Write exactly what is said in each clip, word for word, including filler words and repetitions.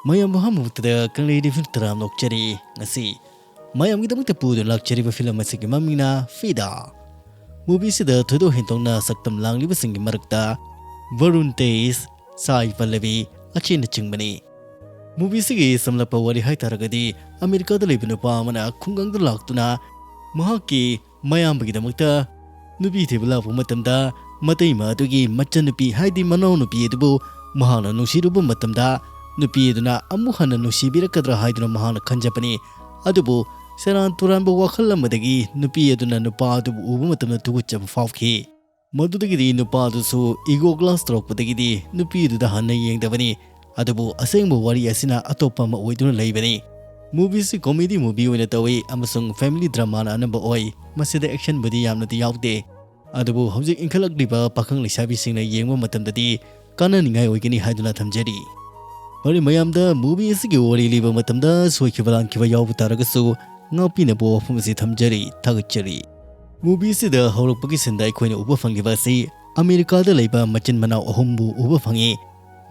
ꯃꯌꯥꯝꯕꯨ ꯑꯍꯥꯟꯕ ꯃꯛꯇꯗ ꯀꯪꯂꯩ ꯔꯤꯐꯤꯜ ꯇꯔꯥꯝꯅ ꯑꯣꯛꯆꯔꯤ꯫ ꯉꯁꯤ ꯃꯌꯥꯝꯒꯤꯗꯃꯛꯇ ꯄꯨꯗꯨꯅ ꯂꯥꯛꯆꯔꯤꯕ ꯐꯤꯂꯝ ꯑꯁꯤꯒꯤ ꯃꯃꯤꯡꯅ ꯐꯤꯗꯥ꯫ ꯃꯨꯚꯤ ꯑꯁꯤꯗ ꯊꯣꯏꯗꯣꯛ ꯍꯦꯟꯗꯣꯛꯅ ꯁꯛꯇꯝ ꯂꯥꯡꯂꯤꯕꯁꯤꯡꯒꯤ ꯃꯔꯛꯇ ꯚꯔꯨꯟ ꯇꯦꯖ, ꯁꯥꯏ ꯄꯜꯂꯕꯤ ꯑꯁꯤꯅꯆꯤꯡꯕꯅꯤ꯫ ꯃꯨꯚꯤ ꯑꯁꯤꯒꯤ ꯁꯝꯂꯞꯄ ꯋꯥꯔꯤ ꯍꯥꯏꯇꯥꯔꯒꯗꯤ, ꯑꯃꯦꯔꯤꯀꯥꯗ ꯂꯩꯕ ꯅꯨꯄꯥ ꯑꯃꯅ ꯈꯨꯡꯒꯪꯗ ꯂꯥꯛꯇꯨꯅ ꯃꯍꯥꯛꯀꯤ ꯃꯌꯥꯝꯕꯒꯤꯗꯃꯛꯇ ꯅꯨꯄꯤ ꯊꯤꯕ ꯂꯥꯛꯄ ꯃꯇꯝꯗ, ꯃꯇꯩꯃ ꯑꯗꯨꯒꯤ ꯃꯆꯟꯅꯨꯄꯤ, ꯍꯥꯏꯗꯤ ꯃꯅꯥꯎꯅꯨꯄꯤ ꯑꯗꯨꯕꯨ ꯃꯍꯥꯛꯅ ꯅꯨꯡꯁꯤꯔꯨꯕ ꯃꯇꯝꯗ, ꯅꯨꯄꯤ ꯑꯗꯨꯅ ꯑꯃꯨꯛ ꯍꯟꯅ ꯅꯨꯡꯁꯤꯕꯤꯔꯛꯀꯗ꯭ꯔꯥ ꯍꯥꯏꯗꯨꯅ ꯃꯍꯥꯛꯅ ꯈꯟꯖꯕꯅꯤ꯫ ꯑꯗꯨꯕꯨ ꯁꯦꯔꯥꯟ ꯇꯨꯔꯥꯟꯕ ꯋꯥꯈꯜ ꯑꯃꯗꯒꯤ ꯅꯨꯄꯤ ꯑꯗꯨꯅ ꯅꯨꯄꯥ ꯑꯗꯨꯕꯨ ꯎꯕ ꯃꯇꯝꯗ ꯇꯨꯀꯠꯆꯕ ꯐꯥꯎꯈꯤ꯫ ꯃꯗꯨꯗꯒꯤꯗꯤ ꯅꯨꯄꯥ ꯑꯗꯨꯁꯨ ꯏꯒꯣ ꯀ꯭ꯂꯥꯁ ꯇꯧꯔꯛꯄꯗꯒꯤꯗꯤ ꯅꯨꯄꯤ ꯑꯗꯨꯗ ꯍꯟꯅ ꯌꯦꯡꯗꯕꯅꯤ꯫ ꯑꯗꯨꯕꯨ ꯑꯁꯦꯡꯕ ꯋꯥꯔꯤ ꯑꯁꯤꯅ ꯑꯇꯣꯞꯄ ꯑꯃ ꯑꯣꯏꯗꯨꯅ ꯂꯩꯕꯅꯤ꯫ ꯃꯨꯚꯤꯁꯤ ꯀꯣꯃꯦꯗꯤ ꯃꯨꯚꯤ ꯑꯣꯏꯅ ꯇꯧꯏ ꯑꯃꯁꯨꯡ ꯐꯦꯃꯤꯂꯤ ꯗ꯭ꯔꯃꯥꯅ ꯑꯅꯝꯕ ꯑꯣꯏ꯫ ꯃꯁꯤꯗ ꯑꯦꯛꯁꯟꯕꯨꯗꯤ ꯌꯥꯝꯅꯗꯤ ꯌꯥꯎꯗꯦ꯫ ꯑꯗꯨꯕꯨ ꯍꯧꯖꯤꯛ ꯏꯟꯈꯠꯂꯛꯂꯤꯕ ꯄꯥꯈꯪ ꯂꯩꯁꯥꯕꯤꯁꯤꯡꯅ ꯌꯦꯡꯕ ꯃꯇꯝꯗꯗꯤ ꯀꯥꯟꯅꯅꯤꯡꯉꯥꯏ ꯑꯣꯏꯒꯅꯤ ꯍꯥꯏꯗꯨꯅ ꯊꯝꯖꯔꯤ꯫ ꯐꯔꯦ, ꯃꯌꯥꯝꯗ ꯃꯨꯚꯤ ꯑꯁꯤꯒꯤ ꯋꯥꯔꯤ ꯂꯤꯕ ꯃꯇꯝꯗ ꯁꯣꯏꯈꯤꯕ ꯂꯥꯟꯈꯤꯕ ꯌꯥꯎꯕ ꯇꯥꯔꯒꯁꯨ ꯉꯥꯛꯄꯤꯅꯕ ꯋꯥꯐꯝ ꯑꯁꯤ ꯊꯝꯖꯔꯤ, ꯊꯥꯒꯠꯆꯔꯤ꯫ ꯃꯨꯚꯤ ꯑꯁꯤꯗ ꯍꯧꯔꯛꯄꯒꯤ ꯁꯤꯟꯗ ꯑꯩꯈꯣꯏꯅ ꯎꯕ ꯐꯪꯈꯤꯕ ꯑꯁꯤ ꯑꯃꯦꯔꯤꯀꯥꯗ ꯂꯩꯕ ꯃꯆꯤꯟ ꯃꯅꯥꯎ ꯑꯍꯨꯝꯕꯨ ꯎꯕ ꯐꯪꯉꯤ꯫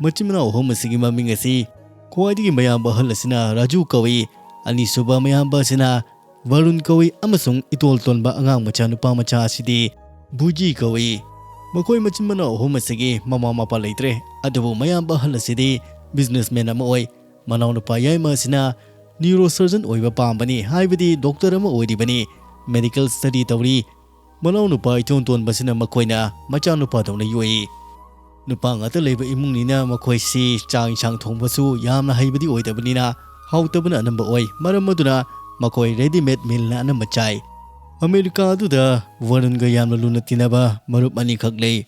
ꯃꯆꯤꯟ ꯃꯅꯥꯎ ꯑꯍꯨꯝ ꯑꯁꯤꯒꯤ ꯃꯃꯤꯡ ꯑꯁꯤ ꯈ꯭ꯋꯥꯏꯗꯒꯤ ꯃꯌꯥꯝꯕ ꯑꯍꯜ ꯑꯁꯤꯅ ꯔꯥꯖꯨ ꯀꯧꯏ, ꯑꯅꯤꯁꯨꯕ ꯃꯌꯥꯝꯕ ꯑꯁꯤꯅ ꯚꯔꯨꯟ ꯀꯧꯏ ꯑꯃꯁꯨꯡ ꯏꯇꯣꯜ ꯇꯣꯟꯕ ꯑꯉꯥꯡ ꯃꯆꯥ ꯅꯨꯄꯥ ꯃꯆꯥ ꯑꯁꯤꯗꯤ ꯕꯨꯖꯤ ꯀꯧꯏ꯫ ꯃꯈꯣꯏ ꯃꯆꯤꯟ ꯃꯅꯥꯎ ꯑꯍꯨꯝ ꯑꯁꯤꯒꯤ ꯃꯃꯥ ꯃꯄꯥ ꯂꯩꯇ꯭ꯔꯦ, ꯑꯗꯨꯕꯨ ꯃꯌꯥꯝꯕ ꯑꯍꯜ ꯑꯁꯤꯗꯤ ꯕꯤꯖꯤꯅꯦꯁꯃꯦꯟ ꯑꯃ ꯑꯣꯏ꯫ ꯃꯅꯥꯎꯅꯨꯄꯥ ꯌꯥꯏꯃ ꯑꯁꯤꯅ ꯅ꯭ꯌꯨꯔꯣꯁꯔꯖꯟ ꯑꯣꯏꯕ ꯄꯥꯝꯕꯅꯤ, ꯍꯥꯏꯕꯗꯤ ꯗꯣꯛꯇꯔ ꯑꯃ ꯑꯣꯏꯔꯤꯕꯅꯤ, ꯃꯦꯗꯤꯀꯦꯜ ꯁ꯭ꯇꯗꯤ ꯇꯧꯔꯤ꯫ ꯃꯅꯥꯎꯅꯨꯄꯥ ꯏꯇꯣꯟ ꯇꯣꯟꯕꯁꯤꯅ ꯃꯈꯣꯏꯅ ꯃꯆꯥꯅꯨꯄꯥꯗꯧꯅ ꯌꯣꯛꯏ꯫ ꯅꯨꯄꯥ ꯉꯥꯛꯇ ꯂꯩꯕ ꯏꯃꯨꯡꯅꯤꯅ ꯃꯈꯣꯏꯁꯤ ꯆꯥꯛ ꯏꯟꯁꯥꯡ ꯊꯣꯡꯕꯁꯨ ꯌꯥꯝꯅ ꯍꯩꯕꯗꯤ ꯑꯣꯏꯗꯕꯅꯤꯅ ꯍꯥꯎꯇꯕꯅ ꯑꯅꯝꯕ ꯑꯣꯏ꯫ ꯃꯔꯝ ꯑꯗꯨꯅ ꯃꯈꯣꯏ ꯔꯦꯗꯤꯃꯦꯗ ꯃꯤꯜꯅ ꯑꯅꯝꯕ ꯆꯥꯏ꯫ ꯑꯃꯦꯔꯤꯀꯥ ꯑꯗꯨꯗ ꯋꯥꯔꯟꯒ ꯌꯥꯝꯅ ꯂꯨꯅ ꯇꯤꯟꯅꯕ ꯃꯔꯨꯞ ꯑꯅꯤꯈꯛ ꯂꯩ꯫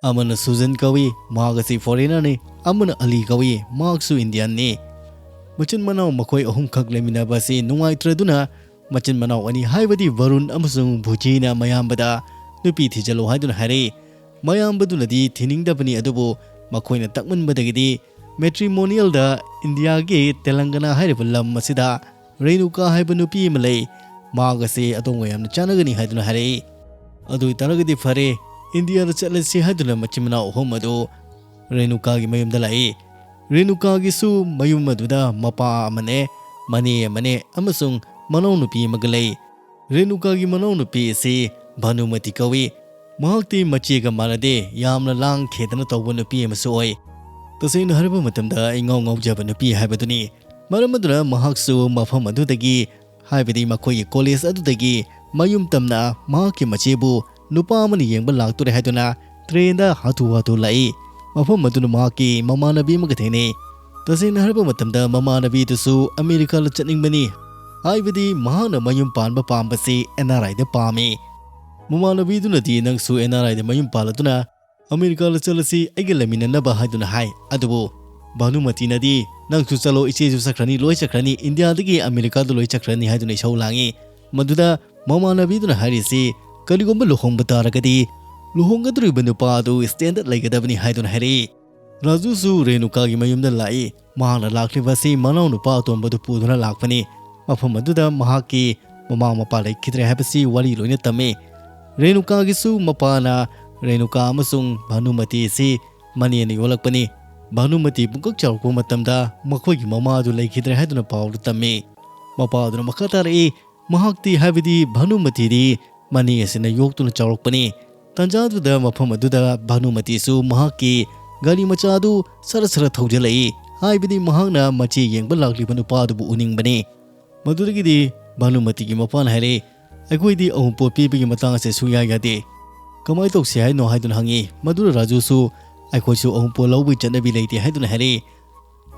ꯑꯃꯅ ꯁꯨꯖꯟ ꯀꯧꯏ, ꯃꯍꯥꯛ ꯑꯁꯤ ꯐꯣꯔꯦꯅꯔꯅꯤ, ꯑꯃꯅ ꯑꯂꯤ ꯀꯧꯏ, ꯃꯍꯥꯛꯁꯨ ꯏꯟꯗꯤꯌꯟꯅꯤ꯫ ꯃꯆꯤꯟ ꯃꯅꯥꯎ ꯃꯈꯣꯏ ꯑꯍꯨꯝꯈꯛ ꯂꯩꯃꯤꯟꯅꯕ ꯑꯁꯤ ꯅꯨꯡꯉꯥꯏꯇ꯭ꯔꯗꯨꯅ ꯃꯆꯤꯟ ꯃꯅꯥꯎ ꯑꯅꯤ, ꯍꯥꯏꯕꯗꯤ ꯚꯔꯨꯟ ꯑꯃꯁꯨꯡ ꯚꯨꯖꯤꯅ ꯃꯌꯥꯝꯕꯗ ꯅꯨꯄꯤ ꯊꯤꯖꯤꯜꯂꯨ ꯍꯥꯏꯗꯨꯅ ꯍꯥꯏꯔꯛꯏ꯫ ꯃꯌꯥꯝꯕꯗꯨꯅꯗꯤ ꯊꯤꯅꯤꯡꯗꯕꯅꯤ, ꯑꯗꯨꯕꯨ ꯃꯈꯣꯏꯅ ꯇꯛꯃꯟꯕꯗꯒꯤꯗꯤ ꯃꯦꯇ꯭ꯔꯤꯃꯣꯅꯤꯌꯦꯜꯗ ꯏꯟꯗꯤꯌꯥꯒꯤ ꯇꯦꯂꯪꯒꯅꯥ ꯍꯥꯏꯔꯤꯕ ꯂꯝ ꯑꯁꯤꯗ ꯔꯦꯅꯨꯀꯥ ꯍꯥꯏꯕ ꯅꯨꯄꯤ ꯑꯃ ꯂꯩ꯫ ꯃꯍꯥꯛ ꯑꯁꯤ ꯑꯗꯣꯝꯒ ꯌꯥꯝꯅ ꯆꯥꯟꯅꯒꯅꯤ ꯍꯥꯏꯗꯨꯅ ꯍꯥꯏꯔꯛꯏ꯫ ꯑꯗꯨ ꯑꯣꯏꯇꯥꯔꯒꯗꯤ ꯐꯔꯦ, ꯏꯟꯗꯤꯌꯥꯗ ꯆꯠꯂꯁꯤ ꯍꯥꯏꯗꯨꯅ ꯃꯆꯤꯟ ꯃꯅꯥꯎ ꯑꯍꯨꯝ ꯑꯗꯨ ꯔꯦꯅꯨꯀꯥꯒꯤ ꯃꯌꯨꯝꯗ ꯂꯥꯛꯏ꯫ ꯔꯦꯅꯨꯀꯥꯒꯤꯁꯨ ꯃꯌꯨꯝ ꯑꯗꯨꯗ ꯃꯄꯥ ꯑꯃꯅꯦ, ꯃꯅꯦ ꯑꯃꯅꯦ ꯑꯃꯁꯨꯡ ꯃꯅꯥꯎꯅꯨꯄꯤ ꯑꯃꯒ ꯂꯩ꯫ ꯔꯦꯅꯨꯀꯥꯒꯤ ꯃꯅꯥꯎꯅꯨꯄꯤ ꯑꯁꯤ ꯚꯥꯅꯨꯃꯇꯤ ꯀꯧꯏ꯫ ꯃꯍꯥꯛꯇꯤ ꯃꯆꯦꯒ ꯃꯥꯟꯅꯗꯦ, ꯌꯥꯝꯅ ꯂꯥꯡ ꯈꯦꯗꯅ ꯇꯧꯕ ꯅꯨꯄꯤ ꯑꯃꯁꯨ ꯑꯣꯏ꯫ ꯇꯁꯦꯡꯅ ꯍꯥꯏꯔꯕ ꯃꯇꯝꯗ, ꯏꯉꯥꯎ ꯉꯥꯎꯖꯕ ꯅꯨꯄꯤ ꯍꯥꯏꯕꯗꯨꯅꯤ꯫ ꯃꯔꯝ ꯑꯗꯨꯅ ꯃꯍꯥꯛꯁꯨ ꯃꯐꯝ ꯑꯗꯨꯗꯒꯤ, ꯍꯥꯏꯕꯗꯤ ꯃꯈꯣꯏꯒꯤ ꯀꯣꯂꯦꯖ ꯑꯗꯨꯗꯒꯤ ꯃꯌꯨꯝ ꯇꯝꯅ ꯃꯍꯥꯛꯀꯤ ꯃꯆꯦꯕꯨ ꯅꯨꯄꯥ ꯑꯃꯅ ꯌꯦꯡꯕ ꯂꯥꯛꯇꯣꯔꯦ ꯍꯥꯏꯗꯨꯅ ꯇ꯭ꯔꯦꯟꯗ ꯍꯥꯊꯨ ꯍꯥꯊꯨ ꯂꯥꯛꯏ꯫ ꯃꯐꯝ ꯑꯗꯨꯅ ꯃꯍꯥꯛꯀꯤ ꯃꯃꯥꯟꯅꯕꯤ ꯑꯃꯒ ꯊꯦꯡꯅꯩ꯫ ꯇꯁꯦꯡꯅ ꯍꯥꯏꯔꯕ ꯃꯇꯝꯗ, ꯃꯃꯥꯟꯅꯕꯤꯗꯨꯁꯨ ꯑꯃꯦꯔꯤꯀꯥꯗ ꯆꯠꯅꯤꯡꯕꯅꯤ, ꯍꯥꯏꯕꯗꯤ ꯃꯍꯥꯛꯅ ꯃꯌꯨꯝ ꯄꯥꯟꯕ ꯄꯥꯝꯕꯁꯤ ꯑꯦꯟ ꯑꯥꯔ ꯑꯥꯏꯗ ꯄꯥꯝꯃꯤ꯫ ꯃꯃꯥꯟꯅꯕꯤꯗꯨꯅꯗꯤ, "ꯅꯪꯁꯨ ꯑꯦꯟ ꯑꯥꯔ ꯑꯥꯏꯗ ꯃꯌꯨꯝ ꯄꯥꯜꯂꯗꯨꯅ ꯑꯃꯦꯔꯤꯀꯥꯗ ꯆꯠꯂꯁꯤ, ꯑꯩꯒ ꯂꯩꯃꯤꯟꯅꯅꯕ" ꯍꯥꯏꯗꯨꯅ ꯍꯥꯏ꯫ ꯑꯗꯨꯕꯨ ꯚꯥꯅꯨꯃꯇꯤꯅꯗꯤ, "ꯅꯪꯁꯨ ꯆꯠꯂꯣ, ꯏꯆꯦꯁꯨ ꯆꯠꯈ꯭ꯔꯅꯤ, ꯂꯣꯏ ꯆꯠꯈ꯭ꯔꯅꯤ, ꯏꯟꯗꯤꯌꯥꯗꯒꯤ ꯑꯃꯦꯔꯤꯀꯥꯗ ꯂꯣꯏ ꯆꯠꯈ꯭ꯔꯅꯤ" ꯍꯥꯏꯗꯨꯅ ꯏꯁꯧ ꯂꯥꯡꯏ꯫ ꯃꯗꯨꯗ ꯃꯃꯥꯟꯅꯕꯤꯗꯨꯅ ꯍꯥꯏꯔꯤꯁꯤ, "ꯀꯔꯤꯒꯨꯝꯕ ꯂꯨꯍꯣꯡꯕ ꯇꯥꯔꯒꯗꯤ ꯂꯨꯍꯣꯡꯒꯗꯧꯔꯤꯕ ꯅꯨꯄꯥ ꯑꯗꯨ ꯁ꯭ꯇꯦꯟꯗꯔꯗ ꯂꯩꯒꯗꯕꯅꯤ" ꯍꯥꯏꯗꯨꯅ ꯍꯥꯏꯔꯛꯏ꯫ ꯔꯥꯖꯨꯁꯨ ꯔꯦꯅꯨꯀꯥꯒꯤ ꯃꯌꯨꯝꯗ ꯂꯥꯛꯏ꯫ ꯃꯍꯥꯛꯅ ꯂꯥꯛꯂꯤꯕ ꯑꯁꯤ ꯃꯅꯥꯎꯅꯨꯄꯥ ꯑꯇꯣꯝꯕꯗꯨ ꯄꯨꯗꯨꯅ ꯂꯥꯛꯄꯅꯤ꯫ ꯃꯐꯝ ꯑꯗꯨꯗ ꯃꯍꯥꯛꯀꯤ ꯃꯃꯥ ꯃꯄꯥ ꯂꯩꯈꯤꯗ꯭ꯔꯦ ꯍꯥꯏꯕꯁꯤ ꯋꯥꯔꯤ ꯂꯣꯏꯅ ꯇꯝꯃꯤ꯫ ꯔꯦꯅꯨꯀꯥꯒꯤꯁꯨ ꯃꯄꯥꯅ ꯔꯦꯅꯨꯀꯥ ꯑꯃꯁꯨꯡ ꯚꯥꯅꯨꯃꯇꯤ ꯑꯁꯤ ꯃꯅꯦꯅ ꯌꯣꯜꯂꯛꯄꯅꯤ꯫ ꯚꯥꯅꯨꯃꯇꯤ ꯄꯨꯡꯀꯛ ꯆꯥꯎꯔꯛꯄ ꯃꯇꯝꯗ ꯃꯈꯣꯏꯒꯤ ꯃꯃꯥ ꯑꯗꯨ ꯂꯩꯈꯤꯗ꯭ꯔꯦ ꯍꯥꯏꯗꯨꯅ ꯄꯥꯎꯗꯨ ꯇꯝꯃꯤ꯫ ꯃꯄꯥ ꯑꯗꯨꯅ ꯃꯈꯥ ꯇꯥꯔꯛꯏ, ꯃꯍꯥꯛꯇꯤ, ꯍꯥꯏꯕꯗꯤ ꯚꯥꯅꯨꯃꯇꯤꯗꯤ, ꯃꯅꯦ ꯑꯁꯤꯅ ꯌꯣꯛꯇꯨꯅ ꯆꯥꯎꯔꯛꯄꯅꯤ꯫ ꯇꯥꯟꯖꯥꯗꯨꯗ ꯃꯐꯝ ꯑꯗꯨꯗ ꯚꯥꯅꯨꯃꯇꯤꯁꯨ ꯃꯍꯥꯛꯀꯤ ꯒꯥꯔꯤ ꯃꯆꯥ ꯑꯗꯨ ꯁꯔ ꯁꯔ ꯊꯧꯖꯤꯜꯂꯛꯏ, ꯍꯥꯏꯕꯗꯤ ꯃꯍꯥꯛꯅ ꯃꯆꯦ ꯌꯦꯡꯕ ꯂꯥꯛꯂꯤꯕ ꯅꯨꯄꯥ ꯑꯗꯨꯕꯨ ꯎꯅꯤꯡꯕꯅꯤ꯫ ꯃꯗꯨꯗꯒꯤꯗꯤ ꯚꯥꯅꯨꯃꯇꯤꯒꯤ ꯃꯄꯥꯅ ꯍꯥꯏꯔꯛꯏ, "ꯑꯩꯈꯣꯏꯗꯤ ꯑꯎꯟꯄꯣꯠ ꯄꯤꯕꯒꯤ ꯃꯇꯥꯡ ꯑꯁꯦ ꯁꯨꯡꯌꯥ ꯌꯥꯗꯦ꯫ ꯀꯃꯥꯏꯅ ꯇꯧꯁꯤ ꯍꯥꯏꯅꯣ?" ꯍꯥꯏꯗꯨꯅ ꯍꯪꯉꯤ꯫ ꯃꯗꯨꯗ ꯔꯥꯖꯨꯁꯨ, "ꯑꯩꯈꯣꯏꯁꯨ ꯑꯎꯟꯄꯣꯠ ꯂꯧꯕꯒꯤ ꯆꯠꯅꯕꯤ ꯂꯩꯇꯦ" ꯍꯥꯏꯗꯨꯅ ꯍꯥꯏꯔꯛꯏ꯫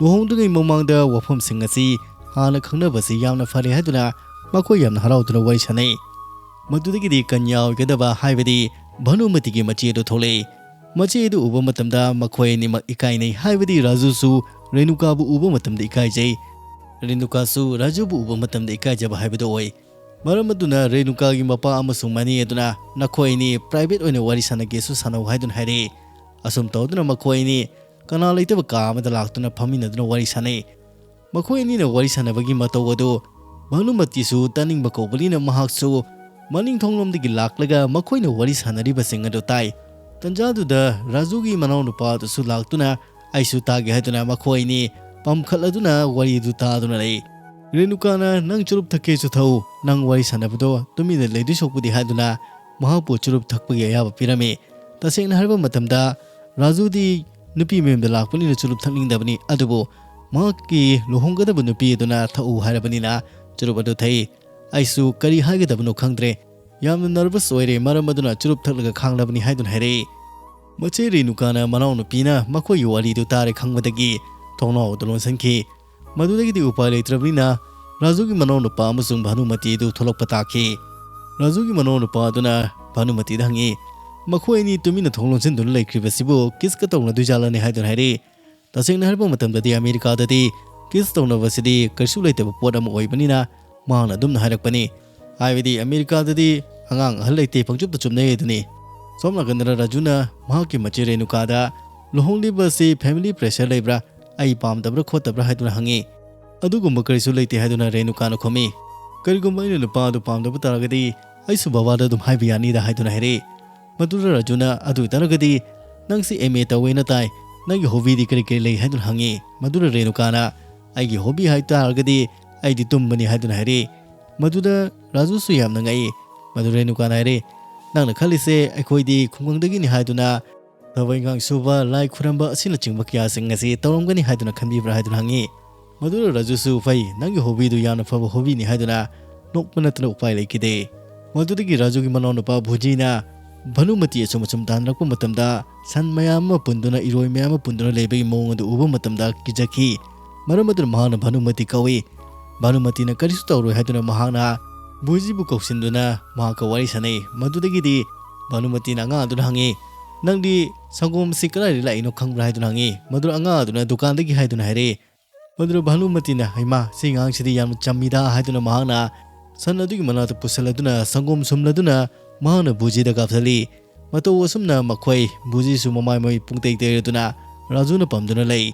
ꯂꯨꯍꯣꯡꯗ꯭ꯔꯤꯉꯩ ꯃꯃꯥꯡꯗ ꯋꯥꯐꯝꯁꯤꯡ ꯑꯁꯤ ꯍꯥꯟꯅ ꯈꯪꯅꯕꯁꯤ ꯌꯥꯝꯅ ꯐꯔꯦ ꯍꯥꯏꯗꯨꯅ ꯃꯈꯣꯏ ꯌꯥꯝꯅ ꯍꯔꯥꯎꯗꯨꯅ ꯋꯥꯔꯤ ꯁꯥꯟꯅꯩ꯫ ꯃꯗꯨꯗꯒꯤꯗꯤ ꯀꯟꯌꯥ ꯑꯣꯏꯒꯗꯕ, ꯍꯥꯏꯕꯗꯤ ꯚꯥꯅꯨꯃꯇꯤꯒꯤ ꯃꯆꯦ ꯑꯗꯨ ꯊꯣꯛꯂꯛꯏ꯫ ꯃꯆꯦ ꯑꯗꯨ ꯎꯕ ꯃꯇꯝꯗ ꯃꯈꯣꯏ ꯑꯅꯤꯃꯛ ꯏꯀꯥꯏꯅꯩ, ꯍꯥꯏꯕꯗꯤ ꯔꯥꯖꯨꯁꯨ ꯔꯦꯅꯨꯀꯥꯕꯨ ꯎꯕ ꯃꯇꯝꯗ ꯏꯀꯥꯏꯖꯩ, ꯔꯦꯅꯨꯀꯥꯁꯨ ꯔꯥꯖꯨꯕꯨ ꯎꯕ ꯃꯇꯝꯗ ꯏꯀꯥꯏꯖꯕ ꯍꯥꯏꯕꯗꯨ ꯑꯣꯏ꯫ ꯃꯔꯝ ꯑꯗꯨꯅ ꯔꯦꯅꯨꯀꯥꯒꯤ ꯃꯄꯥ ꯑꯃꯁꯨꯡ ꯃꯅꯦ ꯑꯗꯨꯅ ꯅꯈꯣꯏ ꯑꯅꯤ ꯄ꯭ꯔꯥꯏꯚꯦꯠ ꯑꯣꯏꯅ ꯋꯥꯔꯤ ꯁꯥꯟꯅꯒꯦꯁꯨ ꯁꯥꯟꯅꯧ ꯍꯥꯏꯗꯨꯅ ꯍꯥꯏꯔꯛꯏ꯫ ꯑꯁꯨꯝ ꯇꯧꯗꯨꯅ ꯃꯈꯣꯏ ꯑꯅꯤ ꯀꯅꯥ ꯂꯩꯇꯕ ꯀꯥ ꯑꯃꯗ ꯂꯥꯛꯇꯨꯅ ꯐꯝꯃꯤꯟꯅꯗꯨꯅ ꯋꯥꯔꯤ ꯁꯥꯟꯅꯩ꯫ ꯃꯈꯣꯏ ꯑꯅꯤꯅ ꯋꯥꯔꯤ ꯁꯥꯟꯅꯕꯒꯤ ꯃꯇꯧ ꯑꯗꯨ ꯚꯥꯅꯨꯃꯇꯤꯁꯨ ꯇꯥꯅꯤꯡꯕ ꯀꯧꯕꯅꯤꯅ ꯃꯍꯥꯛꯁꯨ ꯃꯅꯤꯡ ꯊꯣꯡꯂꯣꯝꯗꯒꯤ ꯂꯥꯛꯂꯒ ꯃꯈꯣꯏꯅ ꯋꯥꯔꯤ ꯁꯥꯟꯅꯔꯤꯕꯁꯤꯡ ꯑꯗꯨ ꯇꯥꯏ꯫ ꯇꯟꯖꯥꯗꯨꯗ ꯔꯥꯖꯨꯒꯤ ꯃꯅꯥꯎꯅꯨꯄꯥ ꯑꯗꯨꯁꯨ ꯂꯥꯛꯇꯨꯅ ꯑꯩꯁꯨ ꯇꯥꯒꯦ ꯍꯥꯏꯗꯨꯅ ꯃꯈꯣꯏ ꯑꯅꯤ ꯄꯝꯈꯠꯂꯗꯨꯅ ꯋꯥꯔꯤꯗꯨ ꯇꯥꯗꯨꯅ ꯂꯩ꯫ ꯔꯦꯅꯨꯀꯥꯅ "ꯅꯪ ꯆꯨꯔꯨꯞ ꯊꯛꯀꯦꯁꯨ ꯊꯛꯎ, ꯅꯪ ꯋꯥꯔꯤ ꯁꯥꯟꯅꯕꯗꯣ ꯇꯨꯃꯤꯟꯅ ꯂꯩꯗꯣꯏ ꯁꯔꯨꯛꯄꯨꯗꯤ" ꯍꯥꯏꯗꯨꯅ ꯃꯍꯥꯛꯄꯨ ꯆꯨꯔꯨꯞ ꯊꯛꯄꯒꯤ ꯑꯌꯥꯕ ꯄꯤꯔꯝꯃꯤ꯫ ꯇꯁꯦꯡꯅ ꯍꯥꯏꯔꯕ ꯃꯇꯝꯗ ꯔꯥꯖꯨꯗꯤ ꯅꯨꯄꯤ ꯃꯌꯨꯝꯗ ꯂꯥꯛꯄꯅꯤꯅ ꯆꯨꯔꯨꯞ ꯊꯛꯅꯤꯡꯗꯕꯅꯤ, ꯑꯗꯨꯕꯨ ꯃꯍꯥꯛꯀꯤ ꯂꯨꯍꯣꯡꯒꯗꯕ ꯅꯨꯄꯤ ꯑꯗꯨꯅ ꯊꯛꯎ ꯍꯥꯏꯔꯕꯅꯤꯅ ꯆꯨꯔꯨꯞ ꯑꯗꯨ ꯊꯛꯏ꯫ ꯑꯩꯁꯨ ꯀꯔꯤ ꯍꯥꯏꯒꯗꯕꯅꯣ ꯈꯪꯗ꯭ꯔꯦ꯫ ꯌꯥꯝꯅ ꯅꯔꯚꯁ ꯑꯣꯏꯔꯦ, ꯃꯔꯝ ꯑꯗꯨꯅ ꯆꯨꯔꯨꯞ ꯊꯛꯂꯒ ꯈꯥꯡꯂꯕꯅꯤ ꯍꯥꯏꯗꯨꯅ ꯍꯥꯏꯔꯛꯏ꯫ ꯃꯆꯦ ꯔꯦꯅꯨꯀꯥꯅ ꯃꯅꯥꯎꯅꯨꯄꯤꯅ ꯃꯈꯣꯏꯒꯤ ꯋꯥꯔꯤꯗꯨ ꯇꯥꯔꯦ ꯈꯪꯕꯗꯒꯤ ꯊꯣꯡꯅꯥꯎ ꯑꯗꯨ ꯂꯣꯟꯁꯤꯟꯈꯤ꯫ ꯃꯗꯨꯗꯒꯤꯗꯤ ꯎꯄꯥꯏ ꯂꯩꯇ꯭ꯔꯕꯅꯤꯅ ꯔꯥꯖꯨꯒꯤ ꯃꯅꯥꯎꯅꯨꯄꯥ ꯑꯃꯁꯨꯡ ꯚꯥꯅꯨꯃꯇꯤ ꯑꯗꯨ ꯊꯣꯛꯂꯛꯄ ꯇꯥꯈꯤ꯫ ꯔꯥꯖꯨꯒꯤ ꯃꯅꯥꯎꯅꯨꯄꯥ ꯑꯗꯨꯅ ꯚꯥꯅꯨꯃꯇꯤꯗ ꯍꯪꯉꯤ, "ꯃꯈꯣꯏ ꯑꯅꯤ ꯇꯨꯃꯤꯟꯅ ꯊꯣꯡ ꯂꯣꯟꯁꯤꯟꯗꯨꯅ ꯂꯩꯈ꯭ꯔꯤꯕꯁꯤꯕꯨ ꯀꯤꯁꯀ ꯇꯧꯅꯗꯣꯏꯖꯥꯠꯂꯅꯦ?" ꯍꯥꯏꯗꯨꯅ ꯍꯥꯏꯔꯛꯏ꯫ ꯇꯁꯦꯡꯅ ꯍꯥꯏꯔꯕ ꯃꯇꯝꯗꯗꯤ ꯑꯃꯦꯔꯤꯀꯥꯗꯗꯤ ꯀꯤꯁ ꯇꯧꯅꯕꯁꯤꯗꯤ ꯀꯩꯁꯨ ꯂꯩꯇꯕ ꯄꯣꯠ ꯑꯃ ꯑꯣꯏꯕꯅꯤꯅ ꯃꯍꯥꯛꯅ ꯑꯗꯨꯝꯅ ꯍꯥꯏꯔꯛꯄꯅꯤ꯫ ꯍꯥꯏꯕꯗꯤ ꯑꯃꯦꯔꯤꯀꯥꯗꯗꯤ ꯑꯉꯥꯡ ꯑꯍꯜ ꯂꯩꯇꯦ, ꯄꯪꯆꯨꯞꯇ ꯆꯨꯞꯅꯩ ꯑꯗꯨꯅꯤ꯫ ꯁꯣꯝ ꯅꯥꯀꯟꯗꯅ ꯔꯥꯖꯨꯅ ꯃꯍꯥꯛꯀꯤ ꯃꯆꯦ ꯔꯦꯅꯨꯀꯥꯗ ꯂꯨꯍꯣꯡꯂꯤꯕ ꯑꯁꯤ ꯐꯦꯃꯤꯂꯤ ꯄ꯭ꯔꯦꯁꯔ ꯂꯩꯕ꯭ꯔꯥ, ꯑꯩ ꯄꯥꯝꯗꯕ꯭ꯔꯥ ꯈꯣꯠꯇꯕ꯭ꯔꯥ ꯍꯥꯏꯗꯨꯅ ꯍꯪꯉꯤ꯫ "ꯑꯗꯨꯒꯨꯝꯕ ꯀꯔꯤꯁꯨ ꯂꯩꯇꯦ" ꯍꯥꯏꯗꯨꯅ ꯔꯦꯅꯨꯀꯥꯅ ꯈꯨꯝꯃꯤ꯫ "ꯀꯔꯤꯒꯨꯝꯕ ꯑꯩꯅ ꯅꯨꯄꯥ ꯑꯗꯨ ꯄꯥꯝꯗꯕ ꯇꯥꯔꯒꯗꯤ ꯑꯩꯁꯨ ꯕꯕꯥꯗ ꯑꯗꯨꯝ ꯍꯥꯏꯕ ꯌꯥꯅꯤꯗ" ꯍꯥꯏꯗꯨꯅ ꯍꯥꯏꯔꯛꯏ꯫ ꯃꯗꯨꯗ ꯔꯥꯖꯨꯅ, "ꯑꯗꯨ ꯑꯣꯏꯇꯥꯔꯒꯗꯤ ꯅꯪꯁꯤ ꯑꯦꯝ ꯑꯦ ꯇꯧꯋꯦꯅ ꯇꯥꯏ, ꯅꯪꯒꯤ ꯍꯣꯕꯤꯗꯤ ꯀꯔꯤ ꯀꯔꯤ ꯂꯩ?" ꯍꯥꯏꯗꯨꯅ ꯍꯪꯉꯤ꯫ ꯃꯗꯨꯗ ꯔꯦꯅꯨꯀꯥꯅ, "ꯑꯩꯒꯤ ꯍꯣꯕꯤ ꯍꯥꯏ ꯇꯥꯔꯒꯗꯤ ꯑꯩꯗꯤ ꯇꯨꯝꯕꯅꯤ" ꯍꯥꯏꯗꯨꯅ ꯍꯥꯏꯔꯛꯏ꯫ ꯃꯗꯨꯗ ꯔꯥꯖꯨꯁꯨ ꯌꯥꯝꯅ ꯉꯛꯏ꯫ ꯃꯗꯨ ꯔꯦꯅꯨꯀꯥꯅ ꯍꯥꯏꯔꯛꯏ, "ꯅꯪꯅ ꯈꯜꯂꯤꯁꯦ ꯑꯩꯈꯣꯏꯗꯤ ꯈꯨꯡꯒꯪꯗꯒꯤꯅꯤ ꯍꯥꯏꯗꯨꯅ ꯊꯕꯛ ꯏꯪꯈꯥꯡ ꯁꯨꯕ, ꯂꯥꯏ ꯈꯨꯔꯝꯕ ꯑꯁꯤꯅꯆꯤꯡꯕ ꯀꯌꯥꯁꯤꯡ ꯑꯁꯤ ꯇꯧꯔꯝꯒꯅꯤ ꯍꯥꯏꯗꯨꯅ ꯈꯟꯕꯤꯕ꯭ꯔꯥ?" ꯍꯥꯏꯗꯨꯅ ꯍꯪꯉꯤ꯫ ꯃꯗꯨꯗ ꯔꯥꯖꯨꯁꯨ, "ꯐꯩ, ꯅꯪꯒꯤ ꯍꯣꯕꯤꯗꯨ ꯌꯥꯝꯅ ꯐꯕ ꯍꯣꯕꯤꯅꯤ" ꯍꯥꯏꯗꯨꯅ ꯅꯣꯛꯄ ꯅꯠꯇꯅ ꯎꯄꯥꯏ ꯂꯩꯈꯤꯗꯦ꯫ ꯃꯗꯨꯗꯒꯤ ꯔꯥꯖꯨꯒꯤ ꯃꯅꯥꯎꯅꯨꯄꯥ ꯚꯨꯖꯤꯅ ꯚꯥꯅꯨꯃꯇꯤ ꯑꯁꯨꯝ ꯑꯁꯨꯝ ꯇꯥꯟꯅꯔꯛꯄ ꯃꯇꯝꯗ ꯁꯟ ꯃꯌꯥꯝ ꯑꯃ ꯄꯨꯟꯗꯨꯅ, ꯏꯔꯣꯏ ꯃꯌꯥꯝ ꯑꯃ ꯄꯨꯟꯗꯨꯅ ꯂꯩꯕꯒꯤ ꯃꯑꯣꯡ ꯑꯗꯨ ꯎꯕ ꯃꯇꯝꯗ ꯀꯤꯖꯈꯤ꯫ ꯃꯔꯝ ꯑꯗꯨꯅ ꯃꯍꯥꯛꯅ ꯚꯥꯅꯨꯃꯇꯤ ꯀꯧꯏ꯫ ꯚꯥꯅꯨꯃꯇꯤꯅ ꯀꯔꯤꯁꯨ ꯇꯧꯔꯣꯏ ꯍꯥꯏꯗꯨꯅ ꯃꯍꯥꯛꯅ ꯚꯨꯖꯤꯕꯨ ꯀꯧꯁꯤꯟꯗꯨꯅ ꯃꯍꯥꯛꯀ ꯋꯥꯔꯤ ꯁꯥꯟꯅꯩ꯫ ꯃꯗꯨꯗꯒꯤꯗꯤ ꯚꯥꯅꯨꯃꯇꯤꯅ ꯑꯉꯥꯡ ꯑꯗꯨꯗ ꯍꯪꯉꯤ, "ꯅꯪꯗꯤ ꯁꯪꯒꯣꯝ ꯑꯁꯤ ꯀꯗꯥꯏꯗꯒꯤ ꯂꯥꯛꯏꯅꯣ ꯈꯪꯕ꯭ꯔꯥ?" ꯍꯥꯏꯗꯨꯅ ꯍꯪꯉꯤ꯫ ꯃꯗꯨꯗ ꯑꯉꯥꯡ ꯑꯗꯨꯅ ꯗꯨꯀꯥꯟꯗꯒꯤ ꯍꯥꯏꯗꯨꯅ ꯍꯥꯏꯔꯛꯏ꯫ ꯃꯗꯨꯗ ꯚꯥꯅꯨꯃꯇꯤꯅ, "ꯍꯩꯃꯥ, ꯁꯤ ꯑꯉꯥꯡꯁꯤꯗꯤ ꯌꯥꯝꯅ ꯆꯝꯃꯤꯗ" ꯍꯥꯏꯗꯨꯅ ꯃꯍꯥꯛꯅ ꯁꯟ ꯑꯗꯨꯒꯤ ꯃꯅꯥꯛꯇ ꯄꯨꯁꯤꯜꯂꯗꯨꯅ ꯁꯪꯒꯣꯝ ꯁꯨꯝꯂꯗꯨꯅ ꯃꯍꯥꯛꯅ ꯚꯨꯖꯤꯗ ꯀꯥꯞꯁꯤꯜꯂꯤ꯫ ꯃꯇꯧ ꯑꯁꯨꯝꯅ ꯃꯈꯣꯏ ꯚꯨꯖꯤꯁꯨ ꯃꯃꯥꯏ ꯃꯃꯤꯠ ꯄꯨꯡꯇꯩ ꯇꯩꯔꯗꯨꯅ ꯔꯥꯖꯨꯅ ꯄꯥꯝꯗꯨꯅ ꯂꯩ꯫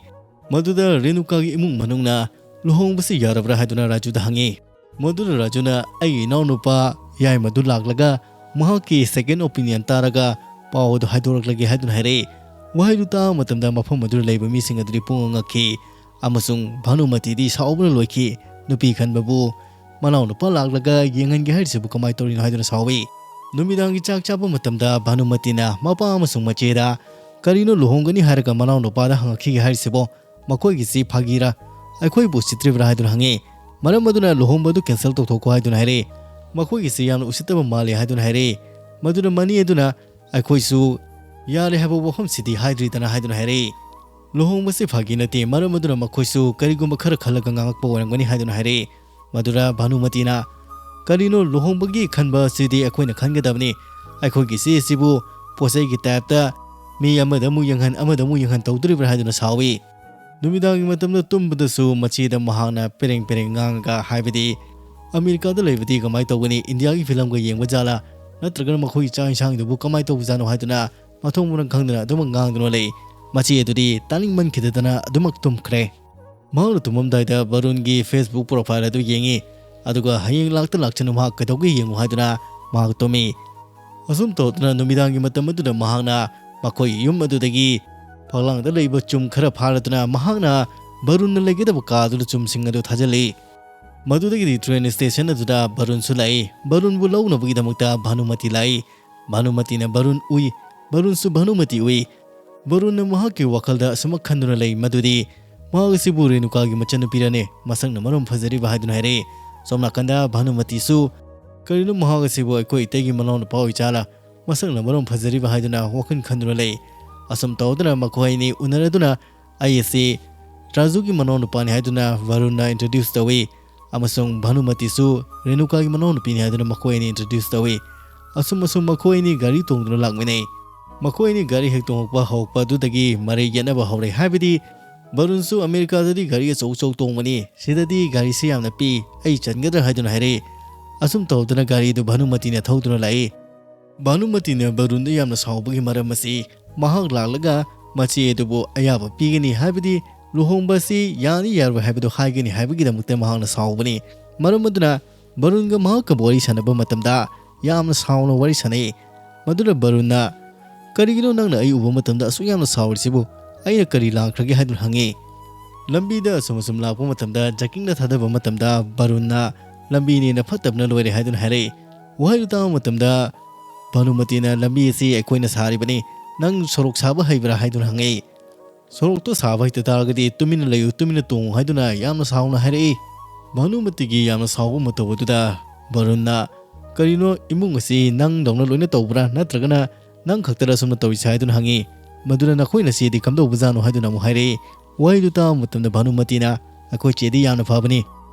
ꯃꯗꯨꯗ ꯔꯦꯅꯨꯀꯥꯒꯤ ꯏꯃꯨꯡ ꯃꯅꯨꯡꯅ, "ꯂꯨꯍꯣꯡꯕꯁꯤ ꯌꯥꯔꯕ꯭ꯔꯥ?" ꯍꯥꯏꯗꯨꯅ ꯔꯥꯖꯨꯗ ꯍꯪꯉꯤ꯫ ꯃꯗꯨꯗ ꯔꯥꯖꯨꯅ, "ꯑꯩꯒꯤ ꯏꯅꯥꯎꯅꯨꯄꯥ ꯌꯥꯏꯃꯗꯨ ꯂꯥꯛꯂꯒ ꯃꯍꯥꯛꯀꯤ ꯁꯦꯀꯦꯟ ꯑꯣꯄꯤꯅꯤꯌꯟ ꯇꯥꯔꯒ ꯄꯥꯎ ꯑꯗꯨ ꯍꯥꯏꯗꯣꯔꯛꯂꯒꯦ" ꯍꯥꯏꯗꯨꯅ ꯍꯥꯏꯔꯛꯏ꯫ ꯋꯥꯍꯩꯗꯨ ꯇꯥꯕ ꯃꯇꯝꯗ ꯃꯐꯝ ꯑꯗꯨꯗ ꯂꯩꯕ ꯃꯤꯁꯤꯡ ꯑꯗꯨꯗꯤ ꯄꯨꯡꯉꯛ ꯉꯛꯈꯤ, ꯑꯃꯁꯨꯡ ꯚꯥꯅꯨꯃꯇꯤꯗꯤ ꯁꯥꯎꯕꯅ ꯂꯣꯏꯈꯤ꯫ ꯅꯨꯄꯤ ꯈꯟꯕꯕꯨ ꯃꯅꯥꯎꯅꯨꯄꯥ ꯂꯥꯛꯂꯒ ꯌꯦꯡꯍꯟꯒꯦ ꯍꯥꯏꯔꯤꯁꯤꯕꯨ ꯀꯃꯥꯏꯅ ꯇꯧꯔꯤꯅꯣ ꯍꯥꯏꯗꯨꯅ ꯁꯥꯎꯏ꯫ ꯅꯨꯃꯤꯗꯥꯡꯒꯤ ꯆꯥꯛ ꯆꯥꯕ ꯃꯇꯝꯗ ꯚꯥꯅꯨꯃꯇꯤꯅ ꯃꯄꯥ ꯑꯃꯁꯨꯡ ꯃꯆꯦꯗ "ꯀꯔꯤꯅꯣ ꯂꯨꯍꯣꯡꯒꯅꯤ ꯍꯥꯏꯔꯒ ꯃꯅꯥꯎꯅꯨꯄꯥꯗ ꯍꯪꯉꯛꯈꯤꯒꯦ ꯍꯥꯏꯔꯤꯁꯤꯕꯣ? ꯃꯈꯣꯏꯒꯤꯁꯤ ꯐꯥꯒꯤꯔꯥ? ꯑꯩꯈꯣꯏꯕꯨ ꯎꯁꯤꯠꯇ꯭ꯔꯤꯕ꯭ꯔꯥ?" ꯍꯥꯏꯗꯨꯅ ꯍꯪꯉꯤ꯫ ꯃꯔꯝ ꯑꯗꯨꯅ ꯂꯨꯍꯣꯡꯕꯗꯨ ꯀꯦꯟꯁꯦꯜ ꯇꯧꯊꯣꯛꯈꯣ ꯍꯥꯏꯗꯨꯅ ꯍꯥꯏꯔꯛꯏ꯫ "ꯃꯈꯣꯏꯒꯤꯁꯤ ꯌꯥꯝꯅ ꯎꯁꯤꯠꯇꯕ ꯃꯥꯜꯂꯤ" ꯍꯥꯏꯗꯨꯅ ꯍꯥꯏꯔꯛꯏ꯫ ꯃꯗꯨꯅ ꯃꯅꯤ ꯑꯗꯨꯅ "ꯑꯩꯈꯣꯏꯁꯨ ꯌꯥꯔꯦ ꯍꯥꯏꯕ ꯋꯥꯐꯝꯁꯤꯗꯤ ꯍꯥꯏꯗ꯭ꯔꯤꯗꯅ" ꯍꯥꯏꯗꯨꯅ ꯍꯥꯏꯔꯛꯏ꯫ "ꯂꯨꯍꯣꯡꯕꯁꯤ ꯐꯥꯒꯤ ꯅꯠꯇꯦ, ꯃꯔꯝ ꯑꯗꯨꯅ ꯃꯈꯣꯏꯁꯨ ꯀꯔꯤꯒꯨꯝꯕ ꯈꯔ ꯈꯜꯂꯒ ꯉꯥꯡꯉꯛꯄ ꯑꯣꯏꯔꯝꯒꯅꯤ" ꯍꯥꯏꯗꯨꯅ ꯍꯥꯏꯔꯛꯏ꯫ ꯃꯗꯨꯗ ꯚꯥꯅꯨꯃꯇꯤꯅ "ꯀꯔꯤꯅꯣ ꯂꯨꯍꯣꯡꯕꯒꯤ ꯈꯟꯕ ꯑꯁꯤꯗꯤ ꯑꯩꯈꯣꯏꯅ ꯈꯟꯒꯗꯕꯅꯤ, ꯑꯩꯈꯣꯏꯒꯤ ꯆꯦ ꯑꯁꯤꯕꯨ ꯄꯣꯠ ꯆꯩꯒꯤ ꯇꯥꯏꯞꯇ ꯃꯤ ꯑꯃꯗ ꯑꯃꯨꯛ ꯌꯦꯡꯍꯟ ꯑꯃꯗ ꯑꯃꯨꯛ ꯌꯦꯡꯍꯟ ꯇꯧꯗꯣꯔꯤꯕ꯭ꯔꯥ?" ꯍꯥꯏꯗꯨꯅ ꯁꯥꯎꯏ꯫ ꯅꯨꯃꯤꯗꯥꯡꯒꯤ ꯃꯇꯝꯗ ꯇꯨꯝꯕꯗꯁꯨ ꯃꯆꯦꯗ ꯃꯍꯥꯛꯅ ꯄꯦꯔꯦꯡ ꯄꯦꯔꯦꯡ ꯉꯥꯡꯉꯒ ꯍꯥꯏꯕꯗꯤ, "ꯑꯃꯦꯔꯤꯀꯥꯗ ꯂꯩꯕꯗꯤ ꯀꯃꯥꯏꯅ ꯇꯧꯒꯅꯤ? ꯏꯟꯗꯤꯌꯥꯒꯤ ꯐꯤꯂꯝꯒ ꯌꯦꯡꯕ ꯖꯥꯠꯂꯥ? ꯅꯠꯇ꯭ꯔꯒꯅ ꯃꯈꯣꯏꯒꯤ ꯆꯥꯛ ꯏꯟꯁꯥꯡꯗꯨꯕꯨ ꯀꯃꯥꯏꯅ ꯇꯧꯕꯖꯥꯠꯅꯣ?" ꯍꯥꯏꯗꯨꯅ ꯃꯊꯣꯡ ꯃꯔꯝ ꯈꯪꯗꯅ ꯑꯗꯨꯃꯛ ꯉꯥꯡꯗꯨꯅ ꯂꯩ꯫ ꯃꯆꯦ ꯑꯗꯨꯗꯤ ꯇꯥꯅꯤꯡꯃꯟꯈꯤꯗꯗꯅ ꯑꯗꯨꯃꯛ ꯇꯨꯝꯈ꯭ꯔꯦ꯫ ꯃꯍꯥꯛꯅ ꯇꯨꯝꯃꯝꯗꯥꯏꯗ ꯕꯔꯨꯟꯒꯤ Facebook profile ꯑꯗꯨ ꯌꯦꯡꯉꯤ, ꯑꯗꯨꯒ "ꯍꯌꯦꯡ ꯂꯥꯛꯇ ꯂꯥꯛꯆꯅꯨ, ꯃꯍꯥꯛ ꯀꯩꯗꯧꯒꯦ ꯌꯦꯡꯉꯨ" ꯍꯥꯏꯗꯨꯅ ꯃꯍꯥꯛ ꯇꯨꯝꯃꯤ꯫ ꯑꯁꯨꯝ ꯇꯧꯗꯨꯅ ꯅꯨꯃꯤꯗꯥꯡꯒꯤ ꯃꯇꯝ ꯑꯗꯨꯗ ꯃꯍꯥꯛꯅ ꯃꯈꯣꯏꯒꯤ ꯌꯨꯝ ꯑꯗꯨꯗꯒꯤ ꯐꯛꯂꯥꯡꯗ ꯂꯩꯕ ꯆꯨꯝ ꯈꯔ ꯐꯥꯔꯗꯨꯅ ꯃꯍꯥꯛꯅ ꯕꯔꯨꯟꯅ ꯂꯩꯒꯗꯕ ꯀꯥ ꯑꯗꯨꯗ ꯆꯨꯝꯁꯤꯡ ꯑꯗꯨ ꯊꯥꯖꯤꯜꯂꯤ꯫ ꯃꯗꯨꯗꯒꯤꯗꯤ train station ꯑꯗꯨꯗ ꯕꯔꯨꯟꯁꯨ ꯂꯥꯛꯏ꯫ ꯕꯔꯨꯟꯕꯨ ꯂꯧꯅꯕꯒꯤꯗꯃꯛꯇ ꯚꯥꯅꯨꯃꯇꯤ ꯂꯥꯛꯏ꯫ ꯚꯥꯅꯨꯃꯇꯤꯅ ꯕꯔꯨꯟ ꯎꯏ꯫ ꯕꯔꯨꯟꯁꯨ ꯚꯥꯅꯨꯃꯇꯤ ꯎꯏ꯫ ꯕꯔꯨꯟꯅ ꯃꯍꯥꯛꯀꯤ ꯋꯥꯈꯜꯗ ꯑꯁꯨꯃꯛ ꯈꯟꯗꯨꯅ ꯂꯩ ꯃꯗꯨꯗꯤ ꯃꯍꯥꯛ ꯑꯁꯤꯕꯨ ꯔꯦꯅꯨꯀꯥꯒꯤ ꯃꯆꯟꯅꯨꯄꯤꯔꯅꯦ, ꯃꯁꯛꯅ ꯃꯔꯣꯝ ꯐꯖꯔꯤꯕ ꯍꯥꯏꯗꯨꯅ ꯍꯥꯏꯔꯛꯏ꯫ ꯁꯣꯝ ꯅꯥꯀꯟꯗ ꯚꯥꯅꯨꯃꯇꯤꯁꯨ "ꯀꯔꯤꯅꯣ ꯃꯍꯥꯛ ꯑꯁꯤꯕꯨ ꯑꯩꯈꯣꯏ ꯏꯇꯩꯒꯤ ꯃꯅꯥꯎꯅꯨꯄꯥ ꯑꯣꯏꯖꯥꯠꯂꯥ? ꯃꯁꯛꯅ ꯃꯔꯣꯝ ꯐꯖꯔꯤꯕ" ꯍꯥꯏꯗꯨꯅ ꯋꯥꯈꯜ ꯈꯟꯗꯨꯅ ꯂꯩ꯫ ꯑꯁꯨꯝ ꯇꯧꯗꯨꯅ ꯃꯈꯣꯏ ꯑꯅꯤ ꯎꯅꯔꯗꯨꯅ "ꯑꯩ ꯑꯁꯤ ꯔꯥꯖꯨꯒꯤ ꯃꯅꯥꯎꯅꯨꯄꯥꯅꯤ" ꯍꯥꯏꯗꯨꯅ ꯚꯔꯨꯟꯅ introduce ꯇꯧꯏ꯫ ꯑꯃꯁꯨꯡ ꯚꯥꯅꯨꯃꯇꯤꯁꯨ ꯔꯦꯅꯨꯀꯥꯒꯤ ꯃꯅꯥꯎꯅꯨꯄꯤꯅꯤ ꯍꯥꯏꯗꯨꯅ ꯃꯈꯣꯏ ꯑꯅꯤ introduce ꯇꯧꯏ꯫ ꯑꯁꯨꯝ ꯑꯁꯨꯝ ꯃꯈꯣꯏ ꯑꯅꯤ ꯒꯥꯔꯤ ꯇꯣꯡꯗꯨꯅ ꯂꯥꯛꯃꯤꯟꯅꯩ꯫ ꯃꯈꯣꯏ ꯑꯅꯤ ꯒꯥꯔꯤ ꯍꯦꯛ ꯇꯣꯡꯉꯛꯄ ꯍꯧꯔꯛꯄ ꯑꯗꯨꯗꯒꯤ ꯃꯔꯩ ꯌꯦꯠꯅꯕ ꯍꯧꯔꯦ꯫ ꯍꯥꯏꯕꯗꯤ ꯕꯔꯨꯟꯁꯨ "ꯑꯃꯦꯔꯤꯀꯥꯗꯗꯤ ꯒꯥꯔꯤ ꯑꯆꯧ ꯑꯆꯧ ꯇꯣꯡꯕꯅꯤ, ꯁꯤꯗꯗꯤ ꯒꯥꯔꯤꯁꯤ ꯌꯥꯝꯅ ꯄꯤꯛꯏ, ꯑꯩ ꯆꯟꯒꯗ꯭ꯔꯥ?" ꯍꯥꯏꯗꯨꯅ ꯍꯥꯏꯔꯛꯏ꯫ ꯑꯁꯨꯝ ꯇꯧꯗꯨꯅ ꯒꯥꯔꯤꯗꯨ ꯚꯥꯅꯨꯃꯇꯤꯅ ꯊꯧꯗꯨꯅ ꯂꯥꯛꯏ꯫ ꯚꯥꯅꯨꯃꯇꯤꯅ ꯕꯔꯨꯟꯗ ꯌꯥꯝꯅ ꯁꯥꯎꯕꯒꯤ ꯃꯔꯝ ꯑꯁꯤ ꯃꯍꯥꯛ ꯂꯥꯛꯂꯒ ꯃꯆꯦ ꯑꯗꯨꯕꯨ ꯑꯌꯥꯕ ꯄꯤꯒꯅꯤ, ꯍꯥꯏꯕꯗꯤ ꯂꯨꯍꯣꯡꯕ ꯑꯁꯤ ꯌꯥꯅꯤ ꯌꯥꯔꯣꯏ ꯍꯥꯏꯕꯗꯨ ꯍꯥꯏꯒꯅꯤ ꯍꯥꯏꯕꯒꯤꯗꯃꯛꯇ ꯃꯍꯥꯛꯅ ꯁꯥꯎꯕꯅꯤ꯫ ꯃꯔꯝ ꯑꯗꯨꯅ ꯕꯔꯨꯟꯒ ꯃꯍꯥꯛꯀ ꯋꯥꯔꯤ ꯁꯥꯟꯅꯕ ꯃꯇꯝꯗ ꯌꯥꯝꯅ ꯁꯥꯎꯅ ꯋꯥꯔꯤ ꯁꯥꯟꯅꯩ꯫ ꯃꯗꯨꯅ ꯕꯔꯨꯟꯅ "ꯀꯔꯤꯒꯤꯅꯣ ꯅꯪꯅ ꯑꯩ ꯎꯕ ꯃꯇꯝꯗ ꯑꯁꯨꯛ ꯌꯥꯝꯅ ꯁꯥꯎꯔꯤꯁꯤꯕꯨ? ꯑꯩꯅ ꯀꯔꯤ ꯂꯥꯟꯈ꯭ꯔꯒꯦ?" ꯍꯥꯏꯗꯨꯅ ꯍꯪꯉꯤ꯫ ꯂꯝꯕꯤꯗ ꯑꯁꯨꯝ ꯑꯁꯨꯝ ꯂꯥꯛꯄ ꯃꯇꯝꯗ ꯖꯀꯤꯡꯅ ꯊꯥꯗꯕ ꯃꯇꯝꯗ ꯕꯔꯨꯟꯅ ꯂꯝꯕꯤꯅꯦꯅ ꯐꯠꯇꯕꯅ ꯂꯣꯏꯔꯦ ꯍꯥꯏꯗꯨꯅ ꯍꯥꯏꯔꯛꯏ꯫ ꯋꯥꯍꯩꯗꯨ ꯇꯥꯕ ꯃꯇꯝꯗ ꯚꯥꯅꯨꯃꯇꯤꯅ, "ꯂꯝꯕꯤ ꯑꯁꯤ ꯑꯩꯈꯣꯏꯅ ꯁꯥꯔꯤꯕꯅꯤ, ꯅꯪ ꯁꯣꯔꯣꯛ ꯁꯥꯕ ꯍꯩꯕ꯭ꯔꯥ?" ꯍꯥꯏꯗꯨꯅ ꯍꯪꯉꯛꯏ꯫ "ꯁꯣꯔꯣꯛꯇꯣ ꯁꯥꯕ ꯍꯩꯇ ꯇꯥꯔꯒꯗꯤ ꯇꯨꯃꯤꯟꯅ ꯂꯩꯌꯨ, ꯇꯨꯃꯤꯟꯅ ꯇꯣꯡꯉꯨ" ꯍꯥꯏꯗꯨꯅ ꯌꯥꯝꯅ ꯁꯥꯎꯅ ꯍꯥꯏꯔꯛꯏ꯫ ꯚꯥꯅꯨꯃꯇꯤꯒꯤ ꯌꯥꯝꯅ ꯁꯥꯎꯕ ꯃꯇꯧ ꯑꯗꯨꯗ ꯕꯔꯨꯟꯅ, "ꯀꯔꯤꯅꯣ, ꯏꯃꯨꯡ ꯑꯁꯤ ꯅꯪꯗꯧꯅ ꯂꯣꯏꯅ ꯇꯧꯕ꯭ꯔꯥ, ꯅꯠꯇ꯭ꯔꯒꯅ ꯅꯪ ꯈꯛꯇꯔ ꯑꯁꯨꯝꯅ ꯇꯧꯔꯤꯁꯦ?" ꯍꯥꯏꯗꯨꯅ ꯍꯪꯉꯤ꯫ ꯃꯗꯨꯅ, "ꯅꯈꯣꯏ ꯅꯆꯦꯗꯤ ꯀꯝꯗꯧꯕꯖꯥꯠꯅꯣ?" ꯍꯥꯏꯗꯨꯅ ꯑꯃꯨꯛ ꯍꯥꯏꯔꯛꯏ꯫ ꯋꯥꯍꯩꯗꯨ ꯇꯥꯕ ꯃꯇꯝꯗ ꯚꯥꯅꯨꯃꯇꯤꯅ, "ꯑꯩꯈꯣꯏ ꯆꯦꯗꯤ ꯌꯥꯝꯅ ꯐꯕꯅꯤ,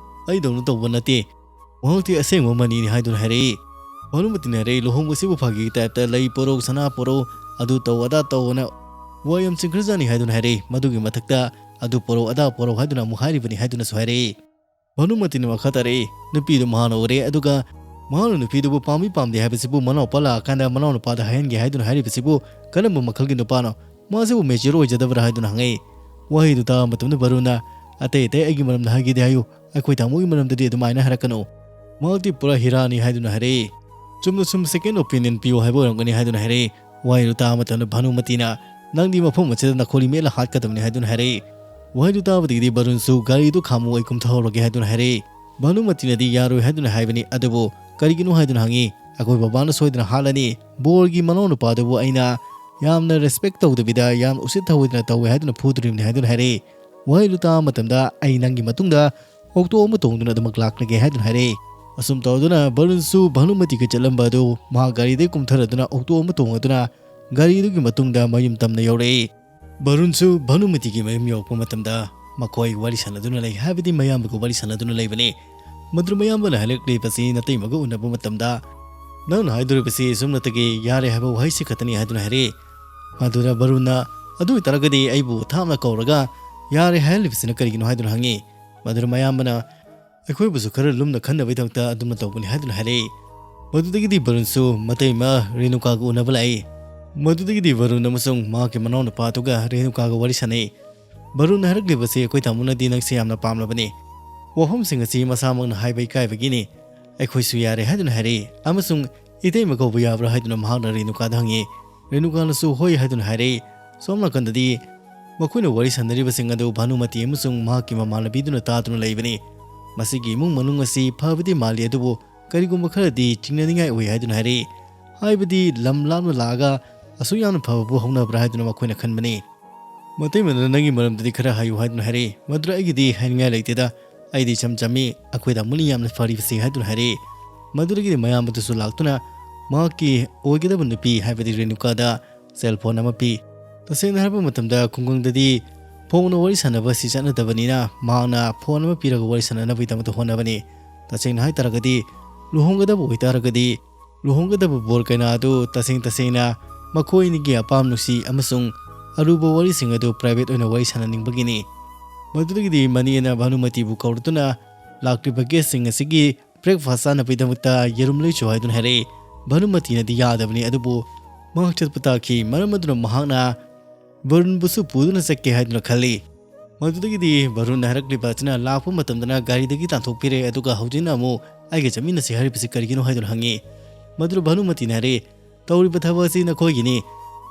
ꯑꯩꯗꯧꯅ ꯇꯧꯕ ꯅꯠꯇꯦ, ꯃꯍꯥꯛꯇꯤ ꯑꯁꯦꯡꯕ ꯃꯅꯤꯅꯤ" ꯍꯥꯏꯗꯨꯅ ꯍꯥꯏꯔꯛꯏ꯫ ꯚꯥꯅꯨꯃꯇꯤꯅ ꯍꯥꯏꯔꯛꯏ, "ꯂꯨꯍꯣꯡꯕꯁꯤꯕꯨ ꯐꯥꯒꯤꯒꯤ ꯇꯥꯏꯞꯇ ꯂꯩ ꯄꯣꯔꯧ, ꯁꯅꯥ ꯄꯣꯔꯧ, ꯑꯗꯨ ꯇꯧ ꯑꯗꯥ ꯇꯧꯅ ꯋꯥ ꯌꯥꯝ ꯆꯤꯡꯈ꯭ꯔꯖꯥꯠꯅꯤ" ꯍꯥꯏꯗꯨꯅ ꯍꯥꯏꯔꯛꯏ꯫ ꯃꯗꯨꯒꯤ ꯃꯊꯛꯇ "ꯑꯗꯨ ꯄꯣꯔꯧ ꯑꯗꯥ ꯄꯣꯔꯧ" ꯍꯥꯏꯗꯨꯅ ꯑꯃꯨꯛ ꯍꯥꯏꯔꯤꯕꯅꯤ ꯍꯥꯏꯗꯨꯅꯁꯨ ꯍꯥꯏꯔꯛꯏ꯫ ꯚꯥꯅꯨꯃꯇꯤꯅ ꯃꯈꯥ ꯇꯥꯔꯛꯏ, "ꯅꯨꯄꯤꯗꯨ ꯃꯍꯥꯛꯅ ꯎꯔꯦ, ꯑꯗꯨꯒ ꯃꯍꯥꯛꯅ ꯅꯨꯄꯤꯗꯨꯕꯨ ꯄꯥꯝꯃꯤ ꯄꯥꯝꯗꯦ ꯍꯥꯏꯕꯁꯤꯕꯨ ꯃꯅꯥꯎꯄꯥ ꯂꯥꯛꯑꯀꯥꯟꯗ ꯃꯅꯥꯎꯅꯨꯄꯥꯗ ꯍꯥꯏꯍꯟꯒꯦ ꯍꯥꯏꯗꯨꯅ ꯍꯥꯏꯔꯤꯕꯁꯤꯕꯨ ꯀꯔꯝꯕ ꯃꯈꯜꯒꯤ ꯅꯨꯄꯥꯅꯣ? ꯃꯥꯁꯤꯕꯨ mature ꯑꯣꯏꯖꯗꯕ꯭ꯔꯥ?" ꯍꯥꯏꯗꯨꯅ ꯍꯪꯉꯛꯏ꯫ ꯋꯥꯍꯩꯗꯨ ꯇꯥꯕ ꯃꯇꯝꯗ ꯕꯔꯨꯟꯅ, "ꯑꯇꯩ ꯑꯇꯩ ꯑꯩꯒꯤ ꯃꯔꯝꯗ ꯍꯥꯏꯒꯦꯗꯤ ꯍꯥꯏꯌꯨ, ꯑꯩꯈꯣꯏ ꯇꯥꯃꯣꯒꯤ ꯃꯔꯝꯗꯗꯤ ꯑꯗꯨꯃꯥꯏꯅ ꯍꯥꯏꯔꯛꯀꯅꯨ꯫ ꯃꯍꯥꯛꯇꯤ ꯄꯨꯔꯥ ꯍꯤꯔꯥꯅꯤ" ꯍꯥꯏꯗꯨꯅ ꯍꯥꯏꯔꯛꯏ꯫ "ꯆꯨꯝꯅ ꯁꯨꯝ second opinion ꯄꯤꯌꯨ ꯍꯥꯏꯕ ꯑꯣꯏꯔꯝꯒꯅꯤ" ꯍꯥꯏꯗꯨꯅ ꯍꯥꯏꯔꯛꯏ꯫ ꯋꯥꯍꯩꯗꯨ ꯇꯥꯕ ꯃꯇꯝꯗ ꯚꯥꯅꯨꯃꯇꯤꯅ, "ꯅꯪꯗꯤ ꯃꯐꯝ ꯑꯁꯤꯗ ꯅꯈꯣꯂꯤ ꯃꯦꯠꯂ ꯍꯥꯠꯀꯗꯕꯅꯤ" ꯍꯥꯏꯗꯨꯅ ꯍꯥꯏꯔꯛꯏ꯫ ꯋꯥꯍꯩꯗꯨ ꯇꯥꯕꯗꯒꯤꯗꯤ ꯕꯔꯨꯟꯁꯨ, "ꯒꯥꯔꯤꯗꯨ ꯈꯥꯝꯃꯨ, ꯑꯩ ꯀꯨꯝꯊꯍꯧꯔꯒꯦ" ꯍꯥꯏꯗꯨꯅ ꯍꯥꯏꯔꯛꯏ꯫ ꯚꯥꯅꯨꯃꯇꯤꯅꯗꯤ ꯌꯥꯔꯣꯏ ꯍꯥꯏꯗꯨꯅ ꯍꯥꯏꯕꯅꯤ, ꯑꯗꯨꯕꯨ ꯀꯔꯤꯒꯤꯅꯣ ꯍꯥꯏꯗꯨꯅ ꯍꯪꯉꯤ꯫ "ꯑꯩꯈꯣꯏ ꯕꯕꯥꯅ ꯁꯣꯏꯗꯅ ꯍꯥꯠꯂꯅꯤ꯫ ꯕꯣꯔꯒꯤ ꯃꯅꯥꯎꯅꯨꯄꯥꯗꯨꯕꯨ ꯑꯩꯅ ꯌꯥꯝꯅ respect ꯇꯧꯗꯕꯤꯗ ꯌꯥꯝ ꯎꯁꯤꯠ ꯊꯑꯣꯏꯗꯅ ꯇꯧꯋꯦ ꯍꯥꯏꯗꯨꯅ ꯐꯨꯗꯣꯔꯤꯕꯅꯤ" ꯍꯥꯏꯗꯨꯅ ꯍꯥꯏꯔꯛꯏ꯫ ꯋꯥꯍꯩꯗꯨ ꯇꯥꯕ ꯃꯇꯝꯗ, "ꯑꯩ ꯅꯪꯒꯤ ꯃꯇꯨꯡꯗ ꯑꯣꯛꯇꯣ ꯑꯃ ꯇꯣꯡꯗꯨꯅ ꯑꯗꯨꯃꯛ ꯂꯥꯛꯂꯒꯦ" ꯍꯥꯏꯗꯨꯅ ꯍꯥꯏꯔꯛꯏ꯫ ꯑꯁꯨꯝ ꯇꯧꯗꯨꯅ ꯕꯔꯨꯟꯁꯨ ꯚꯥꯅꯨꯃꯇꯤꯒ ꯆꯠꯂꯝꯕ ꯑꯗꯨ ꯃꯍꯥꯛ ꯒꯥꯔꯤꯗꯒꯤ ꯀꯨꯝꯊꯔꯗꯨꯅ ꯑꯣꯛꯇꯣ ꯑꯃ ꯇꯣꯡꯉꯗꯨꯅ ꯒꯥꯔꯤꯗꯨꯒꯤ ꯃꯇꯨꯡꯗ ꯃꯌꯨꯝ ꯇꯝꯅ ꯌꯧꯔꯛꯏ꯫ ꯕꯔꯨꯟꯁꯨ ꯚꯥꯅꯨꯃꯇꯤꯒꯤ ꯃꯌꯨꯝ ꯌꯧꯔꯛꯄ ꯃꯇꯝꯗ ꯃꯈꯣꯏ ꯋꯥꯔꯤ ꯁꯥꯟꯅꯗꯨꯅ ꯂꯩ, ꯍꯥꯏꯕꯗꯤ ꯃꯌꯥꯝꯕꯒ ꯋꯥꯔꯤ ꯁꯥꯟꯅꯗꯨꯅ ꯂꯩꯕꯅꯤ꯫ ꯃꯗꯨ ꯃꯌꯥꯝꯕꯅ ꯍꯥꯏꯔꯛꯂꯤꯕꯁꯤ ꯅꯇꯩꯃꯒ ꯎꯅꯕ ꯃꯇꯝꯗ, "ꯅꯪꯅ ꯍꯥꯏꯗꯣꯔꯤꯕꯁꯤ ꯁꯨꯞꯅꯇꯒꯤ ꯌꯥꯔꯦ ꯍꯥꯏꯕ ꯋꯥꯍꯩꯁꯤ ꯈꯛꯇꯅꯤ" ꯍꯥꯏꯗꯨꯅ ꯍꯥꯏꯔꯛꯏ꯫ ꯃꯗꯨꯗ ꯕꯔꯨꯟꯅ, "ꯑꯗꯨ ꯑꯣꯏꯇꯥꯔꯒꯗꯤ ꯑꯩꯕꯨ ꯊꯥꯞꯅ ꯀꯧꯔꯒ ꯌꯥꯔꯦ ꯍꯥꯏꯍꯜꯂꯤꯕꯁꯤꯅ ꯀꯔꯤꯒꯤꯅꯣ?" ꯍꯥꯏꯗꯨꯅ ꯍꯪꯉꯤ꯫ ꯃꯗꯨꯗ ꯃꯌꯥꯝꯕꯅ, "ꯑꯩꯈꯣꯏꯕꯨꯁꯨ ꯈꯔ ꯂꯨꯝꯅ ꯈꯟꯅꯕꯒꯤꯗꯃꯛꯇ ꯑꯗꯨꯝꯅ ꯇꯧꯕꯅꯤ" ꯍꯥꯏꯗꯨꯅ ꯍꯥꯏꯔꯛꯏ꯫ ꯃꯗꯨꯗꯒꯤꯗꯤ ꯕꯔꯨꯟꯁꯨ ꯃꯇꯩꯃ ꯔꯦꯅꯨꯀꯥꯒ ꯎꯅꯕ ꯂꯥꯛꯏ꯫ ꯃꯗꯨꯗꯒꯤꯗꯤ ꯕꯔꯨꯟ ꯑꯃꯁꯨꯡ ꯃꯍꯥꯛꯀꯤ ꯃꯅꯥꯎꯅꯨꯄꯥꯗꯨꯒ ꯔꯦꯅꯨꯀꯥꯒ ꯋꯥꯔꯤ ꯁꯥꯟꯅꯩ꯫ ꯕꯔꯨꯟꯅ ꯍꯥꯏꯔꯛꯂꯤꯕꯁꯤ, "ꯑꯩꯈꯣꯏ ꯇꯥꯃꯣꯅꯗꯤ ꯅꯪꯁꯦ ꯌꯥꯝꯅ ꯄꯥꯝꯂꯕꯅꯤ꯫ ꯋꯥꯐꯝꯁꯤꯡ ꯑꯁꯤ ꯃꯁꯥꯃꯛꯅ ꯍꯥꯏꯕ ꯏꯀꯥꯏꯕꯒꯤꯅꯤ꯫ ꯑꯩꯈꯣꯏꯁꯨ ꯌꯥꯔꯦ" ꯍꯥꯏꯗꯨꯅ ꯍꯥꯏꯔꯛꯏ꯫ ꯑꯃꯁꯨꯡ "ꯏꯇꯩꯃ ꯀꯧꯕ ꯌꯥꯕ꯭ꯔꯥ?" ꯍꯥꯏꯗꯨꯅ ꯃꯍꯥꯛꯅ ꯔꯦꯅꯨꯀꯥꯗ ꯍꯪꯉꯤ꯫ ꯔꯦꯅꯨꯀꯥꯅꯁꯨ ꯍꯣꯏ ꯍꯥꯏꯗꯨꯅ ꯍꯥꯏꯔꯛꯏ꯫ ꯁꯣꯝ ꯅꯥꯀꯟꯗꯗꯤ ꯃꯈꯣꯏꯅ ꯋꯥꯔꯤ ꯁꯥꯟꯅꯔꯤꯕꯁꯤꯡ ꯑꯗꯨ ꯚꯥꯅꯨꯃꯇꯤ ꯑꯃꯁꯨꯡ ꯃꯍꯥꯛꯀꯤ ꯃꯃꯥꯟꯅꯕꯤꯗꯨꯅ ꯇꯥꯗꯨꯅ ꯂꯩꯕꯅꯤ꯫ ꯃꯁꯤꯒꯤ ꯏꯃꯨꯡ ꯃꯅꯨꯡ ꯑꯁꯤ ꯐꯕꯗꯤ ꯃꯥꯜꯂꯤ, ꯑꯗꯨꯕꯨ ꯀꯔꯤꯒꯨꯝꯕ ꯈꯔꯗꯤ ꯆꯤꯡꯅꯅꯤꯡꯉꯥꯏ ꯑꯣꯏ ꯍꯥꯏꯗꯨꯅ ꯍꯥꯏꯔꯛꯏ꯫ ꯍꯥꯏꯕꯗꯤ ꯂꯝ ꯂꯥꯞꯅ ꯂꯥꯛꯑꯒ ꯑꯁꯨꯛ ꯌꯥꯝꯅ ꯐꯕꯕꯨ ꯍꯧꯅꯕ꯭ꯔꯥ ꯍꯥꯏꯗꯨꯅ ꯃꯈꯣꯏꯅ ꯈꯟꯕꯅꯤ꯫ ꯃꯇꯩꯃꯗꯨꯅ ꯅꯪꯒꯤ ꯃꯔꯝꯗꯗꯤ ꯈꯔ ꯍꯥꯏꯌꯨ ꯍꯥꯏꯗꯨꯅ ꯍꯥꯏꯔꯛꯏ꯫ ꯃꯗꯨꯗ ꯑꯩꯒꯤꯗꯤ ꯍꯥꯏꯅꯤꯡꯉꯥꯏ ꯂꯩꯇꯦꯗ, ꯑꯩꯗꯤ ꯏꯆꯝ ꯆꯝꯃꯤ, ꯑꯩꯈꯣꯏ ꯇꯥꯃꯣꯅ ꯌꯥꯝꯅ ꯐꯔꯤꯕꯁꯤ ꯍꯥꯏꯗꯨꯅ ꯍꯥꯏꯔꯛꯏ꯫ ꯃꯗꯨꯗꯒꯤꯗꯤ ꯃꯌꯥꯝꯕꯗꯨꯁꯨ ꯂꯥꯛꯇꯨꯅ ꯃꯍꯥꯛꯀꯤ ꯑꯣꯏꯒꯗꯕ ꯅꯨꯄꯤ ꯍꯥꯏꯕꯗꯤ ꯔꯦꯅꯨꯀꯥꯗ ꯁꯦꯜ ꯐꯣꯟ ꯑꯃ ꯄꯤ꯫ ꯇꯁꯦꯡꯅ ꯍꯥꯏꯔꯕ ꯃꯇꯝꯗ ꯈꯨꯡꯒꯪꯗꯗꯤ ꯐꯣꯟꯅ ꯋꯥꯔꯤ ꯁꯥꯟꯅꯕ ꯑꯁꯤ ꯆꯠꯅꯗꯕꯅꯤꯅ ꯃꯍꯥꯛꯅ ꯐꯣꯟ ꯑꯃ ꯄꯤꯔꯒ ꯋꯥꯔꯤ ꯁꯥꯟꯅꯅꯕꯒꯤꯗꯃꯛꯇ ꯍꯣꯠꯅꯕꯅꯤ꯫ ꯇꯁꯦꯡꯅ ꯍꯥꯏꯇꯥꯔꯒꯗꯤ ꯂꯨꯍꯣꯡꯒꯗꯕ ꯑꯣꯏꯇꯥꯔꯒꯗꯤ ꯂꯨꯍꯣꯡꯒꯗꯕ ꯕꯣꯔ ꯀꯩꯅꯥ ꯑꯗꯨ ꯇꯁꯦꯡ ꯇꯁꯦꯡꯅ ꯃꯈꯣꯏ ꯑꯅꯤꯒꯤ ꯑꯄꯥꯝ ꯅꯨꯡꯁꯤ ꯑꯃꯁꯨꯡ ꯑꯔꯨꯕ ꯋꯥꯔꯤꯁꯤꯡ ꯑꯗꯨ private ꯑꯣꯏꯅ ꯋꯥꯔꯤ ꯁꯥꯟꯅꯅꯤꯡꯕꯒꯤꯅꯤ꯫ ꯃꯗꯨꯗꯒꯤꯗꯤ ꯃꯅꯦꯅ ꯚꯥꯅꯨꯃꯇꯤꯕꯨ ꯀꯧꯔꯗꯨꯅ ꯂꯥꯛꯂꯤꯕ guestꯁꯤꯡ ꯑꯁꯤꯒꯤ breakfast ꯆꯥꯅꯕꯒꯤꯗꯃꯛꯇ ꯌꯦꯔꯨꯝ ꯂꯩꯁꯨ ꯍꯥꯏꯗꯨꯅ ꯍꯥꯏꯔꯛꯏ꯫ ꯚꯥꯅꯨꯃꯇꯤꯅꯗꯤ ꯌꯥꯗꯕꯅꯤ, ꯑꯗꯨꯕꯨ ꯃꯍꯥꯛ ꯆꯠꯄ ꯇꯥꯈꯤ꯫ ꯃꯔꯝ ꯑꯗꯨꯅ ꯃꯍꯥꯛꯅ ꯚꯔꯨꯟꯕꯨꯁꯨ ꯄꯨꯗꯨꯅ ꯆꯠꯀꯦ ꯍꯥꯏꯗꯨꯅ ꯈꯜꯂꯤ꯫ ꯃꯗꯨꯗꯒꯤꯗꯤ ꯚꯔꯨꯟꯅ ꯍꯥꯏꯔꯛꯂꯤꯕ ꯑꯁꯤꯅ ꯂꯥꯛꯄ ꯃꯇꯝꯗꯅ ꯒꯥꯔꯤꯗꯒꯤ ꯇꯥꯟꯊꯣꯛꯄꯤꯔꯦ, ꯑꯗꯨꯒ ꯍꯧꯖꯤꯛꯅ ꯑꯃꯨꯛ ꯑꯩꯒ ꯆꯠꯃꯤꯟꯅꯁꯤ ꯍꯥꯏꯔꯤꯕꯁꯤ ꯀꯔꯤꯒꯤꯅꯣ ꯍꯥꯏꯗꯨꯅ ꯍꯪꯉꯤ꯫ ꯃꯗꯨꯗ ꯚꯥꯅꯨꯃꯇꯤꯅ ꯍꯥꯏꯔꯛꯏ, "ꯇꯧꯔꯤꯕ ꯊꯕꯛ ꯑꯁꯤ ꯅꯈꯣꯏꯒꯤꯅꯤ꯫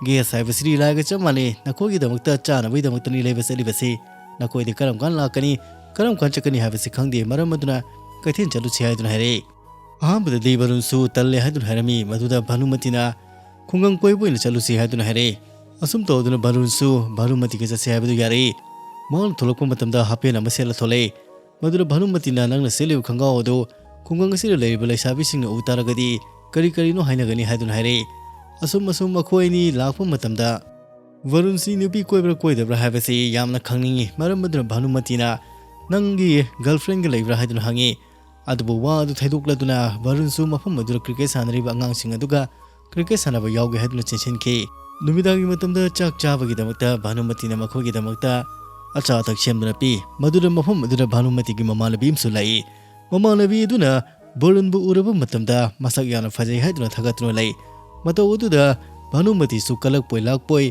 Guest ꯍꯥꯏꯕꯁꯤꯗꯤ ꯂꯥꯏꯒ ꯆꯞ ꯃꯥꯟꯅꯩ꯫ ꯅꯈꯣꯏꯒꯤꯗꯃꯛꯇ ꯆꯥꯅꯕꯒꯤꯗꯃꯛꯇꯅꯤ ꯂꯩꯕ ꯆꯠꯂꯤꯕꯁꯤ꯫ ꯅꯈꯣꯏꯗꯤ ꯀꯔꯝ ꯀꯥꯟ ꯂꯥꯛꯀꯅꯤ, ꯀꯔꯝ ꯀꯥꯟ ꯆꯠꯀꯅꯤ ꯍꯥꯏꯕꯁꯤ ꯈꯪꯗꯦ꯫ ꯃꯔꯝ ꯑꯗꯨꯅ ꯀꯩꯊꯦꯜ ꯆꯠꯂꯨꯁꯤ" ꯍꯥꯏꯗꯨꯅ ꯍꯥꯏꯔꯛꯏ꯫ ꯑꯍꯥꯟꯕꯗꯗꯤ ꯚꯔꯨꯟꯁꯨ ꯇꯜꯂꯦ ꯍꯥꯏꯗꯨꯅ ꯍꯥꯏꯔꯝꯃꯤ꯫ ꯃꯗꯨꯗ ꯚꯥꯅꯨꯃꯇꯤꯅ ꯈꯨꯡꯒꯪ ꯀꯣꯏꯕ ꯑꯣꯏꯅ ꯆꯠꯂꯨꯁꯤ ꯍꯥꯏꯗꯨꯅ ꯍꯥꯏꯔꯛꯏ꯫ ꯑꯁꯨꯝ ꯇꯧꯗꯨꯅ ꯚꯔꯨꯟꯁꯨ ꯚꯥꯅꯨꯃꯇꯤꯒ ꯆꯠꯁꯤ ꯍꯥꯏꯕꯗꯨ ꯌꯥꯔꯛꯏ꯫ ꯃꯍꯥꯛꯅ ꯊꯣꯛꯂꯛꯄ ꯃꯇꯝꯗ ꯍꯥꯄꯦꯟ ꯑꯃ ꯁꯦꯠꯂ ꯊꯣꯛꯂꯛꯏ꯫ ꯃꯗꯨꯗ ꯚꯥꯅꯨꯃꯇꯤꯅ ꯅꯪꯅ ꯁꯦꯠꯂꯤꯕ ꯈꯣꯡꯒ꯭ꯔꯥꯎ ꯑꯗꯨ ꯈꯨꯡꯒꯪ ꯑꯁꯤꯗ ꯂꯩꯔꯤꯕ ꯂꯩꯁꯥꯕꯤꯁꯤꯡꯅ ꯎ ꯇꯥꯔꯒꯗꯤ ꯀꯔꯤ ꯀꯔꯤꯅꯣ ꯍꯥꯏꯅꯒꯅꯤ ꯍꯥꯏꯗꯨꯅ ꯍꯥꯏꯔꯛꯏ꯫ ꯑꯁꯨꯝ ꯑꯁꯨꯝ ꯃꯈꯣꯏ ꯑꯅꯤ ꯂꯥꯛꯄ ꯃꯇꯝꯗ ꯚꯔꯨꯟꯁꯤ ꯅꯨꯄꯤ ꯀꯣꯏꯕ꯭ꯔꯥ ꯀꯣꯏꯗꯕ꯭ꯔꯥ ꯍꯥꯏꯕꯁꯤ ꯌꯥꯝꯅ ꯈꯪꯅꯤꯡꯏ꯫ ꯃꯔꯝ ꯑꯗꯨꯅ ꯚꯥꯅꯨꯃꯇꯤꯅ ꯅꯪꯒꯤ girlfriendꯒ ꯂꯩꯕ꯭ꯔꯥ ꯍꯥꯏꯗꯨꯅ ꯍꯪꯉꯤ꯫ ꯑꯗꯨꯕꯨ ꯋꯥ ꯑꯗꯨ ꯊꯩꯗꯣꯛꯂꯗꯨꯅ ꯚꯔꯨꯟꯁꯨ ꯃꯐꯝ ꯑꯗꯨꯗ cricket ꯁꯥꯟꯅꯔꯤꯕ ꯑꯉꯥꯡꯁꯤꯡ ꯑꯗꯨꯒ cricket ꯁꯥꯟꯅꯕ ꯌꯥꯎꯒꯦ ꯍꯥꯏꯗꯨꯅ ꯆꯦꯟꯁꯤꯟꯈꯤ꯫ ꯅꯨꯃꯤꯗꯥꯡꯒꯤ ꯃꯇꯝꯗ ꯆꯥꯛ ꯆꯥꯕꯒꯤꯗꯃꯛꯇ ꯚꯥꯅꯨꯃꯇꯤꯅ ꯃꯈꯣꯏꯒꯤꯗꯃꯛꯇ ꯑꯆꯥ ꯑꯊꯛ ꯁꯦꯝꯗꯨꯅ ꯄꯤ꯫ ꯃꯗꯨꯗ ꯃꯐꯝ ꯑꯗꯨꯗ ꯚꯥꯅꯨꯃꯇꯤꯒꯤ ꯃꯃꯥꯟꯅꯕꯤ ꯑꯃꯁꯨ ꯂꯥꯛꯏ꯫ ꯃꯃꯥꯟꯅꯕꯤ ꯑꯗꯨꯅ ꯚꯔꯨꯟꯕꯨ ꯎꯔꯕ ꯃꯇꯝꯗ ꯃꯁꯛ ꯌꯥꯝꯅ ꯐꯖꯩ ꯍꯥꯏꯗꯨꯅ ꯊꯥꯒꯠꯇꯨꯅ ꯂꯩ꯫ ꯃꯇꯧ ꯑꯗꯨꯗ ꯚꯥꯅꯨꯃꯇꯤꯁꯨ ꯀꯂꯛꯄꯣꯏ ꯂꯥꯛꯄꯣꯏ,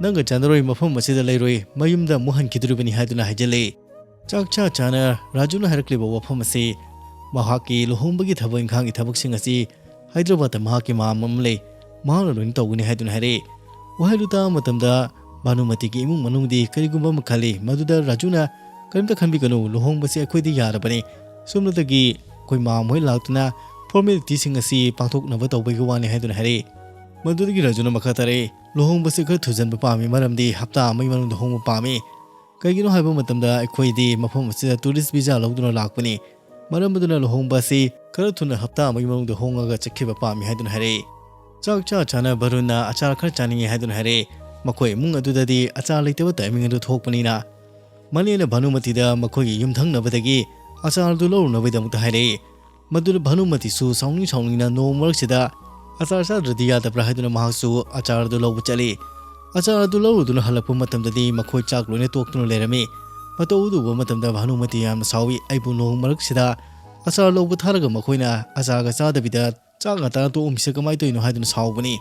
"ꯅꯪꯒ ꯆꯥꯟꯅꯔꯣꯏ, ꯃꯐꯝ ꯑꯁꯤꯗ ꯂꯩꯔꯣꯏ, ꯃꯌꯨꯝꯗ ꯑꯃꯨꯛ ꯍꯟꯈꯤꯗꯣꯔꯤꯕꯅꯤ" ꯍꯥꯏꯗꯨꯅ ꯍꯥꯏꯖꯤꯜꯂꯤ꯫ ꯆꯥꯛ ꯆꯥ ꯆꯥꯅ ꯔꯥꯖꯨꯅ ꯍꯥꯏꯔꯛꯂꯤꯕ ꯋꯥꯐꯝ ꯑꯁꯤ ꯃꯍꯥꯛꯀꯤ ꯂꯨꯍꯣꯡꯕꯒꯤ ꯊꯕꯛ ꯏꯪꯈꯥꯡꯒꯤ ꯊꯕꯛꯁꯤꯡ ꯑꯁꯤ ꯍꯥꯏꯗ꯭ꯔꯕꯥꯗꯇ ꯃꯍꯥꯛꯀꯤ ꯃꯥꯝꯃ ꯑꯃ ꯂꯩ꯫ ꯃꯍꯥꯛꯅ ꯂꯣꯏꯅ ꯇꯧꯒꯅꯤ ꯍꯥꯏꯗꯨꯅ ꯍꯥꯏꯔꯛꯏ꯫ ꯋꯥꯍꯩꯗꯨ ꯇꯥꯕ ꯃꯇꯝꯗ ꯚꯥꯅꯨꯃꯇꯤꯒꯤ ꯏꯃꯨꯡ ꯃꯅꯨꯡꯗꯤ ꯀꯔꯤꯒꯨꯝꯕ ꯑꯃ ꯈꯜꯂꯤ꯫ ꯃꯗꯨꯗ ꯔꯥꯖꯨꯅ, "ꯀꯔꯤꯝꯇ ꯈꯟꯕꯤꯒꯅꯨ, ꯂꯨꯍꯣꯡꯕꯁꯤ ꯑꯩꯈꯣꯏꯗꯤ ꯌꯥꯔꯕꯅꯤ꯫ ꯁꯣꯝꯗꯒꯤ ꯑꯩꯈꯣꯏ ꯃꯥꯝ ꯍꯣꯏ ꯂꯥꯛꯇꯨꯅ ꯐꯣꯔꯃꯦꯂꯤꯇꯤꯁꯤꯡ ꯑꯁꯤ ꯄꯥꯡꯊꯣꯛꯅꯕ ꯇꯧꯕꯒꯤ ꯋꯥꯅꯤ" ꯍꯥꯏꯗꯨꯅ ꯍꯥꯏꯔꯛꯏ꯫ ꯃꯗꯨꯗꯒꯤ ꯔꯥꯖꯨꯅ ꯃꯈꯥ ꯇꯥꯔꯛꯏ, "ꯂꯨꯍꯣꯡꯕꯁꯤ ꯈꯔ ꯊꯨꯖꯟꯕ ꯄꯥꯝꯃꯤ, ꯃꯔꯝꯗꯤ ꯍꯞꯇꯥ ꯑꯃꯒꯤ ꯃꯅꯨꯡꯗ ꯍꯣꯡꯕ ꯄꯥꯝꯃꯤ꯫ ꯀꯩꯒꯤꯅꯣ ꯍꯥꯏꯕ ꯃꯇꯝꯗ ꯑꯩꯈꯣꯏꯗꯤ ꯃꯐꯝ ꯑꯁꯤꯗ ꯇꯨꯔꯤꯁ ꯚꯤꯖꯥ ꯂꯧꯗꯨꯅ ꯂꯥꯛꯄꯅꯤ꯫ ꯃꯔꯝ ꯑꯗꯨꯅ ꯂꯨꯍꯣꯡꯕ ꯑꯁꯤ ꯈꯔ ꯊꯨꯅ ꯍꯞꯇꯥ ꯑꯃꯒꯤ ꯃꯅꯨꯡꯗ ꯍꯣꯡꯉꯒ ꯆꯠꯈꯤꯕ ꯄꯥꯝꯃꯤ" ꯍꯥꯏꯗꯨꯅ ꯍꯥꯏꯔꯛꯏ꯫ ꯆꯥꯛ ꯆꯥ ꯆꯥꯅ ꯚꯔꯨꯟꯅ ꯑꯆꯥꯔ ꯈꯔ ꯆꯥꯅꯤꯡꯉꯤ ꯍꯥꯏꯗꯨꯅ ꯍꯥꯏꯔꯛꯏ꯫ ꯃꯈꯣꯏ ꯏꯃꯨꯡ ꯑꯗꯨꯗꯗꯤ ꯑꯆꯥꯔ ꯂꯩꯇꯕ ꯇꯥꯏꯃꯤꯡ ꯑꯗꯨ ꯊꯣꯛꯄꯅꯤꯅ ꯃꯅꯦꯅ ꯚꯥꯅꯨꯃꯇꯤꯗ ꯃꯈꯣꯏꯒꯤ ꯌꯨꯝꯊꯪꯅꯕꯗꯒꯤ ꯑꯆꯥꯔ ꯑꯗꯨ ꯂꯧꯔꯨꯅꯕꯒꯤꯗꯃꯛꯇ ꯍꯥꯏꯔꯛꯏ꯫ ꯃꯗꯨꯗ ꯚꯥꯅꯨꯃꯇꯤꯁꯨ ꯁꯥꯎꯅꯤꯡ ꯁꯥꯎꯅꯤꯡꯅ ꯅꯣꯡ ꯃꯔꯛꯁꯤꯗ ꯑꯆꯥꯔ ꯆꯥꯗ꯭ꯔꯗꯤ ꯌꯥꯗꯕ꯭ꯔꯥ ꯍꯥꯏꯗꯨꯅ ꯃꯍꯥꯛꯁꯨ ꯑꯆꯥꯔ ꯑꯗꯨ ꯂꯧꯕ ꯆꯠꯂꯤ꯫ ꯑꯆꯥꯔ ꯑꯗꯨ ꯂꯧꯔꯨꯗꯨꯅ ꯍꯜꯂꯛꯄ ꯃꯇꯝꯗꯗꯤ ꯃꯈꯣꯏ ꯆꯥꯛ ꯂꯣꯏꯅ ꯇꯣꯛꯇꯨꯅ ꯂꯩꯔꯝꯃꯤ꯫ ꯃꯇꯧ ꯑꯗꯨ ꯎꯕ ꯃꯇꯝꯗ ꯚꯥꯅꯨꯃꯇꯤ ꯌꯥꯝꯅ ꯁꯥꯎꯏ꯫ "ꯑꯩꯕꯨ ꯅꯣꯡ ꯃꯔꯛꯁꯤꯗ ꯑꯆꯥꯔ ꯂꯧꯕ ꯊꯥꯔꯒ ꯃꯈꯣꯏꯅ ꯑꯆꯥꯔꯒ ꯆꯥꯗꯕꯤꯗ ꯆꯥꯛ ꯉꯟꯇꯥꯅ ꯇꯣꯛꯑꯝꯃꯤꯁꯦ ꯀꯃꯥꯏꯅ ꯇꯧꯔꯤꯅꯣ?" ꯍꯥꯏꯗꯨꯅ ꯁꯥꯎꯕꯅꯤ꯫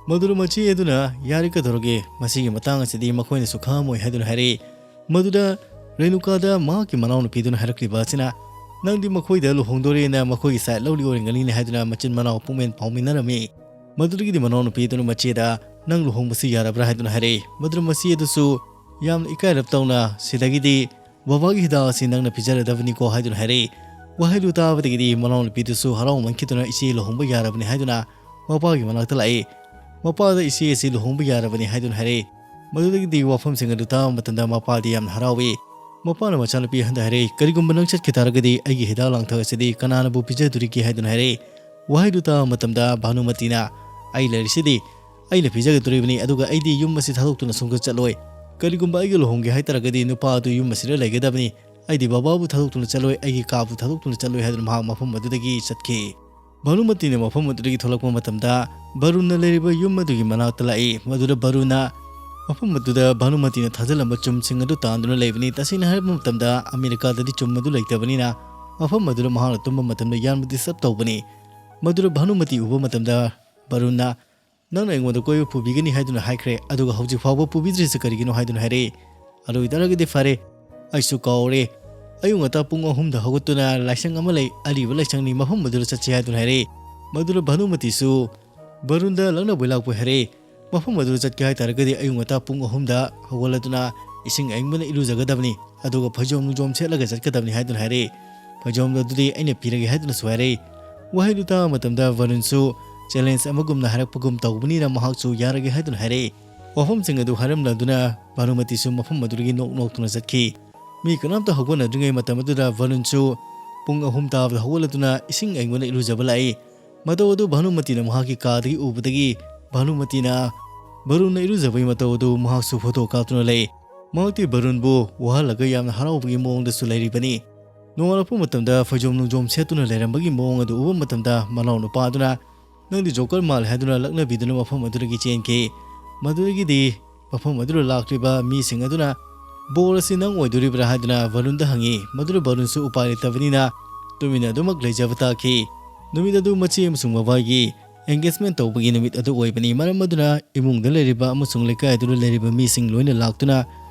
ꯃꯗꯨꯗ ꯃꯆꯦ ꯑꯗꯨꯅ, "ꯌꯥꯔꯦ, ꯀꯩꯗꯧꯔꯒꯦ? ꯃꯁꯤꯒꯤ ꯃꯇꯥꯡ ꯑꯁꯤꯗꯤ ꯃꯈꯣꯏꯅꯁꯨ ꯈꯪꯉꯝꯃꯣꯏ" ꯍꯥꯏꯗꯨꯅ ꯍꯥꯏꯔꯛꯏ꯫ ꯃꯗꯨꯗ ꯔꯦꯅꯨꯀꯥꯗ ꯃꯍꯥꯛꯀꯤ ꯃꯅꯥꯎꯅꯨꯄꯤꯗꯨꯅ ꯍꯥꯏꯔꯛꯂꯤꯕ ꯑꯁꯤꯅ, "ꯅꯪꯗꯤ ꯃꯈꯣꯏꯗ ꯂꯨꯍꯣꯡꯗꯣꯔꯦꯅ ꯃꯈꯣꯏꯒꯤ ꯁꯥꯏꯠ ꯂꯧꯔꯤ ꯑꯣꯏꯔꯝꯒꯅꯤꯅꯦ" ꯍꯥꯏꯗꯨꯅ ꯃꯆꯤꯟ ꯃꯅꯥꯎ ꯄꯨꯡꯃꯦꯟ ꯐꯥꯎꯃꯤꯟꯅꯔꯝꯃꯤ꯫ ꯃꯗꯨꯗꯒꯤꯗꯤ ꯃꯅꯥꯎꯅꯨꯄꯤꯗꯨꯅ ꯃꯆꯦꯗ, "ꯅꯪ ꯂꯨꯍꯣꯡꯕꯁꯤ ꯌꯥꯔꯕ꯭ꯔꯥ?" ꯍꯥꯏꯗꯨꯅ ꯍꯥꯏꯔꯛꯏ꯫ ꯃꯗꯨꯗ ꯃꯆꯦ ꯑꯗꯨꯁꯨ ꯌꯥꯝꯅ ꯏꯀꯥꯏꯔꯞ ꯇꯧꯅ, "ꯁꯤꯗꯒꯤꯗꯤ ꯕꯕꯥꯒꯤ ꯍꯤꯗꯥꯛ ꯑꯁꯤ ꯅꯪꯅ ꯄꯤꯖꯔꯗꯕꯅꯤꯀꯣ" ꯍꯥꯏꯗꯨꯅ ꯍꯥꯏꯔꯛꯏ꯫ ꯋꯥꯍꯩꯗꯨ ꯇꯥꯕꯗꯒꯤꯗꯤ ꯃꯅꯥꯎꯅꯨꯄꯤꯗꯨꯁꯨ ꯍꯔꯥꯎꯃꯟꯈꯤꯗꯨꯅ, "ꯏꯆꯦ ꯂꯨꯍꯣꯡꯕ ꯌꯥꯔꯕꯅꯤ" ꯍꯥꯏꯗꯨꯅ ꯃꯄꯥꯒꯤ ꯃꯅꯥꯛꯇ ꯂꯥꯛꯏ꯫ ꯃꯄꯥꯗ, "ꯏꯆꯦ ꯑꯁꯤ ꯂꯨꯍꯣꯡꯕ ꯌꯥꯔꯕꯅꯤ" ꯍꯥꯏꯗꯨꯅ ꯍꯥꯏꯔꯛꯏ꯫ ꯃꯗꯨꯗꯒꯤꯗꯤ ꯋꯥꯐꯝꯁꯤꯡ ꯑꯗꯨ ꯇꯥꯕ ꯃꯇꯝꯗ ꯃꯄꯥꯗꯤ ꯌꯥꯝꯅ ꯍꯔꯥꯎꯏ꯫ ꯃꯄꯥꯅ ꯃꯆꯥꯅꯨꯄꯤ ꯑꯍꯟꯗ ꯍꯥꯏꯔꯛꯏ, "ꯀꯔꯤꯒꯨꯝꯕ ꯅꯪ ꯆꯠꯈꯤ ꯇꯥꯔꯒꯗꯤ ꯑꯩꯒꯤ ꯍꯤꯗꯥꯛ ꯂꯥꯡꯊꯛ ꯑꯁꯤꯗꯤ ꯀꯅꯥꯅꯕꯨ ꯄꯤꯖꯗꯣꯔꯤꯒꯦ?" ꯍꯥꯏꯗꯨꯅ ꯍꯥꯏꯔꯛꯏ꯫ ꯋꯥꯍꯩꯗꯨ ꯇꯥꯕ ꯃꯇꯝꯗ ꯚꯥꯅꯨꯃꯇꯤꯅ, "ꯑꯩ ꯂꯩꯔꯤꯁꯤꯗꯤ, ꯑꯩꯅ ꯄꯤꯖꯒꯗꯣꯔꯤꯕꯅꯤ, ꯑꯗꯨꯒ ꯑꯩꯗꯤ ꯌꯨꯝ ꯑꯁꯤ ꯊꯥꯗꯣꯛꯇꯨꯅ ꯁꯨꯡꯆꯠ ꯆꯠꯂꯣꯏ꯫ ꯀꯔꯤꯒꯨꯝꯕ ꯑꯩꯒ ꯂꯨꯍꯣꯡꯒꯦ ꯍꯥꯏꯇꯥꯔꯒꯗꯤ ꯅꯨꯄꯥ ꯑꯗꯨ ꯌꯨꯝ ꯑꯁꯤꯗ ꯂꯩꯒꯗꯕꯅꯤ꯫ ꯑꯩꯗꯤ ꯕꯕꯥꯕꯨ ꯊꯥꯗꯣꯛꯇꯨꯅ ꯆꯠꯂꯣꯏ, ꯑꯩꯒꯤ ꯀꯥꯕꯨ ꯊꯥꯗꯣꯛꯇꯨꯅ ꯆꯠꯂꯣꯏ" ꯍꯥꯏꯗꯨꯅ ꯃꯍꯥꯛ ꯃꯐꯝ ꯑꯗꯨꯗꯒꯤ ꯆꯠꯈꯤ꯫ ꯚꯥꯅꯨꯃꯇꯤꯅ ꯃꯐꯝ ꯑꯗꯨꯗꯒꯤ ꯊꯣꯛꯂꯛꯄ ꯃꯇꯝꯗ ꯚꯔꯨꯟꯅ ꯂꯩꯔꯤꯕ ꯌꯨꯝ ꯑꯗꯨꯒꯤ ꯃꯅꯥꯛꯇ ꯂꯥꯛꯏ꯫ ꯃꯗꯨꯗ ꯚꯔꯨꯟꯅ ꯃꯐꯝ ꯑꯗꯨꯗ ꯚꯥꯅꯨꯃꯇꯤꯅ ꯊꯥꯖꯤꯜꯂꯝꯕ ꯆꯨꯝꯁꯤꯡ ꯑꯗꯨ ꯇꯥꯟꯗꯨꯅ ꯂꯩꯕꯅꯤ꯫ ꯇꯁꯦꯡꯅ ꯍꯥꯏꯔꯕ ꯃꯇꯝꯗ ꯑꯃꯦꯔꯤꯀꯥꯗꯗꯤ ꯆꯨꯝ ꯑꯗꯨ ꯂꯩꯇꯕꯅꯤꯅ ꯃꯐꯝ ꯑꯗꯨꯗ ꯃꯍꯥꯛꯅ ꯇꯨꯝꯕ ꯃꯇꯝꯗ ꯌꯥꯝꯅ ꯗꯤꯁꯇꯔꯕ ꯇꯧꯕꯅꯤ꯫ ꯃꯗꯨꯗ ꯚꯥꯅꯨꯃꯇꯤ ꯎꯕ ꯃꯇꯝꯗ ꯚꯔꯨꯟꯅ, "ꯅꯪꯅ ꯑꯩꯉꯣꯟꯗ ꯀꯣꯏꯕ ꯄꯨꯕꯤꯒꯅꯤ ꯍꯥꯏꯗꯨꯅ ꯍꯥꯏꯈ꯭ꯔꯦ, ꯑꯗꯨꯒ ꯍꯧꯖꯤꯛ ꯐꯥꯎꯕ ꯄꯨꯕꯤꯗ꯭ꯔꯤꯁꯤ ꯀꯔꯤꯒꯤꯅꯣ?" ꯍꯥꯏꯗꯨꯅ ꯍꯥꯏꯔꯛꯏ꯫ "ꯑꯗꯨ ꯑꯣꯏꯇꯥꯔꯒꯗꯤ ꯐꯔꯦ, ꯑꯩꯁꯨ ꯀꯥꯎꯔꯦ꯫ ꯑꯌꯨꯛ ꯉꯟꯇꯥ ꯄꯨꯡ ꯑꯍꯨꯝꯗ ꯍꯧꯒꯠꯇꯨꯅ ꯂꯥꯏꯁꯪ ꯑꯃ ꯂꯩ, ꯑꯔꯤꯕ ꯂꯥꯏꯁꯪꯅꯤ, ꯃꯐꯝ ꯑꯗꯨꯗ ꯆꯠꯁꯤ" ꯍꯥꯏꯗꯨꯅ ꯍꯥꯏꯔꯛꯏ꯫ ꯃꯗꯨꯗ ꯚꯥꯅꯨꯃꯇꯤꯁꯨ ꯕꯔꯨꯟꯗ ꯂꯛꯅꯕꯣꯏ ꯂꯥꯛꯄꯣꯏ ꯍꯥꯏꯔꯛꯏ꯫ ꯃꯐꯝ ꯑꯗꯨꯗ ꯆꯠꯀꯦ ꯍꯥꯏꯇꯥꯔꯒꯗꯤ ꯑꯌꯨꯛ ꯉꯟꯇꯥ ꯄꯨꯡ ꯑꯍꯨꯝꯗ ꯍꯧꯒꯠꯂꯗꯨꯅ ꯏꯁꯤꯡ ꯑꯏꯪꯕꯅ ꯏꯔꯨꯖꯒꯗꯕꯅꯤ, ꯑꯗꯨꯒ ꯐꯩꯖꯣꯝ ꯅꯨꯡꯖꯣꯝ ꯁꯦꯠꯂꯒ ꯆꯠꯀꯗꯕꯅꯤ ꯍꯥꯏꯗꯨꯅ ꯍꯥꯏꯔꯛꯏ꯫ ꯐꯩꯖꯣꯝ ꯑꯗꯨꯗꯤ ꯑꯩꯅ ꯄꯤꯔꯒꯦ ꯍꯥꯏꯗꯨꯅꯁꯨ ꯍꯥꯏꯔꯛꯏ꯫ ꯋꯥꯍꯩꯗꯨ ꯇꯥꯕ ꯃꯇꯝꯗ ꯕꯔꯨꯟꯁꯨ ꯆꯦꯂꯦꯟꯖ ꯑꯃꯒꯨꯝꯅ ꯍꯥꯏꯔꯛꯄꯒꯨꯝ ꯇꯧꯕꯅꯤꯅ ꯃꯍꯥꯛꯁꯨ ꯌꯥꯔꯒꯦ ꯍꯥꯏꯗꯨꯅ ꯍꯥꯏꯔꯛꯏ꯫ ꯋꯥꯐꯝꯁꯤꯡ ꯑꯗꯨ ꯍꯥꯏꯔꯝꯂꯗꯨꯅ ꯚꯥꯅꯨꯃꯇꯤꯁꯨ ꯃꯐꯝ ꯑꯗꯨꯗꯒꯤ ꯅꯣꯛ ꯅꯣꯛꯇꯨꯅ ꯆꯠꯈꯤ꯫ ꯃꯤ ꯀꯅꯥꯝꯇ ꯍꯧꯒꯠꯅꯗ꯭ꯔꯤꯉꯩ ꯃꯇꯝ ꯑꯗꯨꯗ ꯚꯔꯨꯟꯁꯨ ꯄꯨꯡ ꯑꯍꯨꯝ ꯇꯥꯕꯗ ꯍꯧꯒꯠꯂꯗꯨꯅ ꯏꯁꯤꯡ ꯑꯏꯪꯕꯅ ꯏꯔꯨꯖꯕ ꯂꯥꯛꯏ꯫ ꯃꯇꯧ ꯑꯗꯨ ꯚꯥꯅꯨꯃꯇꯤꯅ ꯃꯍꯥꯛꯀꯤ ꯀꯥꯗꯒꯤ ꯎꯕꯗꯒꯤ ꯚꯥꯅꯨꯃꯇꯤꯅ ꯚꯔꯨꯟꯅ ꯏꯔꯨꯖꯕꯒꯤ ꯃꯇꯧ ꯑꯗꯨ ꯃꯍꯥꯛꯁꯨ ꯐꯣꯇꯣ ꯀꯥꯞꯇꯨꯅ ꯂꯩ꯫ ꯃꯍꯥꯛꯇꯤ ꯚꯔꯨꯟꯕꯨ ꯋꯥꯍꯜꯂꯒ ꯌꯥꯝꯅ ꯍꯔꯥꯎꯕꯒꯤ ꯃꯑꯣꯡꯗꯁꯨ ꯂꯩꯔꯤꯕꯅꯤ꯫ ꯅꯣꯡꯉꯥꯜꯂꯛꯄ ꯃꯇꯝꯗ ꯐꯩꯖꯣꯝ ꯅꯨꯡꯖꯣꯝ ꯁꯦꯠꯇꯨꯅ ꯂꯩꯔꯝꯕꯒꯤ ꯃꯑꯣꯡ ꯑꯗꯨ ꯎꯕ ꯃꯇꯝꯗ ꯃꯅꯥꯎ ꯅꯨꯄꯥ ꯑꯗꯨꯅ "ꯅꯪꯗꯤ ꯖꯣꯀꯔ ꯃꯥꯜꯂꯦ" ꯍꯥꯏꯗꯨꯅ ꯂꯛꯅꯕꯤꯗꯨꯅ ꯃꯐꯝ ꯑꯗꯨꯗꯒꯤ ꯆꯦꯟꯈꯤ꯫ ꯃꯗꯨꯗꯒꯤꯗꯤ ꯃꯐꯝ ꯑꯗꯨꯗ ꯂꯥꯛꯂꯤꯕ ꯃꯤꯁꯤꯡ ꯑꯗꯨꯅ "ꯕꯣꯔ ꯑꯁꯤ ꯅꯪ ꯑꯣꯏꯗꯣꯔꯤꯕ꯭ꯔꯥ?" ꯍꯥꯏꯗꯨꯅ ꯚꯔꯨꯟꯗ ꯍꯪꯉꯤ꯫ ꯃꯗꯨꯗ ꯚꯔꯨꯟꯁꯨ ꯎꯄꯥꯏ ꯂꯩꯇꯕꯅꯤꯅ ꯇꯨꯃꯤꯟꯅ ꯑꯗꯨꯃꯛ ꯂꯩꯖꯕ ꯇꯥꯈꯤ꯫ ꯅꯨꯃꯤꯠ ꯑꯗꯨ ꯃꯆꯦ ꯑꯃꯁꯨꯡ ꯃꯕꯥꯏꯒꯤ ꯑꯦꯡꯒꯦꯖꯃꯦꯟ ꯇꯧꯕꯒꯤ ꯅꯨꯃꯤꯠ ꯑꯗꯨ ꯑꯣꯏꯕꯅꯤ꯫ ꯃꯔꯝ ꯑꯗꯨꯅ ꯏꯃꯨꯡꯗ ꯂꯩꯔꯤꯕ ꯑꯃꯁꯨꯡ ꯂꯩꯀꯥꯏ ꯑꯗꯨꯗ ꯂꯩꯔꯤꯕ ꯃꯤꯁꯤꯡ ꯂꯣꯏꯅ ꯂꯥꯛꯇꯨꯅ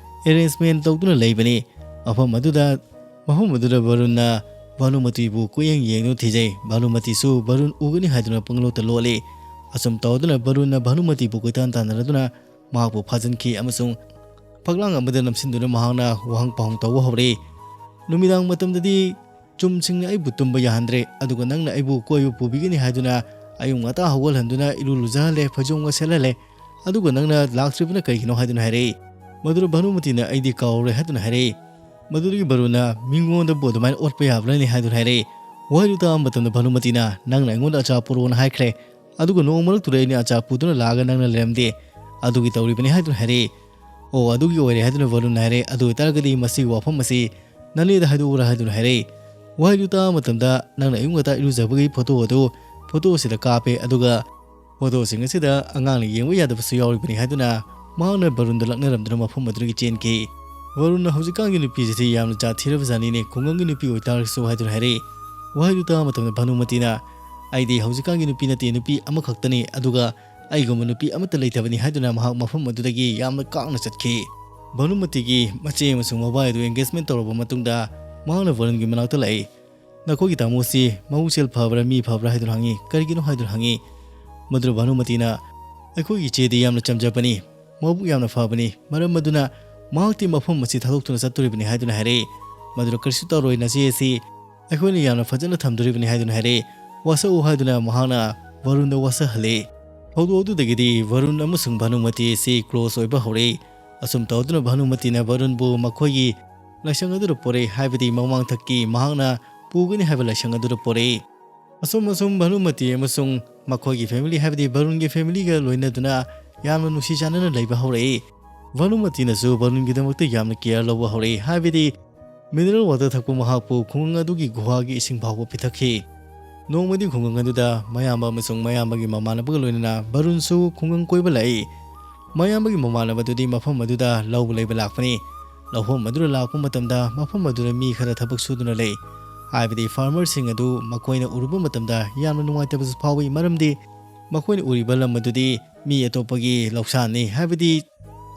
ꯑꯦꯔꯦꯟꯖꯃꯦꯟ ꯇꯧꯗꯨꯅ ꯂꯩꯕꯅꯤ꯫ ꯃꯐꯝ ꯑꯗꯨꯗ, ꯃꯐꯝ ꯑꯗꯨꯗ ꯚꯔꯨꯟꯅ ꯚꯥꯅꯨꯃꯇꯤꯕꯨ ꯀꯣꯏꯌꯦꯡ ꯌꯦꯡꯗꯨꯅ ꯊꯤꯖꯩ꯫ ꯚꯥꯅꯨꯃꯇꯤꯁꯨ ꯚꯔꯨꯟ ꯎꯒꯅꯤ ꯍꯥꯏꯗꯨꯅ ꯄꯪꯂꯣꯠꯇ ꯂꯣꯠꯂꯤ꯫ ꯑꯁꯨꯝ ꯇꯧꯗꯨꯅ ꯚꯔꯨꯟꯅ ꯚꯥꯅꯨꯃꯇꯤꯕꯨ ꯀꯣꯏꯇꯥꯟ ꯇꯥꯟꯅꯔꯗꯨꯅ ꯃꯍꯥꯛꯄꯨ ꯐꯥꯖꯤꯟꯈꯤ ꯑꯃꯁꯨꯡ ꯐꯛꯂꯥꯡ ꯑꯃꯗ ꯅꯝꯁꯤꯟꯗꯨꯅ ꯃꯍꯥꯛꯅ ꯋꯥꯍꯪ ꯄꯥꯎꯍꯪ ꯇꯧꯕ ꯍꯧꯔꯛꯏ꯫ ꯅꯨꯃꯤꯗꯥꯡ ꯃꯇꯝꯗꯗꯤ ꯆꯨꯝꯁꯤꯡꯅ ꯑꯩꯕꯨ ꯇꯨꯝꯕ ꯌꯥꯍꯟꯗ꯭ꯔꯦ, ꯑꯗꯨꯒ ꯅꯪꯅ ꯑꯩꯕꯨ ꯀꯣꯏꯕ ꯄꯨꯕꯤꯒꯅꯤ ꯍꯥꯏꯗꯨꯅ ꯑꯌꯨꯛ ꯉꯟꯇꯥ ꯍꯧꯒꯠꯍꯟꯗꯨꯅ ꯏꯔꯨ ꯂꯨꯖꯍꯜꯂꯦ, ꯐꯩꯖꯣꯝꯒ ꯁꯦꯠꯍꯜꯂꯦ, ꯑꯗꯨꯒ ꯅꯪꯅ ꯂꯥꯛꯇ꯭ꯔꯤꯕꯅ ꯀꯩꯒꯤꯅꯣ ꯍꯥꯏꯗꯨꯅ ꯍꯥꯏꯔꯛꯏ꯫ ꯃꯗꯨꯗ ꯚꯥꯅꯨꯃꯇꯤꯅ "ꯑꯩꯗꯤ ꯀꯥꯎꯔꯦ" ꯍꯥꯏꯗꯨꯅ ꯍꯥꯏꯔꯛꯏ꯫ ꯃꯗꯨꯗꯒꯤ ꯚꯔꯨꯟꯅ "ꯃꯤꯉꯣꯟꯗꯕꯨ ꯑꯗꯨꯃꯥꯏꯅ ꯑꯣꯠꯄ ꯌꯥꯕ꯭ꯔꯥꯅꯦ?" ꯍꯥꯏꯗꯨꯅ ꯍꯥꯏꯔꯛꯏ꯫ ꯋꯥꯍꯩꯗꯨ ꯇꯥꯕ ꯃꯇꯝꯗ ꯚꯥꯅꯨꯃꯇꯤꯅ "ꯅꯪꯅ ꯑꯩꯉꯣꯟꯗ ꯑꯆꯥ ꯄꯨꯔꯛꯑꯣꯅ ꯍꯥꯏꯈ꯭ꯔꯦ, ꯑꯗꯨꯒ ꯅꯣꯡꯃ ꯃꯔꯛꯇꯨꯗ ꯑꯩꯅ ꯑꯆꯥ ꯄꯨꯗꯨꯅ ꯂꯥꯛꯑꯒ ꯅꯪꯅ ꯂꯩꯔꯝꯗꯦ, ꯑꯗꯨꯒꯤ ꯇꯧꯔꯤꯕꯅꯤ" ꯍꯥꯏꯗꯨꯅ ꯍꯥꯏꯔꯛꯏ꯫ "ꯑꯣ, ꯑꯗꯨꯒꯤ ꯑꯣꯏꯔꯦ" ꯍꯥꯏꯗꯨꯅ ꯚꯔꯨꯟꯅ ꯍꯥꯏꯔꯛꯏ꯫ "ꯑꯗꯨ ꯑꯣꯏꯇꯥꯔꯒꯗꯤ ꯃꯁꯤꯒꯤ ꯋꯥꯐꯝ ꯑꯁꯤ ꯅꯅꯦꯗ ꯍꯥꯏꯗꯣꯛꯎꯔꯥ?" ꯍꯥꯏꯗꯨꯅ ꯍꯥꯏꯔꯛꯏ꯫ ꯋꯥꯍꯩꯗꯨ ꯇꯥꯕ ꯃꯇꯝꯗ "ꯅꯪꯅ ꯑꯌꯨꯛ ꯉꯟꯇꯥ ꯏꯔꯨꯖꯕꯒꯤ ꯐꯣꯇꯣ ꯑꯗꯨ ꯐꯣꯇꯣ ꯑꯁꯤꯗ ꯀꯥꯞꯄꯦ, ꯑꯗꯨꯒ ꯐꯣꯇꯣꯁꯤꯡ ꯑꯁꯤꯗ ꯑꯉꯥꯡꯅ ꯌꯦꯡꯕ ꯌꯥꯗꯕꯁꯨ ꯌꯥꯎꯔꯤꯕꯅꯤ" ꯍꯥꯏꯗꯨꯅ ꯃꯍꯥꯛꯅ ꯚꯔꯨꯟꯗ ꯂꯛꯅꯔꯝꯗꯨꯅ ꯃꯐꯝ ꯑꯗꯨꯗꯒꯤ ꯆꯦꯟꯈꯤ꯫ ꯚꯔꯨꯟꯅ "ꯍꯧꯖꯤꯛꯀꯥꯟꯒꯤ ꯅꯨꯄꯤꯁꯤꯗꯤ ꯌꯥꯝꯅ ꯖꯥꯠ ꯊꯤꯔꯕ ꯖꯥꯠꯅꯤꯅꯦ, ꯈꯨꯡꯒꯪꯒꯤ ꯅꯨꯄꯤ ꯑꯣꯏꯇꯥꯔꯒꯁꯨ" ꯍꯥꯏꯗꯨꯅ ꯍꯥꯏꯔꯛꯏ꯫ ꯋꯥꯍꯩꯗꯨ ꯇꯥꯕ ꯃꯇꯝꯗ ꯚꯥꯅꯨꯃꯇꯤꯅ "ꯑꯩꯗꯤ ꯍꯧꯖꯤꯛꯀꯥꯟꯒꯤ ꯅꯨꯄꯤ ꯅꯠꯇꯦ, ꯅꯨꯄꯤ ꯑꯃꯈꯛꯇꯅꯤ, ꯑꯗꯨꯒ ꯑꯩꯒꯨꯝꯕ ꯅꯨꯄꯤ ꯑꯃꯠꯇ ꯂꯩꯇꯕꯅꯤ" ꯍꯥꯏꯗꯨꯅ ꯃꯍꯥꯛ ꯃꯐꯝ ꯑꯗꯨꯗꯒꯤ ꯌꯥꯝꯅ ꯀꯥꯡꯅ ꯆꯠꯈꯤ꯫ ꯚꯥꯅꯨꯃꯇꯤꯒꯤ ꯃꯆꯦ ꯑꯃꯁꯨꯡ ꯃꯕꯥꯏ ꯑꯗꯨ ꯑꯦꯡꯒꯦꯖꯃꯦꯟ ꯇꯧꯔꯕ ꯃꯇꯨꯡꯗ ꯃꯍꯥꯛꯅ ꯚꯔꯨꯟꯒꯤ ꯃꯅꯥꯛꯇ ꯂꯥꯛꯏ꯫ "ꯅꯈꯣꯏꯒꯤ ꯇꯥꯃꯣꯁꯤ ꯃꯕꯨꯛꯆꯦꯜ ꯐꯕ꯭ꯔꯥ, ꯃꯤ ꯐꯕ꯭ꯔꯥ?" ꯍꯥꯏꯗꯨꯅ ꯍꯪꯉꯤ꯫ "ꯀꯔꯤꯒꯤꯅꯣ?" ꯍꯥꯏꯗꯨꯅ ꯍꯪꯉꯤ꯫ ꯃꯗꯨꯗ ꯚꯥꯅꯨꯃꯇꯤꯅ, "ꯑꯩꯈꯣꯏꯒꯤ ꯏꯆꯦꯗꯤ ꯌꯥꯝꯅ ꯆꯝꯖꯕꯅꯤ, ꯃꯕꯨꯛ ꯌꯥꯝꯅ ꯐꯕꯅꯤ, ꯃꯔꯝ ꯑꯗꯨꯅ ꯃꯍꯥꯛꯇꯤ ꯃꯐꯝ ꯑꯁꯤ ꯊꯥꯗꯣꯛꯇꯨꯅ ꯆꯠꯇꯣꯔꯤꯕꯅꯤ" ꯍꯥꯏꯗꯨꯅ ꯍꯥꯏꯔꯛꯏ꯫ ꯃꯗꯨꯗ, "ꯀꯔꯤꯁꯨ ꯇꯧꯔꯣꯏ, ꯅꯆꯦ ꯑꯁꯤ ꯑꯩꯈꯣꯏꯅ ꯌꯥꯝꯅ ꯐꯖꯅ ꯊꯝꯗꯣꯔꯤꯕꯅꯤ" ꯍꯥꯏꯗꯨꯅ ꯍꯥꯏꯔꯛꯏ꯫ "ꯋꯥꯁꯛꯎ" ꯍꯥꯏꯗꯨꯅ ꯃꯍꯥꯛꯅ ꯚꯔꯨꯟꯗ ꯋꯥꯁꯛꯍꯜꯂꯤ꯫ ꯊꯧꯗꯣꯛ ꯑꯗꯨꯗꯒꯤꯗꯤ ꯚꯔꯨꯟ ꯑꯃꯁꯨꯡ ꯚꯥꯅꯨꯃꯇꯤ ꯑꯁꯤ close ꯑꯣꯏꯕ ꯍꯧꯔꯛꯏ꯫ ꯑꯁꯨꯝ ꯇꯧꯗꯨꯅ ꯚꯥꯅꯨꯃꯇꯤꯅ ꯚꯔꯨꯟꯕꯨ ꯃꯈꯣꯏꯒꯤ ꯂꯥꯏꯁꯪ ꯑꯗꯨꯗ ꯄꯣꯔꯛꯏ, ꯍꯥꯏꯕꯗꯤ ꯃꯃꯥꯡꯊꯛꯀꯤ ꯃꯍꯥꯛꯅ ꯄꯨꯒꯅꯤ ꯍꯥꯏꯕ ꯂꯥꯏꯁꯪ ꯑꯗꯨꯗ ꯄꯣꯔꯛꯏ꯫ ꯑꯁꯨꯝ ꯑꯁꯨꯝ ꯚꯥꯅꯨꯃꯇꯤ ꯑꯃꯁꯨꯡ ꯃꯈꯣꯏꯒꯤ family, ꯍꯥꯏꯕꯗꯤ ꯚꯔꯨꯟꯒꯤ familyꯒ ꯂꯣꯏꯅꯗꯨꯅ ꯌꯥꯝꯅ ꯅꯨꯡꯁꯤ ꯆꯥꯟꯅꯅ ꯂꯩꯕ ꯍꯧꯔꯛꯏ꯫ ꯚꯥꯅꯨꯃꯇꯤꯅꯁꯨ ꯚꯔꯨꯟꯒꯤꯗꯃꯛꯇ ꯌꯥꯝꯅ care ꯂꯧꯕ ꯍꯧꯔꯛꯏ, ꯍꯥꯏꯕꯗꯤ mineral water ꯊꯛꯄ ꯃꯍꯥꯛꯄꯨ ꯈꯨꯡꯒꯪ ꯑꯗꯨꯒꯤ ꯒꯨꯍꯥꯒꯤ ꯏꯁꯤꯡ ꯐꯥꯎꯕ ꯄꯤꯊꯛꯈꯤ꯫ ꯅꯣꯡꯃꯗꯤ ꯈꯨꯡꯒꯪ ꯑꯗꯨꯗ ꯃꯌꯥꯝꯕ ꯑꯃꯁꯨꯡ ꯃꯌꯥꯝꯕꯒꯤ ꯃꯃꯥꯟꯅꯕꯒ ꯂꯣꯏꯅꯅ ꯚꯔꯨꯟꯁꯨ ꯈꯨꯡꯒꯪ ꯀꯣꯏꯕ ꯂꯥꯛꯏ꯫ ꯃꯌꯥꯝꯕꯒꯤ ꯃꯃꯥꯟꯅꯕꯗꯨꯗꯤ ꯃꯐꯝ ꯑꯗꯨꯗ ꯂꯧꯕ ꯂꯩꯕ ꯂꯥꯛꯄꯅꯤ꯫ ꯂꯧꯐꯝ ꯑꯗꯨꯗ ꯂꯥꯛꯄ ꯃꯇꯝꯗ ꯃꯐꯝ ꯑꯗꯨꯗ ꯃꯤ ꯈꯔ ꯊꯕꯛ ꯁꯨꯗꯨꯅ ꯂꯩ, ꯍꯥꯏꯕꯗꯤ farmerꯁꯤꯡ ꯑꯗꯨ ꯃꯈꯣꯏꯅ ꯎꯔꯨꯕ ꯃꯇꯝꯗ ꯌꯥꯝꯅ ꯅꯨꯡꯉꯥꯏꯇꯕꯁꯨ ꯐꯥꯎꯏ, ꯃꯔꯝꯗꯤ ꯃꯈꯣꯏꯅ ꯎꯔꯤꯕ ꯂꯝ ꯑꯗꯨꯗꯤ ꯃꯤ ꯑꯇꯣꯞꯄꯒꯤ ꯂꯧꯁꯥꯟꯅꯤ, ꯍꯥꯏꯕꯗꯤ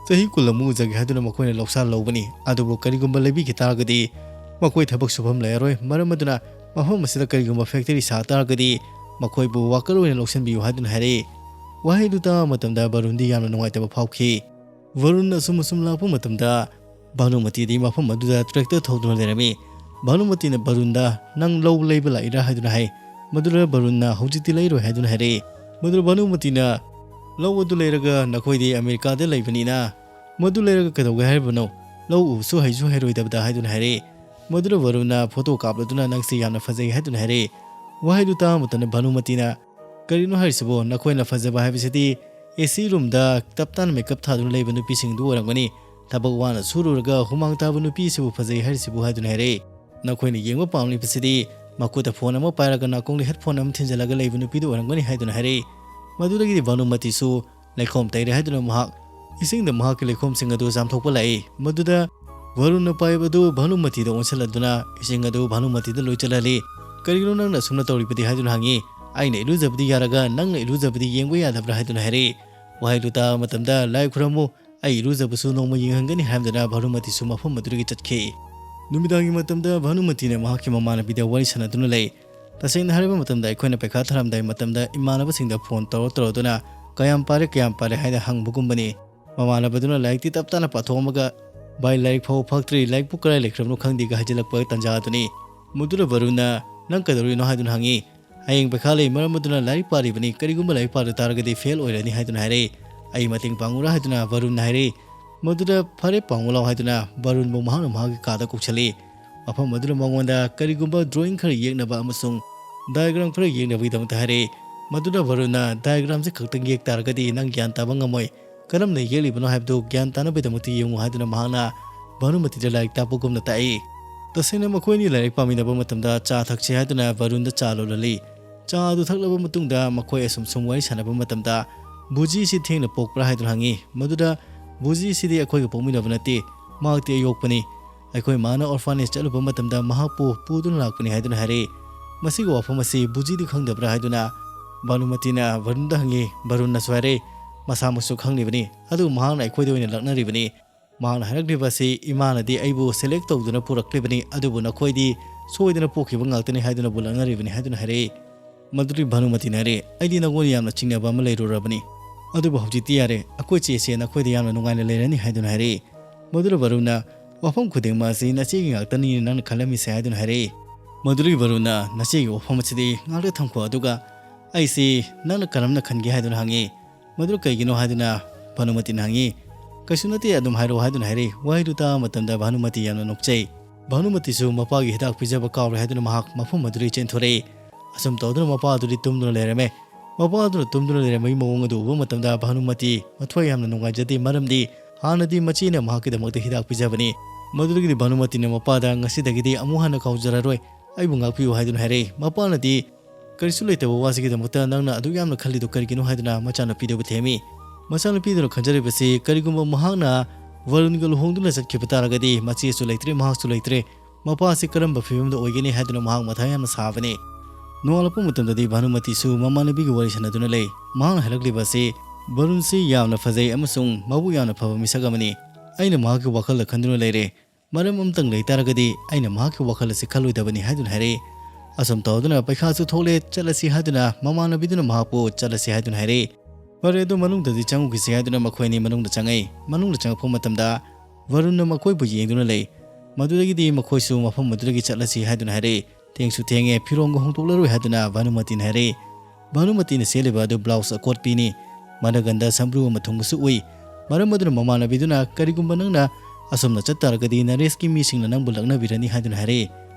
ꯆꯍꯤ ꯀꯨꯟ ꯑꯃꯨꯛ ꯎꯖꯒꯦ ꯍꯥꯏꯗꯨꯅ ꯃꯈꯣꯏꯅ ꯂꯧꯁꯥꯟ ꯂꯧꯕꯅꯤ꯫ ꯑꯗꯨꯕꯨ ꯀꯔꯤꯒꯨꯝꯕ ꯂꯩꯕꯤꯈꯤ ꯇꯥꯔꯒꯗꯤ ꯃꯈꯣꯏ ꯊꯕꯛ ꯁꯨꯐꯝ ꯂꯩꯔꯔꯣꯏ, ꯃꯔꯝ ꯑꯗꯨꯅ ꯃꯐꯝ ꯑꯁꯤꯗ ꯀꯔꯤꯒꯨꯝꯕ factory ꯁꯥ ꯇꯥꯔꯒꯗꯤ ꯃꯈꯣꯏꯕꯨ worker ꯑꯣꯏꯅ ꯂꯧꯁꯤꯟꯕꯤꯌꯨ ꯍꯥꯏꯗꯨꯅ ꯍꯥꯏꯔꯛꯏ꯫ ꯋꯥꯍꯩꯗꯨ ꯇꯥꯕ ꯃꯇꯝꯗ ꯚꯔꯨꯟꯗꯤ ꯌꯥꯝꯅ ꯅꯨꯡꯉꯥꯏꯇꯕ ꯐꯥꯎꯈꯤ꯫ ꯚꯔꯨꯟ ꯑꯁꯨꯝ ꯑꯁꯨꯝ ꯂꯥꯛꯄ ꯃꯇꯝꯗ ꯚꯥꯅꯨꯃꯇꯤꯗꯤ ꯃꯐꯝ ꯑꯗꯨꯗ tractor ꯊꯧꯗꯨꯅ ꯂꯩꯔꯝꯃꯤ꯫ ꯚꯥꯅꯨꯃꯇꯤꯅ ꯚꯔꯨꯟꯗ, "ꯅꯪ ꯂꯧ ꯂꯩꯕ ꯂꯥꯛꯏꯔꯥ?" ꯍꯥꯏꯗꯨꯅ ꯍꯥꯏ꯫ ꯃꯗꯨꯗ ꯚꯔꯨꯟꯅ, "ꯍꯧꯖꯤꯛꯇꯤ ꯂꯩꯔꯣꯏ" ꯍꯥꯏꯗꯨꯅ ꯍꯥꯏꯔꯛꯏ꯫ ꯃꯗꯨꯗ ꯚꯥꯅꯨꯃꯇꯤꯅ, "ꯂꯧ ꯑꯗꯨ ꯂꯩꯔꯒ ꯅꯈꯣꯏꯗꯤ ꯑꯃꯦꯔꯤꯀꯥꯗ ꯂꯩꯕꯅꯤꯅ ꯃꯗꯨ ꯂꯩꯔꯒ ꯀꯩꯗꯧꯒꯦ ꯍꯥꯏꯔꯤꯕꯅꯣ? ꯂꯧ ꯎꯕꯁꯨ ꯍꯩꯁꯨ ꯍꯩꯔꯣꯏꯗꯕꯗ" ꯍꯥꯏꯗꯨꯅ ꯍꯥꯏꯔꯛꯏ꯫ ꯃꯗꯨꯗ ꯚꯔꯨꯟꯅ, "ꯐꯣꯇꯣ ꯀꯥꯞꯂꯗꯨꯅ ꯅꯪꯁꯤ ꯌꯥꯝꯅ ꯐꯖꯩ" ꯍꯥꯏꯗꯨꯅ ꯍꯥꯏꯔꯛꯏ꯫ ꯋꯥꯍꯩꯗꯨ ꯇꯥꯕ ꯃꯇꯝꯗ ꯚꯥꯅꯨꯃꯇꯤꯅ, "ꯀꯔꯤꯅꯣ ꯍꯥꯏꯔꯤꯁꯤꯕꯣ? ꯅꯈꯣꯏꯅ ꯐꯖꯕ ꯍꯥꯏꯕꯁꯤꯗꯤ AC roomꯗ ꯇꯞ ꯇꯥꯅ makeup ꯊꯥꯗꯨꯅ ꯂꯩꯕ ꯅꯨꯄꯤꯁꯤꯡꯗꯨ ꯑꯣꯏꯔꯝꯒꯅꯤ꯫ ꯊꯕꯛ ꯋꯥꯅ ꯁꯨꯔꯨꯔꯒ ꯍꯨꯃꯥꯡ ꯇꯥꯕ ꯅꯨꯄꯤ ꯑꯁꯤꯕꯨ ꯐꯖꯩ ꯍꯥꯏꯔꯤꯁꯤꯕꯨ" ꯍꯥꯏꯗꯨꯅ ꯍꯥꯏꯔꯛꯏ꯫ "ꯅꯈꯣꯏꯅ ꯌꯦꯡꯕ ꯄꯥꯝꯂꯤꯕꯁꯤꯗꯤ ꯃꯈꯨꯠꯇ phone ꯑꯃ ꯄꯥꯏꯔꯒ ꯅꯥꯀꯣꯡꯗ headphone ꯑꯃ ꯊꯤꯟꯖꯤꯜꯂꯒ ꯂꯩꯕ ꯅꯨꯄꯤꯗꯨ ꯑꯣꯏꯔꯝꯒꯅꯤ" ꯍꯥꯏꯗꯨꯅ ꯍꯥꯏꯔꯛꯏ꯫ ꯃꯗꯨꯗꯒꯤꯗꯤ ꯚꯥꯅꯨꯃꯇꯤꯁꯨ ꯂꯩꯈꯣꯝ ꯇꯩꯔꯦ ꯍꯥꯏꯗꯨꯅ ꯃꯍꯥꯛ ꯏꯁꯤꯡꯗ ꯃꯍꯥꯛꯀꯤ ꯂꯩꯈꯣꯝꯁꯤꯡ ꯑꯗꯨ ꯆꯥꯝꯊꯣꯛꯄ ꯂꯥꯛꯏ꯫ ꯃꯗꯨꯗ ꯚꯔꯨꯟꯅ ꯄꯥꯏꯞ ꯑꯗꯨ ꯚꯥꯅꯨꯃꯇꯤꯗ ꯑꯣꯟꯁꯤꯜꯂꯗꯨꯅ ꯏꯁꯤꯡ ꯑꯗꯨ ꯚꯥꯅꯨꯃꯇꯤꯗ ꯂꯣꯏ ꯆꯠꯍꯜꯂꯤ꯫ "ꯀꯔꯤꯒꯤꯅꯣ ꯅꯪꯅ ꯑꯁꯨꯝꯅ ꯇꯧꯔꯤꯕꯗꯤ?" ꯍꯥꯏꯗꯨꯅ ꯍꯪꯉꯤ꯫ "ꯑꯩꯅ ꯏꯔꯨꯖꯕꯗꯤ ꯌꯥꯔꯒ ꯅꯪꯅ ꯏꯔꯨꯖꯕꯗꯤ ꯌꯦꯡꯕ ꯌꯥꯗꯕ꯭ꯔꯥ?" ꯍꯥꯏꯗꯨꯅ ꯍꯥꯏꯔꯛꯏ꯫ ꯋꯥꯍꯩꯗꯨ ꯇꯥꯕ ꯃꯇꯝꯗ, "ꯂꯥꯏ ꯈꯨꯔꯝꯃꯨ, ꯑꯩ ꯏꯔꯨꯖꯕꯁꯨ ꯅꯣꯡꯃ ꯌꯦꯡꯍꯟꯒꯅꯤ" ꯍꯥꯏꯗꯨꯅ ꯚꯥꯅꯨꯃꯇꯤꯁꯨ ꯃꯐꯝ ꯑꯗꯨꯗꯒꯤ ꯆꯠꯈꯤ꯫ ꯅꯨꯃꯤꯗꯥꯡꯒꯤ ꯃꯇꯝꯗ ꯚꯥꯅꯨꯃꯇꯤꯅ ꯃꯍꯥꯛꯀꯤ ꯃꯃꯥꯟꯅꯕꯤꯗ ꯋꯥꯔꯤ ꯁꯥꯟꯅꯗꯨꯅ ꯂꯩ꯫ ꯇꯁꯦꯡꯅ ꯍꯥꯏꯔꯕ ꯃꯇꯝꯗ ꯑꯩꯈꯣꯏꯅ ꯄꯩꯈꯥ ꯊꯥꯔꯝꯗꯥꯏ ꯃꯇꯝꯗ ꯏꯃꯥꯟꯅꯕꯁꯤꯡꯗ ꯐꯣꯟ ꯇꯧꯔ ꯇꯧꯔꯗꯨꯅ "ꯀꯌꯥꯝ ꯄꯥꯔꯦ, ꯀꯌꯥꯝ ꯄꯥꯔꯦ?" ꯍꯥꯏꯅ ꯍꯪꯕꯒꯨꯝꯕꯅꯤ꯫ ꯃꯃꯥꯟꯅꯕꯗꯨꯅ ꯂꯥꯏꯔꯤꯛꯇꯤ ꯇꯞ ꯇꯥꯅ ꯄꯥꯊꯣꯛꯑꯝꯃꯒ "ꯚꯥꯏ, ꯂꯥꯏꯔꯤꯛ ꯐꯥꯎꯕ ꯐꯥꯛꯇ꯭ꯔꯤ, ꯂꯥꯏꯔꯤꯛꯄꯨ ꯀꯗꯥꯏ ꯂꯩꯈ꯭ꯔꯕꯅꯣ ꯈꯪꯗꯦꯒ" ꯍꯥꯏꯖꯤꯜꯂꯛꯄ ꯇꯥꯟꯖꯥꯗꯨꯅꯤ꯫ ꯃꯗꯨꯗ ꯚꯔꯨꯟꯅ "ꯅꯪ ꯀꯩꯗꯧꯔꯤꯅꯣ?" ꯍꯥꯏꯗꯨꯅ ꯍꯪꯉꯤ꯫ "ꯍꯌꯦꯡ ꯄꯩꯈꯥ ꯂꯩ, ꯃꯔꯝ ꯑꯗꯨꯅ ꯂꯥꯏꯔꯤꯛ ꯄꯥꯔꯤꯕꯅꯤ, ꯀꯔꯤꯒꯨꯝꯕ ꯂꯥꯏꯔꯤꯛ ꯄꯥꯗ ꯇꯥꯔꯒꯗꯤ ꯐꯦꯜ ꯑꯣꯏꯔꯅꯤ" ꯍꯥꯏꯗꯨꯅ ꯍꯥꯏꯔꯛꯏ꯫ "ꯑꯩ ꯃꯇꯦꯡ ꯄꯥꯡꯉꯨꯔꯥ?" ꯍꯥꯏꯗꯨꯅ ꯚꯔꯨꯟꯅ ꯍꯥꯏꯔꯛꯏ꯫ ꯃꯗꯨꯗ "ꯐꯔꯦ, ꯄꯥꯡꯉꯨ ꯂꯥꯎ" ꯍꯥꯏꯗꯨꯅ ꯚꯔꯨꯟꯕꯨ ꯃꯍꯥꯛꯅ ꯃꯍꯥꯛꯀꯤ ꯀꯥꯗ ꯀꯧꯁꯜꯂꯤ꯫ ꯃꯐꯝ ꯑꯗꯨꯗ ꯃꯉꯣꯟꯗ ꯀꯔꯤꯒꯨꯝꯕ ꯗ꯭ꯔꯣꯌꯤꯡ ꯈꯔ ꯌꯦꯛꯅꯕ ꯑꯃꯁꯨꯡ ꯗꯥꯏꯒ꯭ꯔꯥꯝ ꯈꯔ ꯌꯦꯛꯅꯕꯒꯤꯗꯃꯛꯇ ꯍꯥꯏꯔꯛꯏ꯫ ꯃꯗꯨꯗ ꯚꯔꯨꯟꯅ "ꯗꯥꯏꯒ꯭ꯔꯥꯝꯁꯦ ꯈꯛꯇꯪ ꯌꯦꯛ ꯇꯥꯔꯒꯗꯤ ꯅꯪ ꯒ꯭ꯌꯥꯟ ꯇꯥꯕ ꯉꯝꯃꯣꯏ, ꯀꯔꯝꯅ ꯌꯦꯛꯂꯤꯕꯅꯣ ꯍꯥꯏꯕꯗꯨ ꯒ꯭ꯌꯥꯟ ꯇꯥꯅꯕꯒꯤꯗꯃꯛꯇ ꯌꯦꯡꯉꯨ" ꯍꯥꯏꯗꯨꯅ ꯃꯍꯥꯛꯅ ꯚꯥꯅꯨꯃꯇꯤꯗ ꯂꯥꯏꯔꯤꯛ ꯇꯥꯛꯄꯒꯨꯝꯅ ꯇꯥꯛꯏ꯫ ꯇꯁꯦꯡꯅ ꯃꯈꯣꯏ ꯑꯅꯤ ꯂꯥꯏꯔꯤꯛ ꯄꯥꯃꯤꯟꯅꯕ ꯃꯇꯝꯗ ꯆꯥ ꯊꯛꯁꯤ ꯍꯥꯏꯗꯨꯅ ꯚꯔꯨꯟꯗ ꯆꯥ ꯂꯣꯜꯍꯜꯂꯤ꯫ ꯆꯥ ꯑꯗꯨ ꯊꯛꯂꯕ ꯃꯇꯨꯡꯗ ꯃꯈꯣꯏ ꯑꯁꯨꯝ ꯁꯨꯝ ꯋꯥꯔꯤ ꯁꯥꯟꯅꯕ ꯃꯇꯝꯗ "ꯕꯨꯖꯤꯁꯤ ꯊꯦꯡꯅ ꯄꯣꯛꯄ꯭ꯔꯥ?" ꯍꯥꯏꯗꯨꯅ ꯍꯪꯉꯤ꯫ ꯃꯗꯨꯗ "ꯕꯨꯖꯤꯁꯤꯗꯤ ꯑꯩꯈꯣꯏꯒ ꯄꯣꯛꯃꯤꯟꯅꯕ ꯅꯠꯇꯦ, ꯃꯍꯥꯛꯇꯤ ꯑꯌꯣꯛꯄꯅꯤ꯫ ꯑꯩꯈꯣꯏ ꯃꯥꯅ ꯑꯣꯔꯐꯥꯅꯦꯖ ꯆꯠꯂꯨꯕ ꯃꯇꯝꯗ ꯃꯍꯥꯛꯄꯨ ꯄꯨꯗꯨꯅ ꯂꯥꯛꯄꯅꯤ" ꯍꯥꯏꯗꯨꯅ ꯍꯥꯏꯔꯛꯏ꯫ ꯃꯁꯤꯒꯤ ꯋꯥꯐꯝ ꯑꯁꯤ ꯕꯨꯖꯤꯗꯤ ꯈꯪꯗꯕ꯭ꯔꯥ ꯍꯥꯏꯗꯨꯅ ꯚꯥꯅꯨꯃꯇꯤꯅ ꯚꯔꯨꯟꯗ ꯍꯪꯉꯤ꯫ ꯚꯔꯨꯟꯅꯁꯨ ꯍꯥꯏꯔꯛꯏ, "ꯃꯁꯥꯃꯛꯁꯨ ꯈꯪꯂꯤꯕꯅꯤ, ꯑꯗꯨꯕꯨ ꯃꯍꯥꯛꯅ ꯑꯩꯈꯣꯏꯗ ꯑꯣꯏꯅ ꯂꯛꯅꯔꯤꯕꯅꯤ꯫ ꯃꯍꯥꯛꯅ ꯍꯥꯏꯔꯛꯂꯤꯕ ꯑꯁꯤ ꯏꯃꯥꯅꯗꯤ ꯑꯩꯕꯨ ꯁꯦꯂꯦꯛ ꯇꯧꯗꯨꯅ ꯄꯨꯔꯛꯂꯤꯕꯅꯤ, ꯑꯗꯨꯕꯨ ꯅꯈꯣꯏꯗꯤ ꯁꯣꯏꯗꯅ ꯄꯣꯛꯈꯤꯕ ꯉꯥꯛꯇꯅꯤ ꯍꯥꯏꯗꯨꯅꯕꯨ ꯂꯛꯅꯔꯤꯕꯅꯤ" ꯍꯥꯏꯗꯨꯅ ꯍꯥꯏꯔꯛꯏ꯫ ꯃꯗꯨꯗꯤ ꯚꯥꯅꯨꯃꯇꯤꯅ ꯍꯥꯏꯔꯛꯏ, "ꯑꯩꯗꯤ ꯅꯉꯣꯟꯗ ꯌꯥꯝꯅ ꯆꯤꯡꯅꯕ ꯑꯃ ꯂꯩꯔꯨꯔꯕꯅꯤ, ꯑꯗꯨꯕꯨ ꯍꯧꯖꯤꯛꯇꯤ ꯌꯥꯔꯦ, ꯑꯩꯈꯣꯏ ꯆꯦꯁꯦ ꯅꯈꯣꯏꯗ ꯌꯥꯝꯅ ꯅꯨꯡꯉꯥꯏꯅ ꯂꯩꯔꯅꯤ" ꯍꯥꯏꯗꯨꯅ ꯍꯥꯏꯔꯛꯏ꯫ ꯃꯗꯨꯗ ꯚꯔꯨꯟꯅ "ꯋꯥꯐꯝ ꯈꯨꯗꯤꯡꯃꯛ ꯑꯁꯤ ꯅꯆꯦꯒꯤ ꯉꯥꯛꯇꯅꯤ ꯅꯪꯅ ꯈꯜꯂꯝꯃꯤꯁꯦ" ꯍꯥꯏꯗꯨꯅ ꯍꯥꯏꯔꯛꯏ꯫ ꯃꯗꯨꯗꯒꯤ ꯚꯔꯨꯟꯅ "ꯅꯆꯦꯒꯤ ꯋꯥꯐꯝ ꯑꯁꯤꯗꯤ ꯉꯥꯛꯇ ꯊꯝꯈꯣ, ꯑꯗꯨꯒ ꯑꯩꯁꯤ ꯅꯪꯅ ꯀꯔꯝꯅ ꯈꯟꯒꯦ?" ꯍꯥꯏꯗꯨꯅ ꯍꯪꯉꯤ꯫ "ꯃꯗꯨ ꯀꯩꯒꯤꯅꯣ?" ꯍꯥꯏꯗꯨꯅ ꯚꯥꯅꯨꯃꯇꯤꯅ ꯍꯪꯉꯤ꯫ "ꯀꯩꯁꯨ ꯅꯠꯇꯦ, ꯑꯗꯨꯝ ꯍꯥꯏꯔꯛꯑꯣ" ꯍꯥꯏꯗꯨꯅ ꯍꯥꯏꯔꯛꯏ꯫ ꯋꯥꯍꯩꯗꯨ ꯇꯥꯕ ꯃꯇꯝꯗ ꯚꯥꯅꯨꯃꯇꯤ ꯌꯥꯝꯅ ꯅꯣꯛꯆꯩ꯫ ꯚꯥꯅꯨꯃꯇꯤꯁꯨ ꯃꯄꯥꯒꯤ ꯍꯤꯗꯥꯛ ꯄꯤꯖꯕ ꯀꯥꯎꯔꯦ ꯍꯥꯏꯗꯨꯅ ꯃꯍꯥꯛ ꯃꯐꯝ ꯑꯗꯨꯗꯒꯤ ꯆꯦꯟꯊꯣꯔꯛꯏ꯫ ꯑꯁꯨꯝ ꯇꯧꯗꯨꯅ ꯃꯄꯥ ꯑꯗꯨꯗꯤ ꯇꯨꯝꯗꯨꯅ ꯂꯩꯔꯝꯃꯦ꯫ ꯃꯄꯥ ꯑꯗꯨꯅ ꯇꯨꯝꯗꯨꯅ ꯂꯩꯔꯝꯕꯒꯤ ꯃꯑꯣꯡ ꯑꯗꯨ ꯎꯕ ꯃꯇꯝꯗ ꯚꯥꯅꯨꯃꯇꯤ ꯃꯊ꯭ꯋꯥꯏ ꯌꯥꯝꯅ ꯅꯨꯡꯉꯥꯏꯖꯗꯦ, ꯃꯔꯝꯗꯤ ꯍꯥꯟꯅꯗꯤ ꯃꯆꯦꯅ ꯃꯍꯥꯛꯀꯤꯗꯃꯛꯇ ꯍꯤꯗꯥꯛ ꯄꯤꯖꯕꯅꯤ꯫ ꯃꯗꯨꯗꯒꯤꯗꯤ ꯚꯥꯅꯨꯃꯇꯤꯅ ꯃꯄꯥꯗ "ꯉꯁꯤꯗꯒꯤꯗꯤ ꯑꯃꯨꯛ ꯍꯟꯅ ꯀꯥꯎꯖꯔꯔꯣꯏ, ꯑꯩꯕꯨ ꯉꯥꯛꯄꯤꯌꯨ" ꯍꯥꯏꯗꯨꯅ ꯍꯥꯏꯔꯛꯏ꯫ ꯃꯄꯥꯅꯗꯤ "ꯀꯔꯤꯁꯨ ꯂꯩꯇꯕ ꯋꯥꯁꯤꯒꯤꯗꯃꯛꯇ ꯅꯪꯅ ꯑꯗꯨꯛ ꯌꯥꯝꯅ ꯈꯜꯂꯤꯗꯨ ꯀꯔꯤꯒꯤꯅꯣ?" ꯍꯥꯏꯗꯨꯅ ꯃꯆꯥꯅꯨꯄꯤꯗꯨꯕꯨ ꯊꯦꯝꯃꯤ꯫ ꯃꯆꯥꯅꯨꯄꯤꯗꯨꯅ ꯈꯟꯖꯔꯤꯕꯁꯤ ꯀꯔꯤꯒꯨꯝꯕ ꯃꯍꯥꯛꯅ ꯚꯔꯨꯟꯒ ꯂꯨꯍꯣꯡꯗꯨꯅ ꯆꯠꯈꯤꯕ ꯇꯥꯔꯒꯗꯤ ꯃꯆꯦꯁꯨ ꯂꯩꯇ꯭ꯔꯦ, ꯃꯍꯥꯛꯁꯨ ꯂꯩꯇ꯭ꯔꯦ, ꯃꯄꯥꯁꯤ ꯀꯔꯝꯕ ꯐꯤꯕꯝꯗ ꯑꯣꯏꯒꯅꯤ ꯍꯥꯏꯗꯨꯅ ꯃꯍꯥꯛ ꯃꯊꯥ ꯌꯥꯝꯅ ꯁꯥꯕꯅꯤ꯫ ꯅꯣꯡꯉꯥꯜꯂꯛꯄ ꯃꯇꯝꯗꯗꯤ ꯚꯥꯅꯨꯃꯇꯤꯁꯨ ꯃꯃꯥꯟꯅꯕꯤꯒ ꯋꯥꯔꯤ ꯁꯥꯟꯅꯗꯨꯅ ꯂꯩ꯫ ꯃꯍꯥꯛꯅ ꯍꯥꯏꯔꯛꯂꯤꯕ ꯑꯁꯤ ꯚꯔꯨꯟꯁꯤ ꯌꯥꯝꯅ ꯐꯖꯩ ꯑꯃꯁꯨꯡ ꯃꯕꯨꯛ ꯌꯥꯝꯅ ꯐꯕ ꯃꯤꯁꯛ ꯑꯃꯅꯤ꯫ ꯑꯩꯅ ꯃꯍꯥꯛꯀꯤ ꯋꯥꯈꯜꯗ ꯈꯟꯗꯨꯅ ꯂꯩꯔꯦ꯫ ꯃꯔꯝ ꯑꯃꯇꯪ ꯂꯩ ꯇꯥꯔꯒꯗꯤ ꯑꯩꯅ ꯃꯍꯥꯛꯀꯤ ꯋꯥꯈꯜ ꯑꯁꯤ ꯈꯜꯂꯣꯏꯗꯕꯅꯤ ꯍꯥꯏꯗꯨꯅ ꯍꯥꯏꯔꯛꯏ꯫ ꯑꯁꯨꯝ ꯇꯧꯗꯨꯅ ꯄꯩꯈꯥꯁꯨ ꯊꯣꯛꯂꯦ, ꯆꯠꯂꯁꯤ ꯍꯥꯏꯗꯨꯅ ꯃꯃꯥꯟꯅꯕꯤꯗꯨꯅ ꯃꯍꯥꯛꯄꯨ ꯆꯠꯂꯁꯤ ꯍꯥꯏꯗꯨꯅ ꯍꯥꯏꯔꯛꯏ꯫ ꯐꯔꯦ, ꯑꯗꯨ ꯃꯅꯨꯡꯗꯗꯤ ꯆꯪꯉꯨꯈꯤꯁꯤ ꯍꯥꯏꯗꯨꯅ ꯃꯈꯣꯏ ꯑꯅꯤ ꯃꯅꯨꯡꯗ ꯆꯪꯉꯛꯏ꯫ ꯃꯅꯨꯡꯗ ꯆꯪꯉꯛꯄ ꯃꯇꯝꯗ ꯚꯔꯨꯟꯅ ꯃꯈꯣꯏꯕꯨ ꯌꯦꯡꯗꯨꯅ ꯂꯩ꯫ ꯃꯗꯨꯗꯒꯤꯗꯤ ꯃꯈꯣꯏꯁꯨ ꯃꯐꯝ ꯑꯗꯨꯗꯒꯤ ꯆꯠꯂꯁꯤ ꯍꯥꯏꯗꯨꯅ ꯍꯥꯏꯔꯛꯏ꯫ "ꯊꯦꯡꯁꯨ ꯊꯦꯡꯉꯦ, ꯐꯤꯔꯣꯟꯒ ꯍꯣꯡꯗꯣꯛꯂꯔꯣꯏ" ꯍꯥꯏꯗꯨꯅ ꯚꯥꯅꯨꯃꯇꯤꯅ ꯍꯥꯏꯔꯛꯏ꯫ ꯚꯥꯅꯨꯃꯇꯤꯅ ꯁꯦꯠꯂꯤꯕ ꯑꯗꯨ ꯕ꯭ꯂꯥꯎꯁ ꯑꯀꯣꯠꯄꯤꯅꯤ꯫ ꯃꯅꯒꯟꯗ ꯁꯝꯕ꯭ꯔꯨ ꯑꯃ ꯊꯨꯡꯕꯁꯨ ꯎꯏ꯫ ꯃꯔꯝ ꯑꯗꯨꯅ ꯃꯃꯥꯟꯅꯕꯤꯗꯨꯅ "ꯀꯔꯤꯒꯨꯝꯕ ꯅꯪꯅ ꯑꯁꯣꯝꯗ ꯆꯠꯇꯥꯔꯒꯗꯤ ꯅꯔꯦꯁꯀꯤ ꯃꯤꯁꯤꯡꯅ ꯅꯪꯕꯨ ꯂꯛꯅꯕꯤꯔꯅꯤ" ꯍꯥꯏꯗꯨꯅ ꯍꯥꯏꯔꯛꯏ꯫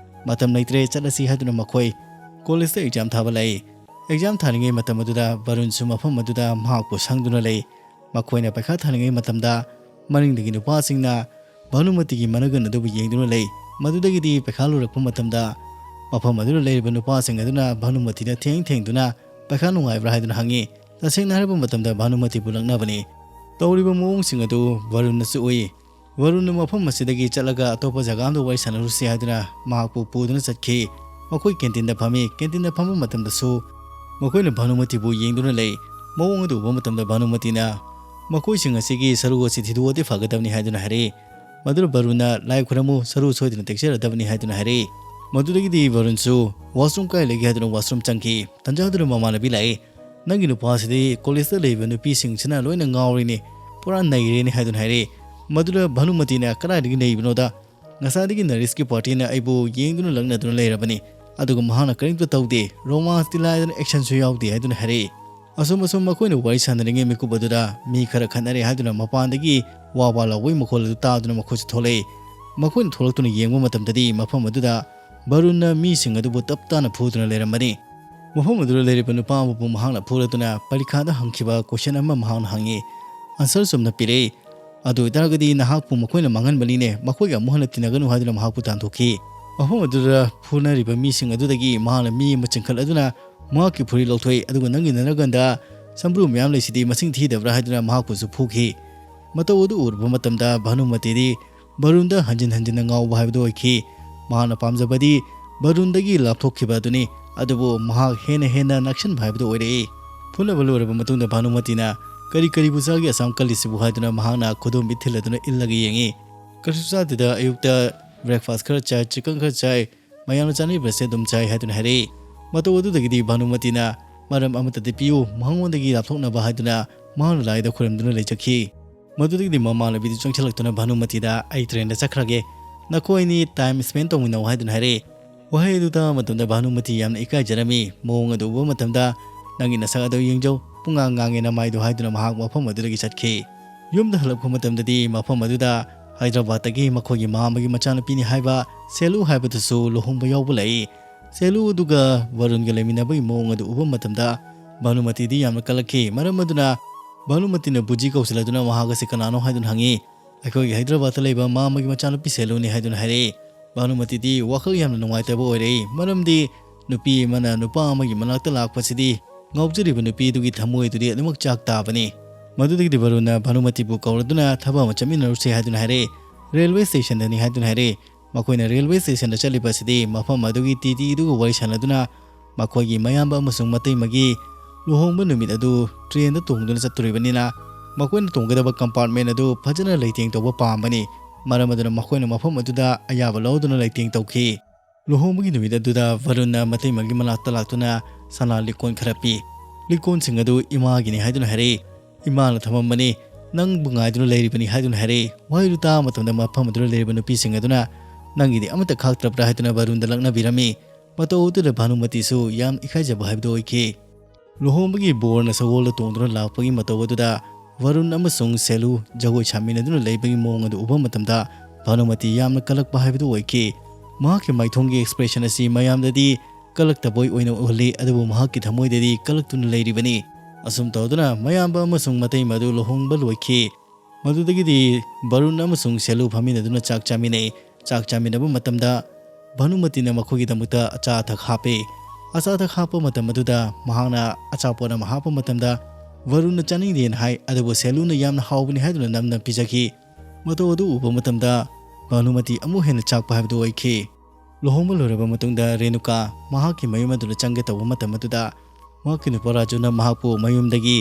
"ꯃꯇꯝ ꯂꯩꯇ꯭ꯔꯦ, ꯆꯠꯂꯁꯤ" ꯍꯥꯏꯗꯨꯅ ꯃꯈꯣꯏ ꯀꯣꯂꯦꯖꯇ ꯑꯦꯛꯖꯥꯝ ꯊꯥꯕ ꯂꯥꯛꯏ꯫ ꯑꯦꯛꯖꯥꯝ ꯊꯥꯔꯤꯉꯩ ꯃꯇꯝ ꯑꯗꯨꯗ ꯚꯔꯨꯟꯁꯨ ꯃꯐꯝ ꯑꯗꯨꯗ ꯃꯍꯥꯛꯄꯨ ꯁꯪꯗꯨꯅ ꯂꯩ꯫ ꯃꯈꯣꯏꯅ ꯄꯩꯈꯥ ꯊꯥꯔꯤꯉꯩ ꯃꯇꯝꯗ ꯃꯅꯤꯡꯗꯒꯤ ꯅꯨꯄꯥꯁꯤꯡꯅ ꯚꯥꯅꯨꯃꯇꯤꯒꯤ ꯃꯅꯒꯟ ꯑꯗꯨꯕꯨ ꯌꯦꯡꯗꯨꯅ ꯂꯩ꯫ ꯃꯗꯨꯗꯒꯤꯗꯤ ꯄꯩꯈꯥ ꯂꯣꯏꯔꯛꯄ ꯃꯇꯝꯗ ꯃꯐꯝ ꯑꯗꯨꯗ ꯂꯩꯔꯤꯕ ꯅꯨꯄꯥꯁꯤꯡ ꯑꯗꯨꯅ ꯚꯥꯅꯨꯃꯇꯤꯗ ꯊꯦꯡ ꯊꯦꯡꯗꯨꯅ "ꯄꯩꯈꯥ ꯅꯨꯡꯉꯥꯏꯕ꯭ꯔꯥ?" ꯍꯥꯏꯗꯨꯅ ꯍꯪꯉꯤ꯫ ꯇꯁꯦꯡꯅ ꯍꯥꯏꯔꯕ ꯃꯇꯝꯗ ꯚꯥꯅꯨꯃꯇꯤꯕꯨ ꯂꯛꯅꯕꯅꯤ꯫ ꯇꯧꯔꯤꯕ ꯃꯑꯣꯡꯁꯤꯡ ꯑꯗꯨ ꯚꯔꯨꯟꯅꯁꯨ ꯎꯏ꯫ ꯚꯔꯨꯟꯅ ꯃꯐꯝ ꯑꯁꯤꯗꯒꯤ ꯆꯠꯂꯒ ꯑꯇꯣꯞꯄ ꯖꯒꯥ ꯑꯃꯗ ꯋꯥꯔꯤ ꯁꯥꯟꯅꯔꯨꯁꯤ ꯍꯥꯏꯗꯨꯅ ꯃꯍꯥꯛꯄꯨ ꯄꯨꯗꯨꯅ ꯆꯠꯈꯤ꯫ ꯃꯈꯣꯏ ꯀꯦꯟꯇꯤꯟꯗ ꯐꯝꯃꯤ꯫ ꯀꯦꯟꯇꯤꯟꯗ ꯐꯝꯕ ꯃꯇꯝꯗꯁꯨ ꯃꯈꯣꯏꯅ ꯚꯥꯅꯨꯃꯇꯤꯕꯨ ꯌꯦꯡꯗꯨꯅ ꯂꯩ꯫ ꯃꯑꯣꯡ ꯑꯗꯨ ꯎꯕ ꯃꯇꯝꯗ ꯚꯥꯅꯨꯃꯇꯤꯅ "ꯃꯈꯣꯏꯁꯤꯡ ꯑꯁꯤꯒꯤ ꯁꯔꯨ ꯑꯁꯤ ꯊꯤꯗꯣꯛꯑꯗꯤ ꯐꯒꯗꯕꯅꯤ" ꯍꯥꯏꯗꯨꯅ ꯍꯥꯏꯔꯛꯏ꯫ ꯃꯗꯨꯗ ꯚꯔꯨꯟꯅ "ꯂꯥꯏ ꯈꯨꯔꯝꯃꯨ, ꯁꯔꯨ ꯁꯣꯏꯗꯅ ꯇꯦꯛꯆꯔꯗꯕꯅꯤ" ꯍꯥꯏꯗꯨꯅ ꯍꯥꯏꯔꯛꯏ꯫ ꯃꯗꯨꯗꯒꯤꯗꯤ ꯚꯔꯨꯟꯁꯨ "ꯋꯥꯁꯔꯨꯝ ꯀꯥꯏ ꯂꯩꯒꯦ?" ꯍꯥꯏꯗꯨꯅ ꯋꯥꯁꯔꯨꯝ ꯆꯪꯈꯤ꯫ ꯇꯟꯖꯥꯗꯨꯗ ꯃꯃꯥꯟꯅꯕꯤ ꯂꯥꯛꯏ꯫ "ꯅꯪꯒꯤ ꯅꯨꯄꯥꯁꯤꯗꯤ ꯀꯣꯂꯦꯖꯇ ꯂꯩꯔꯤꯕ ꯅꯨꯄꯤꯁꯤꯡꯁꯤꯅ ꯂꯣꯏꯅ ꯉꯥꯎꯔꯤꯅꯤ, ꯄꯨꯔꯥ ꯅꯩꯔꯦꯅꯤ" ꯍꯥꯏꯗꯨꯅ ꯍꯥꯏꯔꯛꯏ꯫ ꯃꯗꯨꯗ ꯚꯥꯅꯨꯃꯇꯤꯅ "ꯀꯗꯥꯏꯗꯒꯤ ꯅꯩꯕꯅꯣꯗ? ꯉꯁꯥꯏꯗꯒꯤ ꯅꯔꯦꯁꯀꯤ ꯄꯥꯔꯇꯤꯅ ꯑꯩꯕꯨ ꯌꯦꯡꯗꯨꯅ ꯂꯛꯅꯗꯨꯅ ꯂꯩꯔꯕꯅꯤ, ꯑꯗꯨꯒ ꯃꯍꯥꯛꯅ ꯀꯔꯤꯝꯇ ꯇꯧꯗꯦ, ꯔꯣꯃꯥꯟꯁꯇꯤ ꯂꯥꯏꯗꯅ ꯑꯦꯛꯁꯟꯁꯨ ꯌꯥꯎꯗꯦ" ꯍꯥꯏꯗꯨꯅ ꯍꯥꯏꯔꯛꯏ꯫ ꯑꯁꯨꯝ ꯑꯁꯨꯝ ꯃꯈꯣꯏꯅ ꯋꯥꯔꯤ ꯁꯥꯟꯅꯔꯤꯉꯩ ꯃꯤꯀꯨꯞ ꯑꯗꯨꯗ ꯃꯤ ꯈꯔ ꯈꯠꯅꯔꯦ ꯍꯥꯏꯗꯨꯅ ꯃꯄꯥꯟꯗꯒꯤ ꯋꯥ ꯋꯥ ꯂꯥꯎꯕꯒꯤ ꯃꯈꯣꯜ ꯑꯗꯨ ꯇꯥꯗꯨꯅ ꯃꯈꯣꯏꯁꯨ ꯊꯣꯛꯂꯛꯏ꯫ ꯃꯈꯣꯏꯅ ꯊꯣꯛꯂꯛꯇꯨꯅ ꯌꯦꯡꯕ ꯃꯇꯝꯗꯗꯤ ꯃꯐꯝ ꯑꯗꯨꯗ ꯚꯔꯨꯟꯅ ꯃꯤꯁꯤꯡ ꯑꯗꯨꯕꯨ ꯇꯞ ꯇꯥꯅ ꯐꯨꯗꯨꯅ ꯂꯩꯔꯝꯕꯅꯤ꯫ ꯃꯐꯝ ꯑꯗꯨꯗ ꯂꯩꯔꯤꯕ ꯅꯨꯄꯥ ꯑꯃꯕꯨ ꯃꯍꯥꯛꯅ ꯐꯨꯔꯗꯨꯅ ꯄꯔꯤꯈꯥꯗ ꯍꯪꯈꯤꯕ ꯀꯣꯏꯁꯟ ꯑꯃ ꯃꯍꯥꯛꯅ ꯍꯪꯉꯤ꯫ ꯑꯟꯁꯔ ꯆꯨꯝꯅ ꯄꯤꯔꯛꯏ꯫ "ꯑꯗꯨ ꯑꯣꯏꯇꯥꯔꯒꯗꯤ ꯅꯍꯥꯛꯄꯨ ꯃꯈꯣꯏꯅ ꯃꯥꯡꯍꯟꯕꯅꯤꯅꯦ, ꯃꯈꯣꯏꯒ ꯑꯃꯨꯛ ꯍꯟꯅ ꯇꯤꯟꯅꯒꯅꯨ" ꯍꯥꯏꯗꯨꯅ ꯃꯍꯥꯛꯄꯨ ꯇꯥꯟꯊꯣꯛꯈꯤ꯫ ꯃꯐꯝ ꯑꯗꯨꯗ ꯐꯨꯅꯔꯤꯕ ꯃꯤꯁꯤꯡ ꯑꯗꯨꯗꯒꯤ ꯃꯍꯥꯛꯅ ꯃꯤ ꯑꯃ ꯆꯤꯡꯈꯠꯂꯗꯨꯅ ꯃꯍꯥꯛꯀꯤ ꯐꯨꯔꯤꯠ ꯂꯧꯊꯣꯛꯏ, ꯑꯗꯨꯒ "ꯅꯪꯒꯤ ꯅꯔꯒꯟꯗ ꯁꯝꯕ꯭ꯔꯨ ꯃꯌꯥꯝ ꯂꯩꯁꯤꯗꯤ ꯃꯁꯤꯡ ꯊꯤꯗꯕ꯭ꯔꯥ?" ꯍꯥꯏꯗꯨꯅ ꯃꯍꯥꯛꯄꯨꯁꯨ ꯐꯨꯈꯤ꯫ ꯃꯇꯧ ꯑꯗꯨ ꯎꯔꯨꯕ ꯃꯇꯝꯗ ꯚꯥꯅꯨꯃꯇꯤꯗꯤ ꯚꯔꯨꯟꯗ ꯍꯟꯖꯤꯟ ꯍꯟꯖꯤꯟꯅ ꯉꯥꯎꯕ ꯍꯥꯏꯕꯗꯨ ꯑꯣꯏꯈꯤ꯫ ꯃꯍꯥꯛꯅ ꯄꯥꯝꯖꯕꯗꯤ ꯚꯔꯨꯟꯗꯒꯤ ꯂꯥꯞꯊꯣꯛꯈꯤꯕ ꯑꯗꯨꯅꯤ, ꯑꯗꯨꯕꯨ ꯃꯍꯥꯛ ꯍꯦꯟꯅ ꯍꯦꯟꯅ ꯅꯛꯁꯤꯟꯕ ꯍꯥꯏꯕꯗꯨ ꯑꯣꯏꯔꯛꯏ꯫ ꯐꯨꯅꯕ ꯂꯣꯏꯔꯕ ꯃꯇꯨꯡꯗ ꯚꯥꯅꯨꯃꯇꯤꯅ "ꯀꯔꯤ ꯀꯔꯤꯕꯨ ꯆꯥꯒꯦ ꯑꯁꯥꯝ ꯀꯜꯂꯤꯁꯤꯕꯨ?" ꯍꯥꯏꯗꯨꯅ ꯃꯍꯥꯛꯅ ꯈꯨꯗꯣꯝꯕꯤ ꯊꯤꯜꯂꯗꯨꯅ ꯏꯜꯂꯒ ꯌꯦꯡꯉꯤ꯫ "ꯀꯔꯤꯁꯨ ꯆꯥꯗꯦꯗ, ꯑꯌꯨꯛꯇ ꯕ꯭ꯔꯦꯛꯐꯥꯁ ꯈꯔ ꯆꯥꯏ, ꯆꯤꯀꯟ ꯈꯔ ꯆꯥꯏ, ꯃꯌꯥꯝꯅ ꯆꯥꯅꯔꯤꯕꯁꯦ ꯑꯗꯨꯝ ꯆꯥꯏ ꯍꯥꯏꯗꯨꯅ ꯍꯥꯏꯔꯛꯏ꯫ ꯃꯇꯧ ꯑꯗꯨꯗꯒꯤꯗꯤ ꯚꯥꯅꯨꯃꯇꯤꯅ ꯃꯔꯝ ꯑꯃꯠꯇꯗꯤ ꯄꯤꯌꯨ, ꯃꯉꯣꯟꯗꯒꯤ ꯂꯥꯞꯊꯣꯛꯅꯕ ꯍꯥꯏꯗꯨꯅ ꯃꯍꯥꯛꯅ ꯂꯥꯏꯗ ꯈꯨꯔꯨꯝꯗꯨꯅ ꯂꯩꯖꯈꯤ꯫ ꯃꯗꯨꯗꯒꯤꯗꯤ ꯃꯃꯥꯟꯅꯕꯤꯗꯨ ꯆꯪꯁꯤꯜꯂꯛꯇꯨꯅ ꯚꯥꯅꯨꯃꯇꯤꯗ "ꯑꯩ train ꯗ ꯆꯠꯈ꯭ꯔꯒꯦ, ꯅꯈꯣꯏ ꯑꯅꯤ time spend ꯇꯧꯃꯤꯟꯅꯧ" ꯍꯥꯏꯗꯨꯅ ꯍꯥꯏꯔꯛꯏ꯫ ꯋꯥꯍꯩ ꯑꯗꯨ ꯇꯥꯕ ꯃꯇꯝꯗ ꯚꯥꯅꯨꯃꯇꯤ ꯌꯥꯝꯅ ꯏꯀꯥꯏꯖꯔꯝꯃꯤ꯫ ꯃꯑꯣꯡ ꯑꯗꯨ ꯎꯕ ꯃꯇꯝꯗ "ꯅꯪꯒꯤ ꯅꯁꯛ ꯑꯗꯨ ꯌꯦꯡꯖꯧ, ꯄꯨꯡꯉꯥꯡ ꯉꯥꯡꯉꯦ ꯅꯃꯥꯏꯗꯨ" ꯍꯥꯏꯗꯨꯅ ꯃꯍꯥꯛ ꯃꯐꯝ ꯑꯗꯨꯗꯒꯤ ꯆꯠꯈꯤ꯫ ꯌꯨꯝꯗ ꯍꯜꯂꯛꯄ ꯃꯇꯝꯗꯗꯤ ꯃꯐꯝ ꯑꯗꯨꯗ ꯍꯥꯏꯗ꯭ꯔꯕꯥꯗꯇꯒꯤ ꯃꯈꯣꯏꯒꯤ ꯃꯥꯝꯃꯒꯤ ꯃꯆꯥꯅꯨꯄꯤꯅꯤ ꯍꯥꯏꯕ ꯁꯦꯂꯨ ꯍꯥꯏꯕꯗꯨꯁꯨ ꯂꯨꯍꯣꯡꯕ ꯌꯥꯎꯕ ꯂꯩ꯫ ꯁꯦꯂꯨ ꯑꯗꯨꯒ ꯚꯔꯨꯟꯒ ꯂꯩꯃꯤꯟꯅꯕꯒꯤ ꯃꯑꯣꯡ ꯑꯗꯨ ꯎꯕ ꯃꯇꯝꯗ ꯚꯥꯅꯨꯃꯇꯤꯗꯤ ꯌꯥꯝꯅ ꯀꯜꯂꯛꯈꯤ꯫ ꯃꯔꯝ ꯑꯗꯨꯅ ꯚꯥꯅꯨꯃꯇꯤꯅ ꯕꯨꯖꯤ ꯀꯧꯁꯤꯜꯂꯗꯨꯅ ꯃꯍꯥꯛ ꯑꯁꯤ ꯀꯅꯥꯅꯣ ꯍꯥꯏꯗꯨꯅ ꯍꯪꯉꯤ꯫ "ꯑꯩꯈꯣꯏꯒꯤ ꯍꯥꯏꯗ꯭ꯔꯕꯥꯗꯇ ꯂꯩꯕ ꯃꯥꯝꯃꯒꯤ ꯃꯆꯥꯅꯨꯄꯤ ꯁꯦꯂꯨꯅꯤ" ꯍꯥꯏꯗꯨꯅ ꯍꯥꯏꯔꯛꯏ꯫ ꯚꯥꯅꯨꯃꯇꯤꯗꯤ ꯋꯥꯈꯜ ꯌꯥꯝꯅ ꯅꯨꯡꯉꯥꯏꯇꯕ ꯑꯣꯏꯔꯛꯏ, ꯃꯔꯝꯗꯤ ꯅꯨꯄꯤ ꯑꯃꯅ ꯅꯨꯄꯥ ꯑꯃꯒꯤ ꯃꯅꯥꯛꯇ ꯂꯥꯛꯄꯁꯤꯗꯤ ꯉꯥꯎꯖꯔꯤꯕ ꯅꯨꯄꯤꯗꯨꯒꯤ ꯊꯃꯣꯏꯗꯨꯗꯤ ꯑꯗꯨꯃꯛ ꯆꯥꯛ ꯇꯥꯕꯅꯤ꯫ ꯃꯗꯨꯗꯒꯤꯗꯤ ꯚꯔꯨꯟꯅ ꯚꯥꯅꯨꯃꯇꯤꯕꯨ ꯀꯧꯔꯗꯨꯅ "ꯊꯕꯛ ꯑꯃ ꯆꯠꯃꯤꯟꯅꯔꯨꯁꯦ" ꯍꯥꯏꯗꯨꯅ ꯍꯥꯏꯔꯛꯏ꯫ "Railway station ꯗꯅꯤ" ꯍꯥꯏꯗꯨꯅ ꯍꯥꯏꯔꯛꯏ꯫ ꯃꯈꯣꯏꯅ railway station ꯗ ꯆꯠꯂꯤꯕꯁꯤꯗꯤ ꯃꯐꯝ ꯑꯗꯨꯒꯤ ꯇꯤ ꯇꯤꯗꯨꯒ ꯋꯥꯔꯤ ꯁꯥꯟꯅꯗꯨꯅ ꯃꯈꯣꯏꯒꯤ ꯃꯌꯥꯝꯕ ꯑꯃꯁꯨꯡ ꯃꯇꯩꯃꯒꯤ ꯂꯨꯍꯣꯡꯕ ꯅꯨꯃꯤꯠ ꯑꯗꯨ train ꯗ ꯇꯣꯡꯗꯨꯅ ꯆꯠꯇꯣꯔꯤꯕꯅꯤꯅ ꯃꯈꯣꯏꯅ ꯇꯣꯡꯒꯗꯕ compartment ꯑꯗꯨ ꯐꯖꯅ ꯂꯩꯇꯦꯡ ꯇꯧꯕ ꯄꯥꯝꯕꯅꯤ꯫ ꯃꯔꯝ ꯑꯗꯨꯅ ꯃꯈꯣꯏꯅ ꯃꯐꯝ ꯑꯗꯨꯗ ꯑꯌꯥꯕ ꯂꯧꯗꯨꯅ ꯂꯩꯇꯦꯡ ꯇꯧꯈꯤ꯫ ꯂꯨꯍꯣꯡꯕꯒꯤ ꯅꯨꯃꯤꯠ ꯑꯗꯨꯗ ꯚꯔꯨꯟꯅ ꯃꯇꯩꯃꯒꯤ ꯃꯅꯥꯛꯇ ꯂꯥꯛꯇꯨꯅ ꯁꯅꯥ ꯂꯤꯛꯀꯣꯟ ꯈꯔ ꯄꯤ꯫ ꯂꯤꯛꯀꯣꯟꯁꯤꯡ ꯑꯗꯨ ꯏꯃꯥꯒꯤꯅꯤ ꯍꯥꯏꯗꯨꯅ ꯍꯥꯏꯔꯛꯏ꯫ "ꯏꯃꯥꯅ ꯊꯝꯃꯝꯕꯅꯤ, ꯅꯪꯕꯨ ꯉꯥꯏꯗꯨꯅ ꯂꯩꯔꯤꯕꯅꯤ" ꯍꯥꯏꯗꯨꯅ ꯍꯥꯏꯔꯛꯏ꯫ ꯋꯥꯍꯩꯗꯨ ꯇꯥꯕ ꯃꯇꯝꯗ ꯃꯐꯝ ꯑꯗꯨꯗ ꯂꯩꯔꯤꯕ ꯅꯨꯄꯤꯁꯤꯡ ꯑꯗꯨꯅ "ꯅꯪꯒꯤꯗꯤ ꯑꯃꯠꯇ ꯈꯥꯛꯇ꯭ꯔꯕ꯭ꯔꯥ?" ꯍꯥꯏꯗꯨꯅ ꯚꯔꯨꯟꯗ ꯂꯛꯅꯕꯤꯔꯝꯃꯤ꯫ ꯃꯇꯧ ꯑꯗꯨꯗ ꯚꯥꯅꯨꯃꯇꯤꯁꯨ ꯌꯥꯝ ꯏꯀꯥꯏꯖꯕ ꯍꯥꯏꯕꯗꯨ ꯑꯣꯏꯈꯤ꯫ ꯂꯨꯍꯣꯡꯕꯒꯤ ꯕꯣꯔꯅ ꯁꯒꯣꯜꯗ ꯇꯣꯡꯗꯨꯅ ꯂꯥꯛꯄꯒꯤ ꯃꯇꯧ ꯑꯗꯨꯗ ꯚꯔꯨꯟ ꯑꯃꯁꯨꯡ ꯁꯦꯂꯨ ꯖꯒꯣꯏ ꯁꯥꯃꯤꯟꯅꯗꯨꯅ ꯂꯩꯕꯒꯤ ꯃꯑꯣꯡ ꯑꯗꯨ ꯎꯕ ꯃꯇꯝꯗ ꯚꯥꯅꯨꯃꯇꯤ ꯌꯥꯝꯅ ꯀꯜꯂꯛꯄ ꯍꯥꯏꯕꯗꯨ ꯑꯣꯏꯈꯤ꯫ ꯃꯍꯥꯛꯀꯤ ꯃꯥꯏꯊꯣꯡꯒꯤ expression ꯑꯁꯤ ꯃꯌꯥꯝꯗꯗꯤ ꯀꯜꯂꯛꯇꯕ ꯑꯣꯏꯅ ꯎꯍꯜꯂꯤ, ꯑꯗꯨꯕꯨ ꯃꯍꯥꯛꯀꯤ ꯊꯃꯣꯏꯗꯗꯤ ꯀꯜꯂꯛꯇꯨꯅ ꯂꯩꯔꯤꯕꯅꯤ꯫ ꯑꯁꯨꯝ ꯇꯧꯗꯨꯅ ꯃꯌꯥꯝꯕ ꯑꯃꯁꯨꯡ ꯃꯇꯩꯃ ꯑꯗꯨ ꯂꯨꯍꯣꯡꯕ ꯂꯣꯏꯈꯤ꯫ ꯃꯗꯨꯗꯒꯤꯗꯤ ꯚꯔꯨꯟ ꯑꯃꯁꯨꯡ ꯁꯦꯂꯨ ꯐꯝꯃꯤꯟꯅꯗꯨꯅ ꯆꯥꯛ ꯆꯥꯃꯤꯟꯅꯩ꯫ ꯆꯥꯛ ꯆꯥꯃꯤꯟꯅꯕ ꯃꯇꯝꯗ ꯚꯥꯅꯨꯃꯇꯤꯅ ꯃꯈꯣꯏꯒꯤꯗꯃꯛꯇ ꯑꯆꯥ ꯑꯊꯛ ꯍꯥꯞꯄꯤ꯫ ꯑꯆꯥ ꯑꯊꯛ ꯍꯥꯞꯄ ꯃꯇꯝ ꯑꯗꯨꯗ ꯃꯍꯥꯛꯅ ꯑꯆꯥꯄꯣꯠ ꯑꯃ ꯍꯥꯞꯄ ꯃꯇꯝꯗ ꯚꯔꯨꯟꯅ ꯆꯥꯅꯤꯡꯗꯦꯅ ꯍꯥꯏ, ꯑꯗꯨꯕꯨ ꯁꯦꯂꯨꯅ ꯌꯥꯝꯅ ꯍꯥꯎꯕꯅꯤ ꯍꯥꯏꯗꯨꯅ ꯅꯝꯅ ꯄꯤꯖꯈꯤ꯫ ꯃꯇꯧ ꯑꯗꯨ ꯎꯕ ꯃꯇꯝꯗ ꯚꯥꯅꯨꯃꯇꯤ ꯑꯃꯨꯛ ꯍꯦꯟꯅ ꯆꯥꯛꯄ ꯍꯥꯏꯕꯗꯨ ꯑꯣꯏꯈꯤ꯫ ꯂꯨꯍꯣꯡꯕ ꯂꯣꯏꯔꯕ ꯃꯇꯨꯡꯗ ꯔꯦꯅꯨꯀꯥ ꯃꯍꯥꯛꯀꯤ ꯃꯌꯨꯝ ꯑꯗꯨꯗ ꯆꯪꯒꯦ ꯇꯧꯕ ꯃꯇꯝ ꯑꯗꯨꯗ ꯃꯍꯥꯛꯀꯤ ꯅꯨꯄꯥ ꯔꯥꯖꯨꯅ ꯃꯍꯥꯛꯄꯨ ꯃꯌꯨꯝꯗꯒꯤ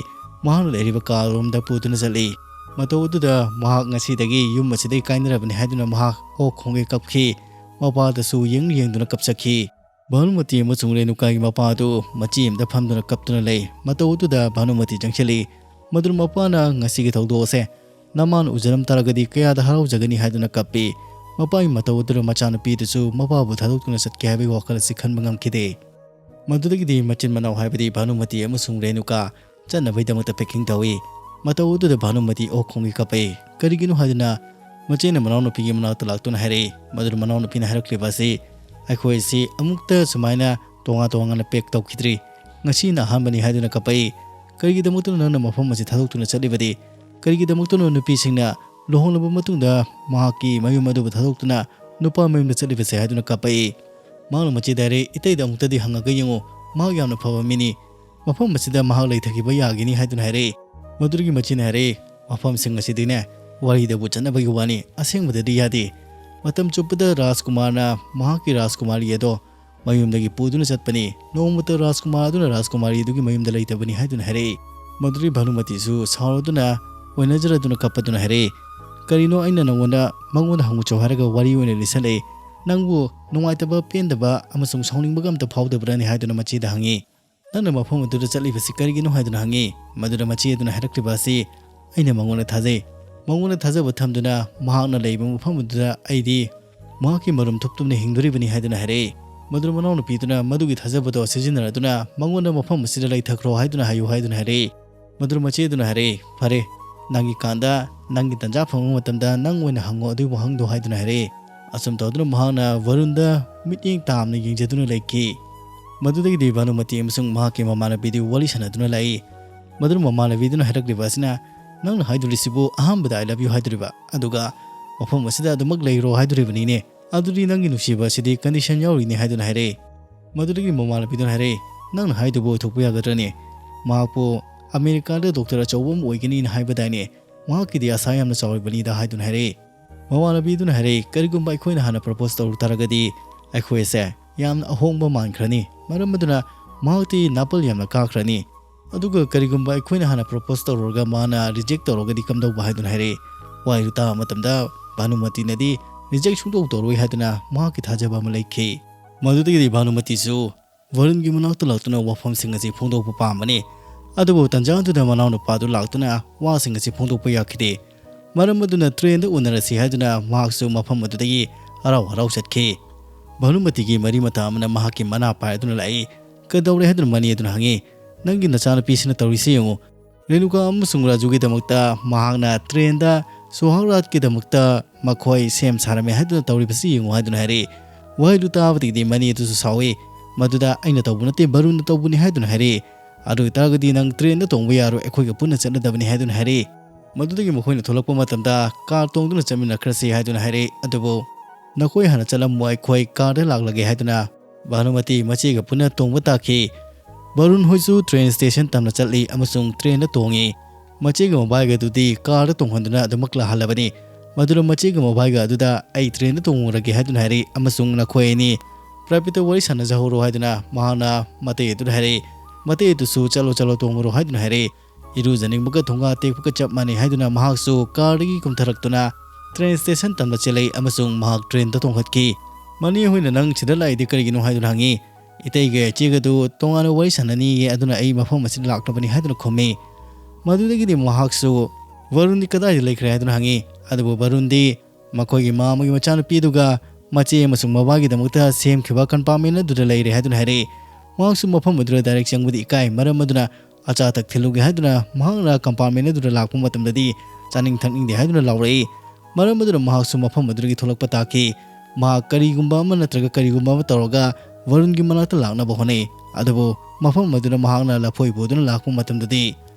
ꯃꯍꯥꯛꯅ ꯂꯩꯔꯤꯕ ꯀꯥ ꯔꯣꯝꯗ ꯄꯨꯗꯨꯅ ꯆꯠꯂꯤ꯫ ꯃꯇꯧ ꯑꯗꯨꯗ ꯃꯍꯥꯛ ꯉꯁꯤꯗꯒꯤ ꯌꯨꯝ ꯑꯁꯤꯗꯒꯤ ꯀꯥꯏꯅꯔꯕꯅꯤ ꯍꯥꯏꯗꯨꯅ ꯃꯍꯥꯛ ꯍꯣ ꯈꯣꯡꯒꯩ ꯀꯞꯈꯤ꯫ ꯃꯄꯥꯗꯁꯨ ꯌꯦꯡ ꯌꯦꯡꯗꯨꯅ ꯀꯞꯆꯈꯤ꯫ ꯚꯥꯅꯨꯃꯇꯤ ꯑꯃꯁꯨꯡ ꯔꯦꯅꯨꯀꯥꯒꯤ ꯃꯄꯥ ꯑꯗꯨ ꯃꯆꯤ ꯑꯃꯗ ꯐꯝꯗꯨꯅ ꯀꯞꯇꯨꯅ ꯂꯩ꯫ ꯃꯇꯧ ꯑꯗꯨꯗ ꯚꯥꯅꯨꯃꯇꯤ ꯆꯪꯁꯤꯜꯂꯤ꯫ ꯃꯗꯨꯅ ꯃꯄꯥꯅ ꯉꯁꯤꯒꯤ ꯊꯧꯗꯣꯛ ꯑꯁꯦ ꯅꯃꯥꯅ ꯎꯖꯔꯝ ꯇꯥꯔꯒꯗꯤ ꯀꯌꯥꯗ ꯍꯔꯥꯎꯖꯒꯅꯤ ꯍꯥꯏꯗꯨꯅ ꯀꯞꯄꯤ꯫ ꯃꯄꯥꯒꯤ ꯃꯇꯧ ꯑꯗꯨꯅ ꯃꯆꯥꯅꯨꯄꯤꯗꯨꯁꯨ ꯃꯄꯥꯕꯨ ꯊꯥꯗꯣꯛꯇꯨꯅ ꯆꯠꯀꯦ ꯍꯥꯏꯕꯒꯤ ꯋꯥꯈꯜ ꯑꯁꯤ ꯈꯟꯕ ꯉꯝꯈꯤꯗꯦ꯫ ꯃꯗꯨꯗꯒꯤꯗꯤ ꯃꯆꯤꯟ ꯃꯅꯥꯎ ꯍꯥꯏꯕꯗꯤ ꯚꯥꯅꯨꯃꯇꯤ ꯑꯃꯁꯨꯡ ꯔꯦꯅꯨꯀꯥ ꯆꯠꯅꯕꯒꯤꯗꯃꯛꯇ packing ꯇꯧꯏ꯫ ꯃꯇꯧ ꯑꯗꯨꯗ ꯚꯥꯅꯨꯃꯇꯤ ꯑꯣꯛ ꯈꯣꯡꯒꯤ ꯀꯞꯄꯛꯏ꯫ ꯀꯔꯤꯒꯤꯅꯣ ꯍꯥꯏꯗꯨꯅ ꯃꯆꯦꯅ ꯃꯅꯥꯎꯅꯨꯄꯤꯒꯤ ꯃꯅꯥꯛꯇ ꯂꯥꯛꯇꯨꯅ ꯍꯥꯏꯔꯛꯏ꯫ ꯃꯗꯨꯗ ꯃꯅꯥꯎꯅꯨꯄꯤꯅ ꯍꯥꯏꯔꯛꯂꯤꯕ ꯑꯁꯤ, "ꯑꯩꯈꯣꯏ ꯑꯁꯤ ꯑꯃꯨꯛꯇ ꯁꯨꯃꯥꯏꯅ ꯇꯣꯉꯥꯟ ꯇꯣꯉꯥꯟꯅ pack ꯇꯧꯈꯤꯗ꯭ꯔꯤ꯫ ꯉꯁꯤꯅ ꯑꯍꯥꯟꯕꯅꯤ" ꯍꯥꯏꯗꯨꯅ ꯀꯞꯄꯛꯏ꯫ "ꯀꯔꯤꯒꯤꯗꯃꯛꯇꯅꯣ ꯅꯪꯅ ꯃꯐꯝ ꯑꯁꯤ ꯊꯥꯗꯣꯛꯇꯨꯅ ꯆꯠꯂꯤꯕꯗꯤ? ꯀꯔꯤꯒꯤꯗꯃꯛꯇꯅꯣ ꯅꯨꯄꯤꯁꯤꯡꯅ ꯂꯨꯍꯣꯡꯂꯕ ꯃꯇꯨꯡꯗ ꯃꯍꯥꯛꯀꯤ ꯃꯌꯨꯝ ꯑꯗꯨꯕꯨ ꯊꯥꯗꯣꯛꯇꯨꯅ ꯅꯨꯄꯥ ꯃꯌꯨꯝꯗ ꯆꯠꯂꯤꯕꯁꯦ?" ꯍꯥꯏꯗꯨꯅ ꯀꯞꯄꯛꯏ꯫ ꯃꯍꯥꯛꯅ ꯃꯆꯦꯗ ꯍꯥꯏꯔꯦ, "ꯏꯇꯩꯗ ꯑꯃꯨꯛꯇꯗꯤ ꯍꯪꯉꯒ ꯌꯦꯡꯉꯨ, ꯃꯍꯥꯛ ꯌꯥꯝꯅ ꯐꯕ ꯃꯤꯅꯤ꯫ ꯃꯐꯝ ꯑꯁꯤꯗ ꯃꯍꯥꯛ ꯂꯩꯊꯈꯤꯕ ꯌꯥꯒꯅꯤ" ꯍꯥꯏꯗꯨꯅ ꯍꯥꯏꯔꯛꯏ꯫ ꯃꯗꯨꯗꯒꯤ ꯃꯆꯦꯅ ꯍꯥꯏꯔꯛꯏ, "ꯃꯐꯝꯁꯤꯡ ꯑꯁꯤꯗꯤꯅꯦ, ꯋꯥꯔꯤꯗꯕꯨ ꯆꯠꯅꯕꯒꯤ ꯋꯥꯅꯤ, ꯑꯁꯦꯡꯕꯗꯗꯤ ꯌꯥꯗꯦ꯫ ꯃꯇꯝ ꯆꯨꯞꯄꯗ ꯔꯥꯖꯀꯨꯃꯥꯔꯅ ꯃꯍꯥꯛꯀꯤ ꯔꯥꯖꯀꯨꯃꯥꯔꯤ ꯑꯗꯣ ꯃꯌꯨꯝꯗꯒꯤ ꯄꯨꯗꯨꯅ ꯆꯠꯄꯅꯤ꯫ ꯅꯣꯡꯃꯇ ꯔꯥꯖꯀꯨꯃꯥꯔ ꯑꯗꯨꯅ ꯔꯥꯖꯀꯨꯃꯥꯔꯤ ꯑꯗꯨꯒꯤ ꯃꯌꯨꯝꯗ ꯂꯩꯇꯕꯅꯤ" ꯍꯥꯏꯗꯨꯅ ꯍꯥꯏꯔꯛꯏ꯫ ꯃꯗꯨꯗꯒꯤ ꯚꯥꯅꯨꯃꯇꯤꯁꯨ ꯁꯥꯎꯔꯗꯨꯅ ꯑꯣꯏꯅꯖꯔꯗꯨꯅ ꯀꯞꯄꯗꯨꯅ ꯍꯥꯏꯔꯛꯏ, "ꯀꯔꯤꯅꯣ ꯑꯩꯅ ꯅꯉꯣꯟꯗ, ꯃꯉꯣꯟꯗ ꯍꯪꯉꯨ ꯆꯣ ꯍꯥꯏꯔꯒ ꯋꯥꯔꯤ ꯑꯣꯏꯅ ꯂꯤꯁꯜꯂꯛꯏ? ꯅꯪꯕꯨ ꯅꯨꯡꯉꯥꯏꯇꯕ, ꯄꯦꯟꯗꯕ ꯑꯃꯁꯨꯡ ꯁꯥꯎꯅꯤꯡꯕꯒ ꯑꯝꯇ ꯐꯥꯎꯗꯕ꯭ꯔꯅꯦ?" ꯍꯥꯏꯗꯨꯅ ꯃꯆꯦꯗ ꯍꯪꯉꯤ꯫ "ꯅꯪꯅ ꯃꯐꯝ ꯑꯗꯨꯗ ꯆꯠꯂꯤꯕꯁꯤ ꯀꯔꯤꯒꯤꯅꯣ?" ꯍꯥꯏꯗꯨꯅ ꯍꯪꯉꯤ꯫ ꯃꯗꯨꯗ ꯃꯆꯦ ꯑꯗꯨꯅ ꯍꯥꯏꯔꯛꯂꯤꯕ ꯑꯁꯤ, "ꯑꯩꯅ ꯃꯉꯣꯟꯗ ꯊꯥꯖꯩ꯫ ꯃꯉꯣꯟꯗ ꯊꯥꯖꯕ ꯊꯝꯗꯨꯅ ꯃꯍꯥꯛꯅ ꯂꯩꯕ ꯃꯐꯝ ꯑꯗꯨꯗ ꯑꯩꯗꯤ ꯃꯍꯥꯛꯀꯤ ꯃꯔꯨꯝ ꯊꯨꯞꯇꯨꯝꯅ ꯍꯤꯡꯗꯣꯔꯤꯕꯅꯤ" ꯍꯥꯏꯗꯨꯅ ꯍꯥꯏꯔꯛꯏ꯫ ꯃꯗꯨꯗ ꯃꯅꯥꯎꯅꯨꯄꯤꯗꯨꯅ ꯃꯗꯨꯒꯤ ꯊꯥꯖꯕꯗꯣ ꯁꯤꯖꯤꯟꯅꯔꯗꯨꯅ ꯃꯉꯣꯟꯗ ꯃꯐꯝ ꯑꯁꯤꯗ ꯂꯩꯊꯈ꯭ꯔꯣ ꯍꯥꯏꯗꯨꯅ ꯍꯥꯏꯌꯨ ꯍꯥꯏꯗꯨꯅ ꯍꯥꯏꯔꯛꯏ꯫ ꯃꯗꯨꯗ ꯃꯆꯦ ꯑꯗꯨꯅ ꯍꯥꯏꯔꯛꯏ, "ꯐꯔꯦ, ꯅꯪꯒꯤ ꯀꯥꯟꯗ, ꯅꯪꯒꯤ ꯇꯟꯖꯥ ꯐꯪꯕ ꯃꯇꯝꯗ ꯅꯪ ꯑꯣꯏꯅ ꯍꯪꯉꯣ ꯑꯗꯨꯒꯤ ꯋꯥꯍꯪꯗꯣ" ꯍꯥꯏꯗꯨꯅ ꯍꯥꯏꯔꯛꯏ꯫ ꯑꯁꯨꯝ ꯇꯧꯗꯨꯅ ꯃꯍꯥꯛꯅ ꯚꯔꯨꯟꯗ ꯃꯤꯠꯌꯦꯡ ꯇꯥꯝꯅ ꯌꯦꯡꯖꯗꯨꯅ ꯂꯩꯈꯤ꯫ ꯃꯗꯨꯗꯒꯤꯗꯤ ꯚꯥꯅꯨꯃꯇꯤ ꯑꯃꯁꯨꯡ ꯃꯍꯥꯛꯀꯤ ꯃꯃꯥꯟꯅꯕꯤꯗꯨ ꯋꯥꯔꯤ ꯁꯥꯟꯅꯗꯨꯅ ꯂꯥꯛꯏ꯫ ꯃꯗꯨꯅ ꯃꯃꯥꯟꯅꯕꯤꯗꯨꯅ ꯍꯥꯏꯔꯛꯂꯤꯕ ꯑꯁꯤꯅ, "ꯅꯪꯅ ꯍꯥꯏꯗꯣꯔꯤꯁꯤꯕꯨ ꯑꯍꯥꯟꯕꯗ I love you ꯍꯥꯏꯗꯣꯔꯤꯕ, ꯑꯗꯨꯒ ꯃꯐꯝ ꯑꯁꯤꯗ ꯑꯗꯨꯃꯛ ꯂꯩꯔꯣ ꯍꯥꯏꯗꯣꯔꯤꯕꯅꯤꯅꯦ꯫ ꯑꯗꯨꯗꯤ ꯅꯪꯒꯤ ꯅꯨꯡꯁꯤꯕ ꯑꯁꯤꯗꯤ condition ꯌꯥꯎꯔꯤꯅꯦ" ꯍꯥꯏꯗꯨꯅ ꯍꯥꯏꯔꯛꯏ꯫ ꯃꯗꯨꯗꯒꯤ ꯃꯃꯥꯟꯅꯕꯤꯗꯨꯅ ꯍꯥꯏꯔꯛꯏ, "ꯅꯪꯅ ꯍꯥꯏꯗꯨꯕꯨ ꯑꯣꯏꯊꯣꯛꯄ ꯌꯥꯒꯗ꯭ꯔꯅꯦ? ꯃꯍꯥꯛꯄꯨ ꯑꯃꯦꯔꯤꯀꯥꯗ doctor ꯑꯆꯧꯕ ꯑꯃ ꯑꯣꯏꯒꯅꯤꯅ ꯍꯥꯏꯕꯗꯥꯏꯅꯦ? ꯃꯍꯥꯛꯀꯤꯗꯤ ꯑꯁꯥ ꯌꯥꯝꯅ ꯆꯥꯎꯔꯤꯕꯅꯤꯗ" ꯍꯥꯏꯗꯨꯅ ꯍꯥꯏꯔꯛꯏ꯫ ꯃꯃꯥꯟꯅꯕꯤꯗꯨꯅ ꯍꯥꯏꯔꯛꯏ, "ꯀꯔꯤꯒꯨꯝꯕ ꯑꯩꯈꯣꯏꯅ ꯍꯥꯟꯅ propose ꯇꯧꯔꯨ ꯇꯥꯔꯒꯗꯤ ꯑꯩꯈꯣꯏ ꯑꯁꯦ ꯌꯥꯝꯅ ꯑꯍꯣꯡꯕ ꯃꯥꯟꯈ꯭ꯔꯅꯤ, ꯃꯔꯝ ꯑꯗꯨꯅ ꯃꯍꯥꯛꯇꯤ ꯅꯥꯄꯜ ꯌꯥꯝꯅ ꯀꯥꯈ꯭ꯔꯅꯤ꯫ ꯑꯗꯨꯒ ꯀꯔꯤꯒꯨꯝꯕ ꯑꯩꯈꯣꯏꯅ ꯍꯥꯟꯅ propose ꯇꯧꯔꯨꯔꯒ ꯃꯥꯅ reject ꯇꯧꯔꯒꯗꯤ ꯀꯝꯗꯧꯕ?" ꯍꯥꯏꯗꯨꯅ ꯍꯥꯏꯔꯛꯏ꯫ ꯋꯥꯍꯩꯗꯨ ꯇꯥꯕ ꯃꯇꯝꯗ ꯚꯥꯅꯨꯃꯇꯤꯅꯗꯤ reject ꯁꯨꯡꯇꯧ ꯇꯧꯔꯣꯏ ꯍꯥꯏꯗꯨꯅ ꯃꯍꯥꯛꯀꯤ ꯊꯥꯖꯕ ꯑꯃ ꯂꯩꯈꯤ꯫ ꯃꯗꯨꯗꯒꯤꯗꯤ ꯚꯥꯅꯨꯃꯇꯤꯁꯨ ꯚꯔꯨꯟꯒꯤ ꯃꯅꯥꯛꯇ ꯂꯥꯛꯇꯨꯅ ꯋꯥꯐꯝꯁꯤꯡ ꯑꯁꯤ ꯐꯣꯡꯗꯣꯛꯄ ꯄꯥꯝꯕꯅꯤ꯫ ꯑꯗꯨꯕꯨ ꯇꯟꯖꯥ ꯑꯗꯨꯗ ꯃꯅꯥꯎꯅꯨꯄꯥꯗꯨ ꯂꯥꯛꯇꯨꯅ ꯋꯥꯁꯤꯡ ꯑꯁꯤ ꯐꯣꯡꯗꯣꯛꯄ ꯌꯥꯈꯤꯗꯦ꯫ ꯃꯔꯝ ꯑꯗꯨꯅ train ꯗ ꯎꯅꯔꯁꯤ ꯍꯥꯏꯗꯨꯅ ꯃꯍꯥꯛꯁꯨ ꯃꯐꯝ ꯑꯗꯨꯗꯒꯤ ꯍꯔꯥꯎ ꯍꯔꯥꯎ ꯆꯠꯈꯤ꯫ ꯚꯥꯅꯨꯃꯇꯤꯒꯤ ꯃꯔꯤ ꯃꯇꯥ ꯑꯃꯅ ꯃꯍꯥꯛꯀꯤ ꯃꯅꯥ ꯄꯥꯏꯗꯨꯅ ꯂꯥꯛꯏ꯫ "ꯀꯩꯗꯧꯔꯦ?" ꯍꯥꯏꯗꯨꯅ ꯃꯅꯤ ꯑꯗꯨꯅ ꯍꯪꯉꯤ꯫ "ꯅꯪꯒꯤ ꯅꯆꯥꯅꯨꯄꯤꯁꯤꯅ ꯇꯧꯔꯤꯁꯤ ꯌꯦꯡꯉꯨ꯫ ꯔꯦꯅꯨꯀꯥ ꯑꯃꯁꯨꯡ ꯔꯥꯖꯨꯒꯤꯗꯃꯛꯇ ꯃꯍꯥꯛꯅ train ꯗ ꯁꯣꯍꯥꯒꯔꯥꯠꯀꯤꯗꯃꯛꯇ ꯃꯈꯣꯏ ꯁꯦꯝ ꯁꯥꯔꯝꯃꯦ ꯍꯥꯏꯗꯨꯅ ꯇꯧꯔꯤꯕꯁꯤ ꯌꯦꯡꯉꯨ" ꯍꯥꯏꯗꯨꯅ ꯍꯥꯏꯔꯛꯏ꯫ ꯋꯥꯍꯩꯗꯨ ꯇꯥꯕꯗꯒꯤꯗꯤ ꯃꯅꯤ ꯑꯗꯨꯁꯨ ꯁꯥꯎꯏ꯫ "ꯃꯗꯨꯗ ꯑꯩꯅ ꯇꯧꯕ ꯅꯠꯇꯦ, ꯚꯔꯨꯟꯅ ꯇꯧꯕꯅꯤ" ꯍꯥꯏꯗꯨꯅ ꯍꯥꯏꯔꯛꯏ꯫ "ꯑꯗꯨ ꯑꯣꯏꯇꯥꯔꯒꯗꯤ ꯅꯪ train ꯗ ꯇꯣꯡꯕ ꯌꯥꯔꯣꯏ, ꯑꯩꯈꯣꯏꯒ ꯄꯨꯟꯅ ꯆꯠꯅꯗꯕꯅꯤ" ꯍꯥꯏꯗꯨꯅ ꯍꯥꯏꯔꯛꯏ꯫ ꯃꯗꯨꯗꯒꯤ ꯃꯈꯣꯏꯅ ꯊꯣꯛꯂꯛꯄ ꯃꯇꯝꯗ car ꯇꯣꯡꯗꯨꯅ ꯆꯠꯃꯤꯟꯅꯈ꯭ꯔꯁꯤ ꯍꯥꯏꯗꯨꯅ ꯍꯥꯏꯔꯛꯏ꯫ ꯑꯗꯨꯕꯨ "ꯅꯈꯣꯏ ꯍꯥꯟꯅ ꯆꯠꯂꯝꯃꯣ, ꯑꯩꯈꯣꯏ car ꯗ ꯂꯥꯛꯂꯒꯦ" ꯍꯥꯏꯗꯨꯅ ꯚꯥꯅꯨꯃꯇꯤ ꯃꯆꯦꯒ ꯄꯨꯟꯅ ꯇꯣꯡꯕ ꯇꯥꯈꯤ꯫ ꯚꯔꯨꯟ ꯍꯣꯏꯁꯨ train station ꯇꯝꯅ ꯆꯠꯂꯤ ꯑꯃꯁꯨꯡ train ꯗ ꯇꯣꯡꯉꯤ꯫ ꯃꯆꯦꯒ ꯃꯕꯥꯏꯒ ꯑꯗꯨꯗꯤ car ꯗ ꯇꯣꯡꯍꯟꯗꯨꯅ ꯑꯗꯨꯃꯛ ꯂꯥꯛꯍꯜꯂꯕꯅꯤ꯫ ꯃꯗꯨꯗ ꯃꯆꯦꯒ ꯃꯕꯥꯏꯒ ꯑꯗꯨꯗ "ꯑꯩ train ꯗ ꯇꯣꯡꯉꯨꯔꯒꯦ" ꯍꯥꯏꯗꯨꯅ ꯍꯥꯏꯔꯛꯏ ꯑꯃꯁꯨꯡ "ꯅꯈꯣꯏ ꯑꯅꯤ private ꯇ ꯋꯥꯔꯤ ꯁꯥꯟꯅꯖꯍꯧꯔꯣ" ꯍꯥꯏꯗꯨꯅ ꯃꯍꯥꯛꯅ ꯃꯇꯩ ꯑꯗꯨꯗ ꯍꯥꯏꯔꯛꯏ꯫ ꯃꯇꯩ ꯑꯗꯨꯁꯨ "ꯆꯠꯂꯣ, ꯆꯠꯂꯣ, ꯇꯣꯡꯉꯨꯔꯣ" ꯍꯥꯏꯗꯨꯅ ꯍꯥꯏꯔꯛꯏ꯫ ꯏꯔꯨꯖꯅꯤꯡꯕꯒ ꯊꯣꯡꯒꯥ ꯇꯦꯛꯄꯒ ꯆꯞ ꯃꯥꯟꯅꯩ ꯍꯥꯏꯗꯨꯅ ꯃꯍꯥꯛꯁꯨ car ꯗꯒꯤ ꯀꯨꯝꯊꯔꯛꯇꯨꯅ train station ꯇꯝꯅ ꯆꯦꯜꯂꯛꯏ ꯑꯃꯁꯨꯡ ꯃꯍꯥꯛ train ꯗ ꯇꯣꯡꯈꯠꯈꯤ꯫ ꯃꯅꯤ ꯍꯣꯏꯅ "ꯅꯪ ꯁꯤꯗ ꯂꯥꯛꯏꯗꯤ ꯀꯔꯤꯒꯤꯅꯣ?" ꯍꯥꯏꯗꯨꯅ ꯍꯪꯉꯤ꯫ "ꯏꯇꯩꯒ ꯏꯆꯦꯒꯗꯨ ꯇꯣꯉꯥꯟꯅ ꯋꯥꯔꯤ ꯁꯥꯟꯅꯅꯤꯌꯦ, ꯑꯗꯨꯅ ꯑꯩ ꯃꯐꯝ ꯑꯁꯤꯗ ꯂꯥꯛꯂꯕꯅꯤ" ꯍꯥꯏꯗꯨꯅ ꯈꯨꯝꯃꯤ꯫ ꯃꯗꯨꯗꯒꯤꯗꯤ ꯃꯍꯥꯛꯁꯨ "ꯚꯔꯨꯟꯗꯤ ꯀꯗꯥꯏꯗ ꯂꯩꯈ꯭ꯔꯦ?" ꯍꯥꯏꯗꯨꯅ ꯍꯪꯉꯤ꯫ ꯑꯗꯨꯕꯨ ꯚꯔꯨꯟꯗꯤ ꯃꯈꯣꯏꯒꯤ ꯃꯃꯥ ꯑꯃꯒꯤ ꯃꯆꯥꯅꯨꯄꯤ ꯑꯗꯨꯒ ꯃꯆꯦ ꯑꯃꯁꯨꯡ ꯃꯕꯥꯒꯤꯗꯃꯛꯇ ꯁꯦꯝꯈꯤꯕ compartment ꯑꯗꯨꯗ ꯂꯩꯔꯦ ꯍꯥꯏꯗꯨꯅ ꯍꯥꯏꯔꯛꯏ꯫ ꯃꯍꯥꯛꯁꯨ ꯃꯐꯝ ꯑꯗꯨꯗ direct ꯆꯪꯕꯗꯤ ꯏꯀꯥꯏ, ꯃꯔꯝ ꯑꯗꯨꯅ "ꯑꯆꯥ ꯑꯊꯛ ꯊꯤꯜꯂꯨꯒꯦ" ꯍꯥꯏꯗꯨꯅ ꯃꯍꯥꯛꯅ compartment ꯑꯗꯨꯗ ꯂꯥꯛꯄ ꯃꯇꯝꯗꯗꯤ "ꯆꯥꯅꯤꯡ ꯊꯛꯅꯤꯡꯗꯦ" ꯍꯥꯏꯗꯨꯅ ꯂꯥꯎꯔꯛꯏ꯫ ꯃꯔꯝ ꯑꯗꯨꯅ ꯃꯍꯥꯛꯁꯨ ꯃꯐꯝ ꯑꯗꯨꯗꯒꯤ ꯊꯣꯛꯂꯛꯄ ꯇꯥꯈꯤ꯫ ꯃꯍꯥꯛ ꯀꯔꯤꯒꯨꯝꯕ ꯑꯃ ꯅꯠꯇ꯭ꯔꯒ ꯀꯔꯤꯒꯨꯝꯕ ꯑꯃ ꯇꯧꯔꯒ ꯚꯔꯨꯟꯒꯤ ꯃꯅꯥꯛꯇ ꯂꯥꯛꯅꯕ ꯍꯣꯠꯅꯩ꯫ ꯑꯗꯨꯕꯨ ꯃꯐꯝ ꯑꯗꯨꯗ ꯃꯍꯥꯛꯅ ꯂꯐꯣꯏ ꯄꯨꯗꯨꯅ ꯂꯥꯛꯄ ꯃꯇꯝꯗꯗꯤ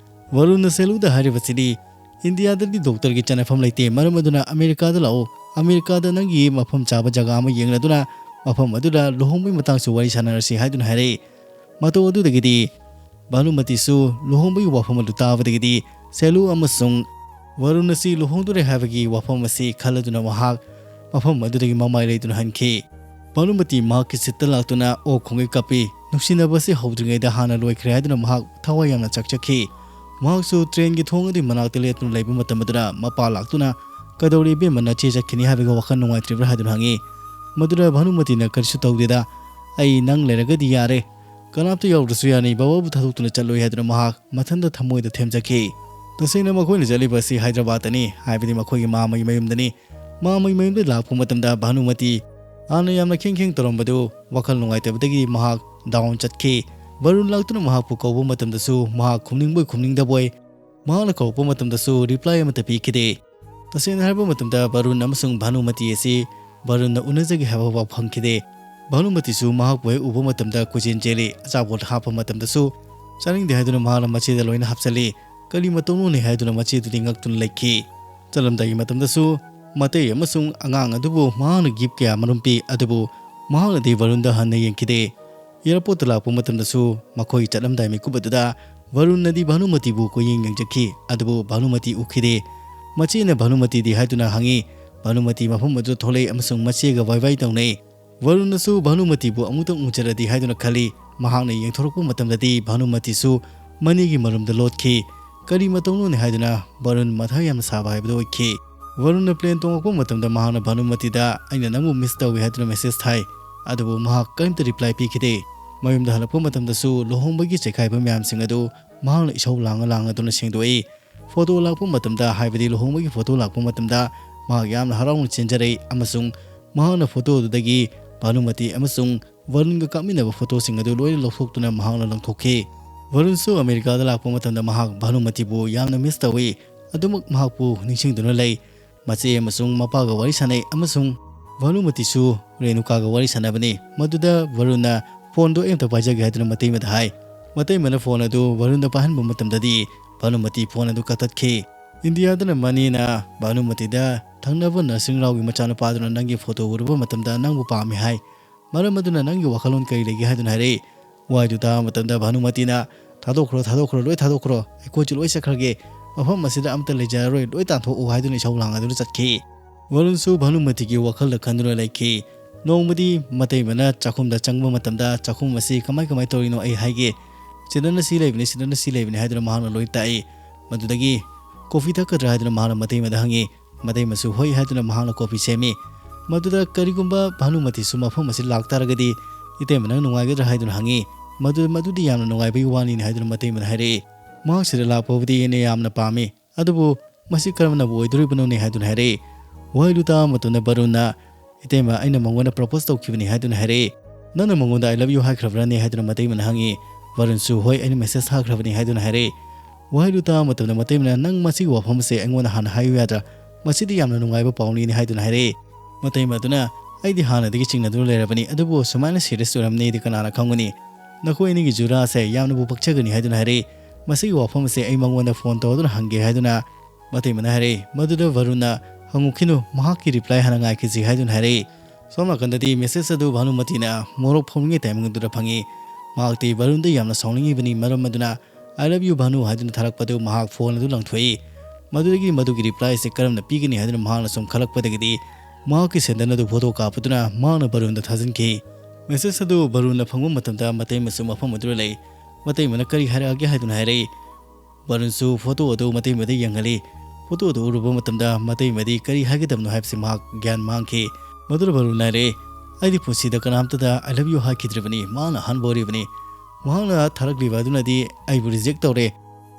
ꯚꯔꯨꯟꯅ ꯁꯦꯂꯨꯗ ꯍꯥꯏꯔꯤꯕꯁꯤꯗꯤ, "ꯏꯟꯗꯤꯌꯥꯗꯗꯤ doctor ꯒꯤ ꯆꯠꯅꯐꯝ ꯂꯩꯇꯦ, ꯃꯔꯝ ꯑꯗꯨꯅ ꯑꯃꯦꯔꯤꯀꯥꯗ ꯂꯥꯛꯎ꯫ ꯑꯃꯦꯔꯤꯀꯥꯗ ꯅꯪꯒꯤ ꯃꯐꯝ ꯆꯥꯕ ꯖꯒꯥ ꯑꯃ ꯌꯦꯡꯂꯗꯨꯅ ꯃꯐꯝ ꯑꯗꯨꯗ ꯂꯨꯍꯣꯡꯕꯒꯤ ꯃꯇꯥꯡꯁꯨ ꯋꯥꯔꯤ ꯁꯥꯟꯅꯔꯁꯤ" ꯍꯥꯏꯗꯨꯅ ꯍꯥꯏꯔꯛꯏ꯫ ꯃꯇꯧ ꯑꯗꯨꯗꯒꯤꯗꯤ ꯚꯥꯅꯨꯃꯇꯤꯁꯨ ꯂꯨꯍꯣꯡꯕꯒꯤ ꯋꯥꯐꯝ ꯑꯗꯨ ꯇꯥꯕꯗꯒꯤꯗꯤ ꯁꯦꯂꯨ ꯑꯃꯁꯨꯡ ꯚꯔꯨꯟ ꯑꯁꯤ ꯂꯨꯍꯣꯡꯗꯣꯔꯦ ꯍꯥꯏꯕꯒꯤ ꯋꯥꯐꯝ ꯑꯁꯤ ꯈꯜꯂꯗꯨꯅ ꯃꯍꯥꯛ ꯃꯐꯝ ꯑꯗꯨꯗꯒꯤ ꯃꯃꯥꯏ ꯂꯩꯗꯨꯅ ꯍꯟꯈꯤ꯫ ꯚꯥꯅꯨꯃꯇꯤ ꯃꯍꯥꯛꯀꯤ seat ꯇ ꯂꯥꯛꯇꯨꯅ ꯑꯣꯛ ꯈꯣꯡꯒꯩ ꯀꯥꯞꯄꯤ꯫ ꯅꯨꯡꯁꯤꯅꯕ ꯑꯁꯤ ꯍꯧꯗ꯭ꯔꯤꯉꯩꯗ ꯍꯥꯟꯅ ꯂꯣꯏꯈ꯭ꯔꯦ ꯍꯥꯏꯗꯨꯅ ꯃꯍꯥꯛ ꯊꯋꯥꯏ ꯌꯥꯝꯅ ꯆꯥꯛꯆꯈꯤ꯫ ꯃꯍꯥꯛꯁꯨ train ꯒꯤ ꯊꯣꯡ ꯑꯗꯨꯒꯤ ꯃꯅꯥꯛꯇ ꯂꯦꯞꯇꯨꯅ ꯂꯩꯕ ꯃꯇꯝ ꯑꯗꯨꯗ ꯃꯄꯥ ꯂꯥꯛꯇꯨꯅ "ꯀꯩꯗꯧꯔꯦ ꯏꯕꯦꯝꯃ, ꯅꯆꯦ ꯆꯠꯈꯤꯅꯤ ꯍꯥꯏꯕꯒ ꯋꯥꯈꯜ ꯅꯨꯡꯉꯥꯏꯇ꯭ꯔꯤꯕ꯭ꯔꯥ?" ꯍꯥꯏꯗꯨꯅ ꯍꯪꯉꯤ꯫ ꯃꯗꯨꯗ ꯚꯥꯅꯨꯃꯇꯤꯅ, "ꯀꯔꯤꯁꯨ ꯇꯧꯗꯦꯗ, ꯑꯩ ꯅꯪ ꯂꯩꯔꯒꯗꯤ ꯌꯥꯔꯦ, ꯀꯅꯥꯝꯇ ꯌꯥꯎꯗ꯭ꯔꯁꯨ ꯌꯥꯅꯤ, ꯕꯕꯥꯕꯨ ꯊꯥꯗꯣꯛꯇꯨꯅ ꯆꯠꯂꯣꯏ" ꯍꯥꯏꯗꯨꯅ ꯃꯍꯥꯛ ꯃꯊꯟꯇ ꯊꯃꯣꯏꯗ ꯊꯦꯝꯖꯈꯤ꯫ ꯇꯁꯦꯡꯅ ꯃꯈꯣꯏꯅ ꯆꯠꯂꯤꯕ ꯑꯁꯤ ꯍꯥꯏꯗ꯭ꯔꯕꯥꯗꯇꯅꯤ, ꯍꯥꯏꯕꯗꯤ ꯃꯈꯣꯏꯒꯤ ꯃꯥꯃꯒꯤ ꯃꯌꯨꯝꯗꯅꯤ꯫ ꯃꯥꯃꯒꯤ ꯃꯌꯨꯝꯗ ꯂꯥꯛꯄ ꯃꯇꯝꯗ ꯚꯥꯅꯨꯃꯇꯤ ꯍꯥꯟꯅ ꯌꯥꯝꯅ ꯈꯦꯡ ꯈꯦꯡ ꯇꯧꯔꯝꯕꯗꯨ ꯋꯥꯈꯜ ꯅꯨꯡꯉꯥꯏꯇꯕꯗꯒꯤ ꯃꯍꯥꯛ ꯗꯥꯎꯟ ꯆꯠꯈꯤ꯫ ꯚꯔꯨꯟ ꯂꯥꯛꯇꯨꯅ ꯃꯍꯥꯛꯄꯨ ꯀꯧꯕ ꯃꯇꯝꯗꯁꯨ ꯃꯍꯥꯛ ꯈꯨꯝꯅꯤꯡꯕꯣꯏ ꯈꯨꯝꯅꯤꯡꯗꯕꯣꯏ, ꯃꯍꯥꯛꯅ ꯀꯧꯔꯛꯄ ꯃꯇꯝꯗꯁꯨ ꯔꯤꯄ꯭ꯂꯥꯏ ꯑꯃꯠꯇ ꯄꯤꯈꯤꯗꯦ꯫ ꯇꯁꯦꯡꯅ ꯍꯥꯏꯔꯕ ꯃꯇꯝꯗ ꯚꯔꯨꯟ ꯑꯃꯁꯨꯡ ꯚꯥꯅꯨꯃꯇꯤ ꯑꯁꯤ ꯚꯔꯨꯟꯅ ꯎꯅꯖꯒꯦ ꯍꯥꯏꯕ ꯐꯥꯎ ꯐꯪꯈꯤꯗꯦ꯫ ꯚꯥꯅꯨꯃꯇꯤꯁꯨ ꯃꯍꯥꯛꯄꯨ ꯍꯦꯛ ꯎꯕ ꯃꯇꯝꯗ ꯀꯣꯏꯆꯦꯟ ꯆꯦꯜꯂꯤ꯫ ꯑꯆꯥꯄꯣꯠ ꯍꯥꯞꯄ ꯃꯇꯝꯗꯁꯨ ꯆꯥꯅꯤꯡꯗꯦ ꯍꯥꯏꯗꯨꯅ ꯃꯍꯥꯛꯅ ꯃꯆꯦꯗ ꯂꯣꯏꯅ ꯍꯥꯞꯆꯜꯂꯤ꯫ ꯀꯔꯤ ꯃꯇꯧꯅꯣꯅꯦ ꯍꯥꯏꯗꯨꯅ ꯃꯆꯦꯗꯨꯗꯤ ꯉꯛꯇꯨꯅ ꯂꯩꯈꯤ꯫ ꯆꯠꯂꯝꯗꯥꯏꯒꯤ ꯃꯇꯝꯗꯁꯨ ꯃꯇꯩ ꯑꯃꯁꯨꯡ ꯑꯉꯥꯡ ꯑꯗꯨꯕꯨ ꯃꯍꯥꯛꯅ ꯒꯤꯐ ꯀꯌꯥ ꯃꯔꯨꯝ ꯄꯤ, ꯑꯗꯨꯕꯨ ꯃꯍꯥꯛꯅꯗꯤ ꯚꯔꯨꯟꯗ ꯍꯟꯅ ꯌꯦꯡꯈꯤꯗꯦ꯫ ꯑꯦꯌꯥꯔꯄꯣꯔꯠꯇ ꯂꯥꯛꯄ ꯃꯇꯝꯗꯁꯨ ꯃꯈꯣꯏ ꯆꯠꯂꯝꯗꯥꯏ ꯃꯤꯀꯨꯞ ꯑꯗꯨꯗ ꯚꯔꯨꯟꯅꯗꯤ ꯚꯥꯅꯨꯃꯇꯤꯕꯨ ꯀꯣꯏꯌꯦꯡ ꯌꯦꯡꯖꯈꯤ, ꯑꯗꯨꯕꯨ ꯚꯥꯅꯨꯃꯇꯤ ꯎꯈꯤꯗꯦ꯫ ꯃꯆꯦꯅ ꯚꯥꯅꯨꯃꯇꯤꯗꯤ ꯍꯥꯏꯗꯨꯅ ꯍꯪꯉꯤ꯫ ꯚꯥꯅꯨꯃꯇꯤ ꯃꯐꯝ ꯑꯗꯨꯗ ꯊꯣꯛꯂꯛꯏ ꯑꯃꯁꯨꯡ ꯃꯆꯦꯒ ꯋꯥꯏ ꯋꯥꯏ ꯇꯧꯅꯩ꯫ ꯚꯔꯨꯟꯅꯁꯨ ꯚꯥꯅꯨꯃꯇꯤꯕꯨ ꯑꯃꯨꯛꯇꯪ ꯎꯖꯔꯗꯤ ꯍꯥꯏꯗꯨꯅ ꯈꯜꯂꯤ꯫ ꯃꯍꯥꯛꯅ ꯌꯦꯡꯊꯣꯔꯛꯄ ꯃꯇꯝꯗꯗꯤ ꯚꯥꯅꯨꯃꯇꯤꯁꯨ ꯃꯅꯤꯒꯤ ꯃꯔꯨꯝꯗ ꯂꯣꯠꯈꯤ꯫ ꯀꯔꯤ ꯃꯇꯧꯅꯣꯅꯦ ꯍꯥꯏꯗꯨꯅ ꯚꯔꯨꯟ ꯃꯊꯥ ꯌꯥꯝꯅ ꯁꯥꯕ ꯍꯥꯏꯕꯗꯨ ꯑꯣꯏꯈꯤ꯫ ꯚꯔꯨꯟꯅ ꯄ꯭ꯂꯦꯟ ꯇꯣꯡꯂꯛꯄ ꯃꯇꯝꯗ ꯃꯍꯥꯛꯅ ꯚꯥꯅꯨꯃꯇꯤꯗ, "ꯑꯩꯅ ꯅꯪꯕꯨ ꯃꯤꯁ ꯇꯧꯏ" ꯍꯥꯏꯗꯨꯅ ꯃꯦꯁꯦꯖ ꯊꯥꯏ꯫ ꯑꯗꯨꯕꯨ ꯃꯍꯥꯛ ꯀꯔꯤꯝꯇ ꯔꯤꯄ꯭ꯂꯥꯏ ꯄꯤꯈꯤꯗꯦ꯫ ꯃꯌꯨꯝꯗ ꯍꯜꯂꯛꯄ ꯃꯇꯝꯗꯁꯨ ꯂꯨꯍꯣꯡꯕꯒꯤ ꯆꯩꯈꯥꯏꯕ ꯃꯌꯥꯝꯁꯤꯡ ꯑꯗꯨ ꯃꯍꯥꯛꯅ ꯏꯁꯧ ꯂꯥꯡꯉ ꯂꯥꯡꯉꯗꯨꯅ ꯁꯦꯡꯗꯣꯛꯏ꯫ ꯐꯣꯇꯣ ꯂꯥꯛꯄ ꯃꯇꯝꯗ, ꯍꯥꯏꯕꯗꯤ ꯂꯨꯍꯣꯡꯕꯒꯤ ꯐꯣꯇꯣ ꯂꯥꯛꯄ ꯃꯇꯝꯗ, ꯃꯍꯥꯛ ꯌꯥꯝꯅ ꯍꯔꯥꯎꯅ ꯆꯦꯟꯖꯔꯛꯏ ꯑꯃꯁꯨꯡ ꯃꯍꯥꯛꯅ ꯐꯣꯇꯣ ꯑꯗꯨꯗꯒꯤ ꯚꯥꯅꯨꯃꯇꯤ ꯑꯃꯁꯨꯡ ꯚꯔꯨꯟꯒ ꯀꯥꯞꯃꯤꯟꯅꯕ ꯐꯣꯇꯣꯁꯤꯡ ꯑꯗꯨ ꯂꯣꯏꯅ ꯂꯧꯊꯣꯛꯇꯨꯅ ꯃꯍꯥꯛꯅ ꯂꯪꯊꯣꯛꯈꯤ꯫ ꯚꯔꯨꯟꯁꯨ ꯑꯃꯦꯔꯤꯀꯥꯗ ꯂꯥꯛꯄ ꯃꯇꯝꯗ ꯃꯍꯥꯛ ꯚꯥꯅꯨꯃꯇꯤꯕꯨ ꯌꯥꯝꯅ ꯃꯤꯁ ꯇꯧꯏ, ꯑꯗꯨꯃꯛ ꯃꯍꯥꯛꯄꯨ ꯅꯤꯡꯁꯤꯡꯗꯨꯅ ꯂꯩ꯫ ꯃꯆꯦ ꯑꯃꯁꯨꯡ ꯃꯄꯥꯒ ꯋꯥꯔꯤ ꯁꯥꯟꯅꯩ ꯑꯃꯁꯨꯡ ꯚꯥꯅꯨꯃꯇꯤꯁꯨ ꯔꯦꯅꯨꯀꯥꯒ ꯋꯥꯔꯤ ꯁꯥꯟꯅꯕꯅꯤ꯫ ꯃꯗꯨꯗ ꯚꯔꯨꯟꯅ ꯐꯣꯟꯗꯣ ꯑꯩ ꯑꯝꯇ ꯄꯥꯏꯖꯒꯦ ꯍꯥꯏꯗꯨꯅ ꯃꯇꯩꯃꯗ ꯍꯥꯏ꯫ ꯃꯇꯩꯃꯅ ꯐꯣꯟ ꯑꯗꯨ ꯚꯔꯨꯟꯗ ꯄꯥꯏꯍꯟꯕ ꯃꯇꯝꯗꯗꯤ ꯚꯥꯅꯨꯃꯇꯤ ꯐꯣꯟ ꯑꯗꯨ ꯀꯛꯊꯠꯈꯤ꯫ ꯏꯟꯗꯤꯌꯥꯗꯅ ꯃꯅꯦꯅ ꯚꯥꯅꯨꯃꯇꯤꯗ, "ꯊꯪꯅꯕ ꯅꯔꯁꯤꯡ ꯔꯥꯎꯒꯤ ꯃꯆꯥꯅꯨꯄꯥꯗꯨꯅ ꯅꯪꯒꯤ ꯐꯣꯇꯣ ꯎꯔꯨꯕ ꯃꯇꯝꯗ ꯅꯪꯕꯨ ꯄꯥꯝꯃꯤ ꯍꯥꯏ꯫ ꯃꯔꯝ ꯑꯗꯨꯅ ꯅꯪꯒꯤ ꯋꯥꯈꯜꯂꯣꯟ ꯀꯔꯤ ꯂꯩꯒꯦ?" ꯍꯥꯏꯗꯨꯅ ꯍꯥꯏꯔꯛꯏ꯫ ꯋꯥꯍꯩꯗꯨ ꯇꯥꯕ ꯃꯇꯝꯗ ꯚꯥꯅꯨꯃꯇꯤꯅ, "ꯊꯥꯗꯣꯛꯈ꯭ꯔꯣ, ꯊꯥꯗꯣꯛꯈ꯭ꯔꯣ, ꯂꯣꯏ ꯊꯥꯗꯣꯛꯈ꯭ꯔꯣ꯫ ꯑꯩꯈꯣꯏꯁꯨ ꯂꯣꯏ ꯆꯠꯈ꯭ꯔꯒꯦ꯫ ꯃꯐꯝ ꯑꯁꯤꯗ ꯑꯃꯠꯇ ꯂꯩꯖꯔꯔꯣꯏ꯫ ꯂꯣꯏ ꯇꯥꯟꯊꯣꯛꯎ" ꯍꯥꯏꯗꯨꯅ ꯏꯁꯧ ꯂꯥꯡꯗꯨꯅ ꯆꯠꯈꯤ꯫ ꯚꯔꯨꯟꯁꯨ ꯚꯥꯅꯨꯃꯇꯤꯒꯤ ꯋꯥꯈꯜꯗ ꯈꯟꯗꯨꯅ ꯂꯩꯈꯤ꯫ ꯅꯣꯡꯃꯗꯤ ꯃꯇꯩꯃꯅ ꯆꯥꯛꯈꯨꯝꯗ ꯆꯪꯕ ꯃꯇꯝꯗ, "ꯆꯥꯛꯈꯨꯝ ꯑꯁꯤ ꯀꯃꯥꯏ ꯀꯃꯥꯏ ꯇꯧꯔꯤꯅꯣ ꯑꯩ ꯍꯥꯏꯒꯦ꯫ ꯁꯤꯗꯅ ꯁꯤ ꯂꯩꯕꯅꯤ, ꯁꯤꯗꯅ ꯁꯤ ꯂꯩꯕꯅꯤ" ꯍꯥꯏꯗꯨꯅ ꯃꯍꯥꯛꯅ ꯂꯣꯏ ꯇꯥꯛꯏ꯫ ꯃꯗꯨꯗꯒꯤ, "ꯀꯣꯐꯤ ꯊꯛꯀꯗ꯭ꯔꯥ?" ꯍꯥꯏꯗꯨꯅ ꯃꯍꯥꯛꯅ ꯃꯇꯩꯃꯗ ꯍꯪꯉꯤ꯫ ꯃꯇꯩꯃꯁꯨ ꯍꯣꯏ ꯍꯥꯏꯗꯨꯅ ꯃꯍꯥꯛꯅ ꯀꯣꯐꯤ ꯁꯦꯝꯃꯤ꯫ ꯃꯗꯨꯗ ꯀꯔꯤꯒꯨꯝꯕ ꯚꯥꯅꯨꯃꯇꯤꯁꯨ ꯃꯐꯝ ꯑꯁꯤ ꯂꯥꯛꯇꯥꯔꯒꯗꯤ ꯏꯇꯩꯃ ꯅꯪ ꯅꯨꯡꯉꯥꯏꯒꯗ꯭ꯔꯥ ꯍꯥꯏꯗꯨꯅ ꯍꯪꯉꯤ꯫ ꯃꯗꯨ, "ꯃꯗꯨꯗꯤ ꯌꯥꯝꯅ ꯅꯨꯡꯉꯥꯏꯕꯒꯤ ꯋꯥꯅꯤꯅꯦ" ꯍꯥꯏꯗꯨꯅ ꯃꯇꯩꯃꯅ ꯍꯥꯏꯔꯛꯏ꯫ "ꯃꯍꯥꯛ ꯁꯤꯗ ꯂꯥꯛꯄꯕꯨꯗꯤ ꯑꯩꯅ ꯌꯥꯝꯅ ꯄꯥꯝꯃꯤ, ꯑꯗꯨꯕꯨ ꯃꯁꯤ ꯀꯔꯝꯅꯕꯨ ꯑꯣꯏꯗꯣꯔꯤꯕꯅꯣꯅꯦ?" ꯍꯥꯏꯗꯨꯅ ꯍꯥꯏꯔꯛꯏ꯫ ꯋꯥꯍꯩꯗꯨ ꯇꯥꯕ ꯃꯇꯝꯗ ꯕꯔꯨꯟꯅ, "ꯏꯇꯩꯃ, ꯑꯩꯅ ꯃꯉꯣꯟꯗ ꯄ꯭ꯔꯣꯄꯣꯁ ꯇꯧꯈꯤꯕꯅꯤ" ꯍꯥꯏꯗꯨꯅ ꯍꯥꯏꯔꯛꯏ꯫ "ꯅꯪꯅ ꯃꯉꯣꯟꯗ 'I love you' ꯍꯥꯏꯈ꯭ꯔꯕ꯭ꯔꯥꯅꯦ?" ꯍꯥꯏꯗꯨꯅ ꯃꯇꯩꯃꯅ ꯍꯪꯉꯤ꯫ ꯕꯔꯨꯟꯁꯨ, "ꯍꯣꯏ, ꯑꯩꯅ ꯃꯦꯁꯦꯖ ꯊꯥꯈ꯭ꯔꯕꯅꯤ" ꯍꯥꯏꯗꯨꯅ ꯍꯥꯏꯔꯛꯏ꯫ ꯋꯥꯍꯩꯗꯨ ꯇꯥꯕ ꯃꯇꯝꯗ ꯃꯇꯩꯃꯅ, "ꯅꯪ ꯃꯁꯤꯒꯤ ꯋꯥꯐꯝ ꯑꯁꯦ ꯑꯩꯉꯣꯟꯗ ꯍꯥꯟꯅ ꯍꯥꯏꯌꯨ ꯌꯥꯗ꯭ꯔꯥ? ꯃꯁꯤꯗꯤ ꯌꯥꯝꯅ ꯅꯨꯡꯉꯥꯏꯕ ꯄꯥꯎꯅꯤꯅꯦ" ꯍꯥꯏꯗꯨꯅ ꯍꯥꯏꯔꯛꯏ꯫ ꯃꯇꯩꯃ ꯑꯗꯨꯅ, "ꯑꯩꯗꯤ ꯍꯥꯟꯅꯗꯒꯤ ꯆꯤꯡꯅꯗꯨꯅ ꯂꯩꯔꯕꯅꯤ, ꯑꯗꯨꯕꯨ ꯁꯨꯃꯥꯏꯅ ꯁꯤꯔꯤꯌꯁ ꯑꯣꯏꯔꯝꯅꯤꯗꯤ ꯀꯅꯥꯅ ꯈꯪꯒꯅꯤ? ꯅꯈꯣꯏ ꯑꯅꯤꯒꯤ ꯖꯨꯔꯥꯁꯦ ꯌꯥꯝꯅꯕꯨ ꯄꯛꯆꯒꯅꯤ" ꯍꯥꯏꯗꯨꯅ ꯍꯥꯏꯔꯛꯏ꯫ "ꯃꯁꯤꯒꯤ ꯋꯥꯐꯝ ꯑꯁꯦ ꯑꯩ ꯃꯉꯣꯟꯗ ꯐꯣꯟ ꯇꯧꯗꯨꯅ ꯍꯪꯒꯦ" ꯍꯥꯏꯗꯨꯅ ꯃꯇꯩꯃꯅ ꯍꯥꯏꯔꯛꯏ꯫ ꯃꯗꯨꯗ ꯕꯔꯨꯟꯅ, "ꯍꯪꯉꯨꯈꯤꯅꯨ, ꯃꯍꯥꯛꯀꯤ ꯔꯤꯄ꯭ꯂꯥꯏ ꯍꯥꯟꯅ ꯉꯥꯏꯈꯤꯁꯤ" ꯍꯥꯏꯗꯨꯅ ꯍꯥꯏꯔꯛꯏ꯫ ꯁꯣꯝ ꯅꯥꯀꯟꯗꯗꯤ ꯃꯦꯁꯦꯖ ꯑꯗꯨ ꯚꯥꯅꯨꯃꯇꯤꯅ ꯃꯣꯔꯣꯛ ꯐꯧꯅꯤꯡꯉꯩ ꯇꯥꯏꯃꯤꯡ ꯑꯗꯨꯗ ꯐꯪꯉꯤ꯫ ꯃꯍꯥꯛꯇꯤ ꯕꯔꯨꯟꯗ ꯌꯥꯝꯅ ꯁꯥꯎꯅꯤꯡꯉꯤꯕꯅꯤ, ꯃꯔꯝ ꯑꯗꯨꯅ "I love you, ꯚꯥꯅꯨ" ꯍꯥꯏꯗꯨꯅ ꯊꯥꯔꯛꯄꯗꯨ ꯃꯍꯥꯛ ꯐꯣꯟ ꯑꯗꯨ ꯂꯪꯊꯣꯛꯏ꯫ ꯃꯗꯨꯗꯒꯤ ꯃꯗꯨꯒꯤ ꯔꯤꯄ꯭ꯂꯥꯏ ꯑꯁꯤ ꯀꯔꯝꯅ ꯄꯤꯒꯅꯤ ꯍꯥꯏꯗꯨꯅ ꯃꯍꯥꯛꯅ ꯁꯨꯝ ꯈꯜꯂꯛꯄꯗꯒꯤꯗꯤ ꯃꯍꯥꯛꯀꯤ ꯁꯦꯟꯗꯜ ꯑꯗꯨ ꯐꯣꯇꯣ ꯀꯥꯞꯄꯗꯨꯅ ꯃꯍꯥꯛꯅ ꯕꯔꯨꯟꯗ ꯊꯥꯖꯤꯟꯈꯤ꯫ ꯃꯦꯁꯦꯖ ꯑꯗꯨ ꯕꯔꯨꯟꯅ ꯐꯪꯕ ꯃꯇꯝꯗ ꯃꯇꯩꯃꯁꯨ ꯃꯐꯝ ꯑꯗꯨꯗ ꯂꯩ꯫ ꯃꯇꯩꯃꯅ "ꯀꯔꯤ ꯍꯥꯏꯔꯛꯑꯒꯦ?" ꯍꯥꯏꯗꯨꯅ ꯍꯥꯏꯔꯛꯏ꯫ ꯕꯔꯨꯟꯁꯨ ꯐꯣꯇꯣ ꯑꯗꯨ ꯃꯇꯩꯃꯗ ꯌꯦꯡꯍꯜꯂꯤ꯫ ꯐꯣꯇꯣ ꯑꯗꯨ ꯎꯔꯨꯕ ꯃꯇꯝꯗ ꯃꯇꯩꯃꯗꯤ ꯀꯔꯤ ꯍꯥꯏꯒꯗꯕꯅꯣ ꯍꯥꯏꯕꯁꯤ ꯃꯍꯥꯛ ꯒ꯭ꯌꯥꯟ ꯃꯥꯡꯈꯤ꯫ ꯃꯗꯨꯅ ꯕꯔꯨꯟꯅ ꯍꯥꯏꯔꯛꯏ, "ꯑꯩꯗꯤ ꯄꯨꯟꯁꯤꯗ ꯀꯅꯥꯝꯇꯗ 'I love you' ꯍꯥꯏꯈꯤꯗ꯭ꯔꯤꯕꯅꯤ, ꯃꯍꯥꯛꯅ ꯑꯍꯥꯟꯕ ꯑꯣꯏꯔꯤꯕꯅꯤ꯫ ꯃꯍꯥꯛꯅ ꯊꯥꯔꯛꯂꯤꯕ ꯑꯗꯨꯅꯗꯤ ꯑꯩꯕꯨ ꯔꯤꯖꯦꯛ ꯇꯧꯔꯦ꯫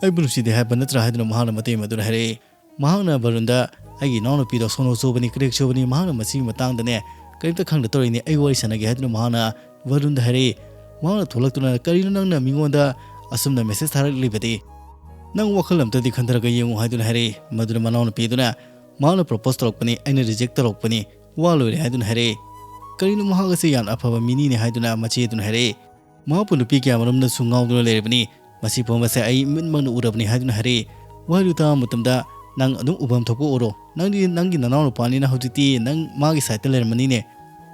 ꯑꯩꯕꯨ ꯅꯨꯡꯁꯤꯗꯦ ꯍꯥꯏꯕ ꯅꯠꯇ꯭ꯔꯥ?" ꯍꯥꯏꯗꯨꯅ ꯃꯍꯥꯛꯅ ꯃꯇꯩꯃ ꯑꯗꯨꯗ ꯍꯥꯏꯔꯛꯏ꯫ ꯃꯍꯥꯛꯅ ꯕꯔꯨꯟꯗ, "ꯑꯩꯒꯤ ꯏꯅꯥꯎꯅꯨꯄꯤꯗꯣ ꯁꯣꯅꯣ ꯆꯨꯕꯅꯤ, ꯀ꯭ꯔꯦꯛ ꯆꯨꯕꯅꯤ, ꯃꯍꯥꯛꯅ ꯃꯁꯤꯒꯤ ꯃꯇꯥꯡꯗꯅꯦ ꯀꯔꯤꯝꯇ ꯈꯪꯗ ꯇꯧꯔꯤꯅꯤ, ꯑꯩ ꯋꯥꯔꯤ ꯁꯥꯟꯅꯒꯦ" ꯍꯥꯏꯗꯨꯅ ꯃꯍꯥꯛꯅ ꯕꯔꯨꯟꯗ ꯍꯥꯏꯔꯛꯏ꯫ ꯃꯍꯥꯛꯅ ꯊꯣꯛꯂꯛꯇꯨꯅ, "ꯀꯔꯤꯅꯣ ꯅꯪꯅ ꯃꯤꯉꯣꯟꯗ ꯑꯁꯨꯝꯅ ꯃꯦꯁꯦꯖ ꯊꯥꯔꯛꯂꯤꯕꯗꯤ? ꯅꯪ ꯋꯥꯈꯜ ꯑꯝꯇꯗꯤ ꯈꯟꯊꯔꯒ ꯌꯦꯡꯉꯨ" ꯍꯥꯏꯗꯨꯅ ꯍꯥꯏꯔꯛꯏ꯫ ꯃꯗꯨꯗ ꯃꯅꯥꯎꯅꯨꯄꯤ ꯑꯗꯨꯅ, "ꯃꯍꯥꯛꯅ ꯄ꯭ꯔꯣꯄꯣꯁ ꯇꯧꯔꯛꯄꯅꯤ, ꯑꯩꯅ ꯔꯤꯖꯦꯛ ꯇꯧꯔꯛꯄꯅꯤ, ꯋꯥ ꯂꯣꯏꯔꯦ" ꯍꯥꯏꯗꯨꯅ ꯍꯥꯏꯔꯛꯏ꯫ "ꯀꯔꯤꯅꯣ, ꯃꯍꯥꯛ ꯑꯁꯤ ꯌꯥꯝꯅ ꯑꯐꯕ ꯃꯤꯅꯤꯅꯦ" ꯍꯥꯏꯗꯨꯅ ꯃꯆꯦ ꯑꯗꯨꯅ ꯍꯥꯏꯔꯛꯏ꯫ "ꯃꯍꯥꯛꯄꯨ ꯅꯨꯄꯤ ꯀꯌꯥ ꯃꯔꯨꯝꯗꯁꯨ ꯉꯥꯎꯗꯨꯅ ꯂꯩꯔꯕꯅꯤ, ꯃꯁꯤ ꯄꯨꯝꯕꯁꯦ ꯑꯩ ꯃꯤꯠꯃꯛꯅ ꯎꯔꯕꯅꯤ" ꯍꯥꯏꯗꯨꯅ ꯍꯥꯏꯔꯛꯏ꯫ ꯋꯥꯍꯩꯗꯨ ꯇꯥꯕ ꯃꯇꯝꯗ, "ꯅꯪ ꯑꯗꯨꯝ ꯎꯐꯝ ꯊꯣꯛꯄ ꯎꯔꯣ, ꯅꯪꯗꯤ ꯅꯪꯒꯤ ꯅꯅꯥꯎꯅꯨꯄꯥꯅꯤꯅ ꯍꯧꯖꯤꯛꯇꯤ ꯅꯪ ꯃꯥꯒꯤ ꯁꯥꯏꯠꯇ ꯂꯩꯔꯝꯃꯅꯤꯅꯦ,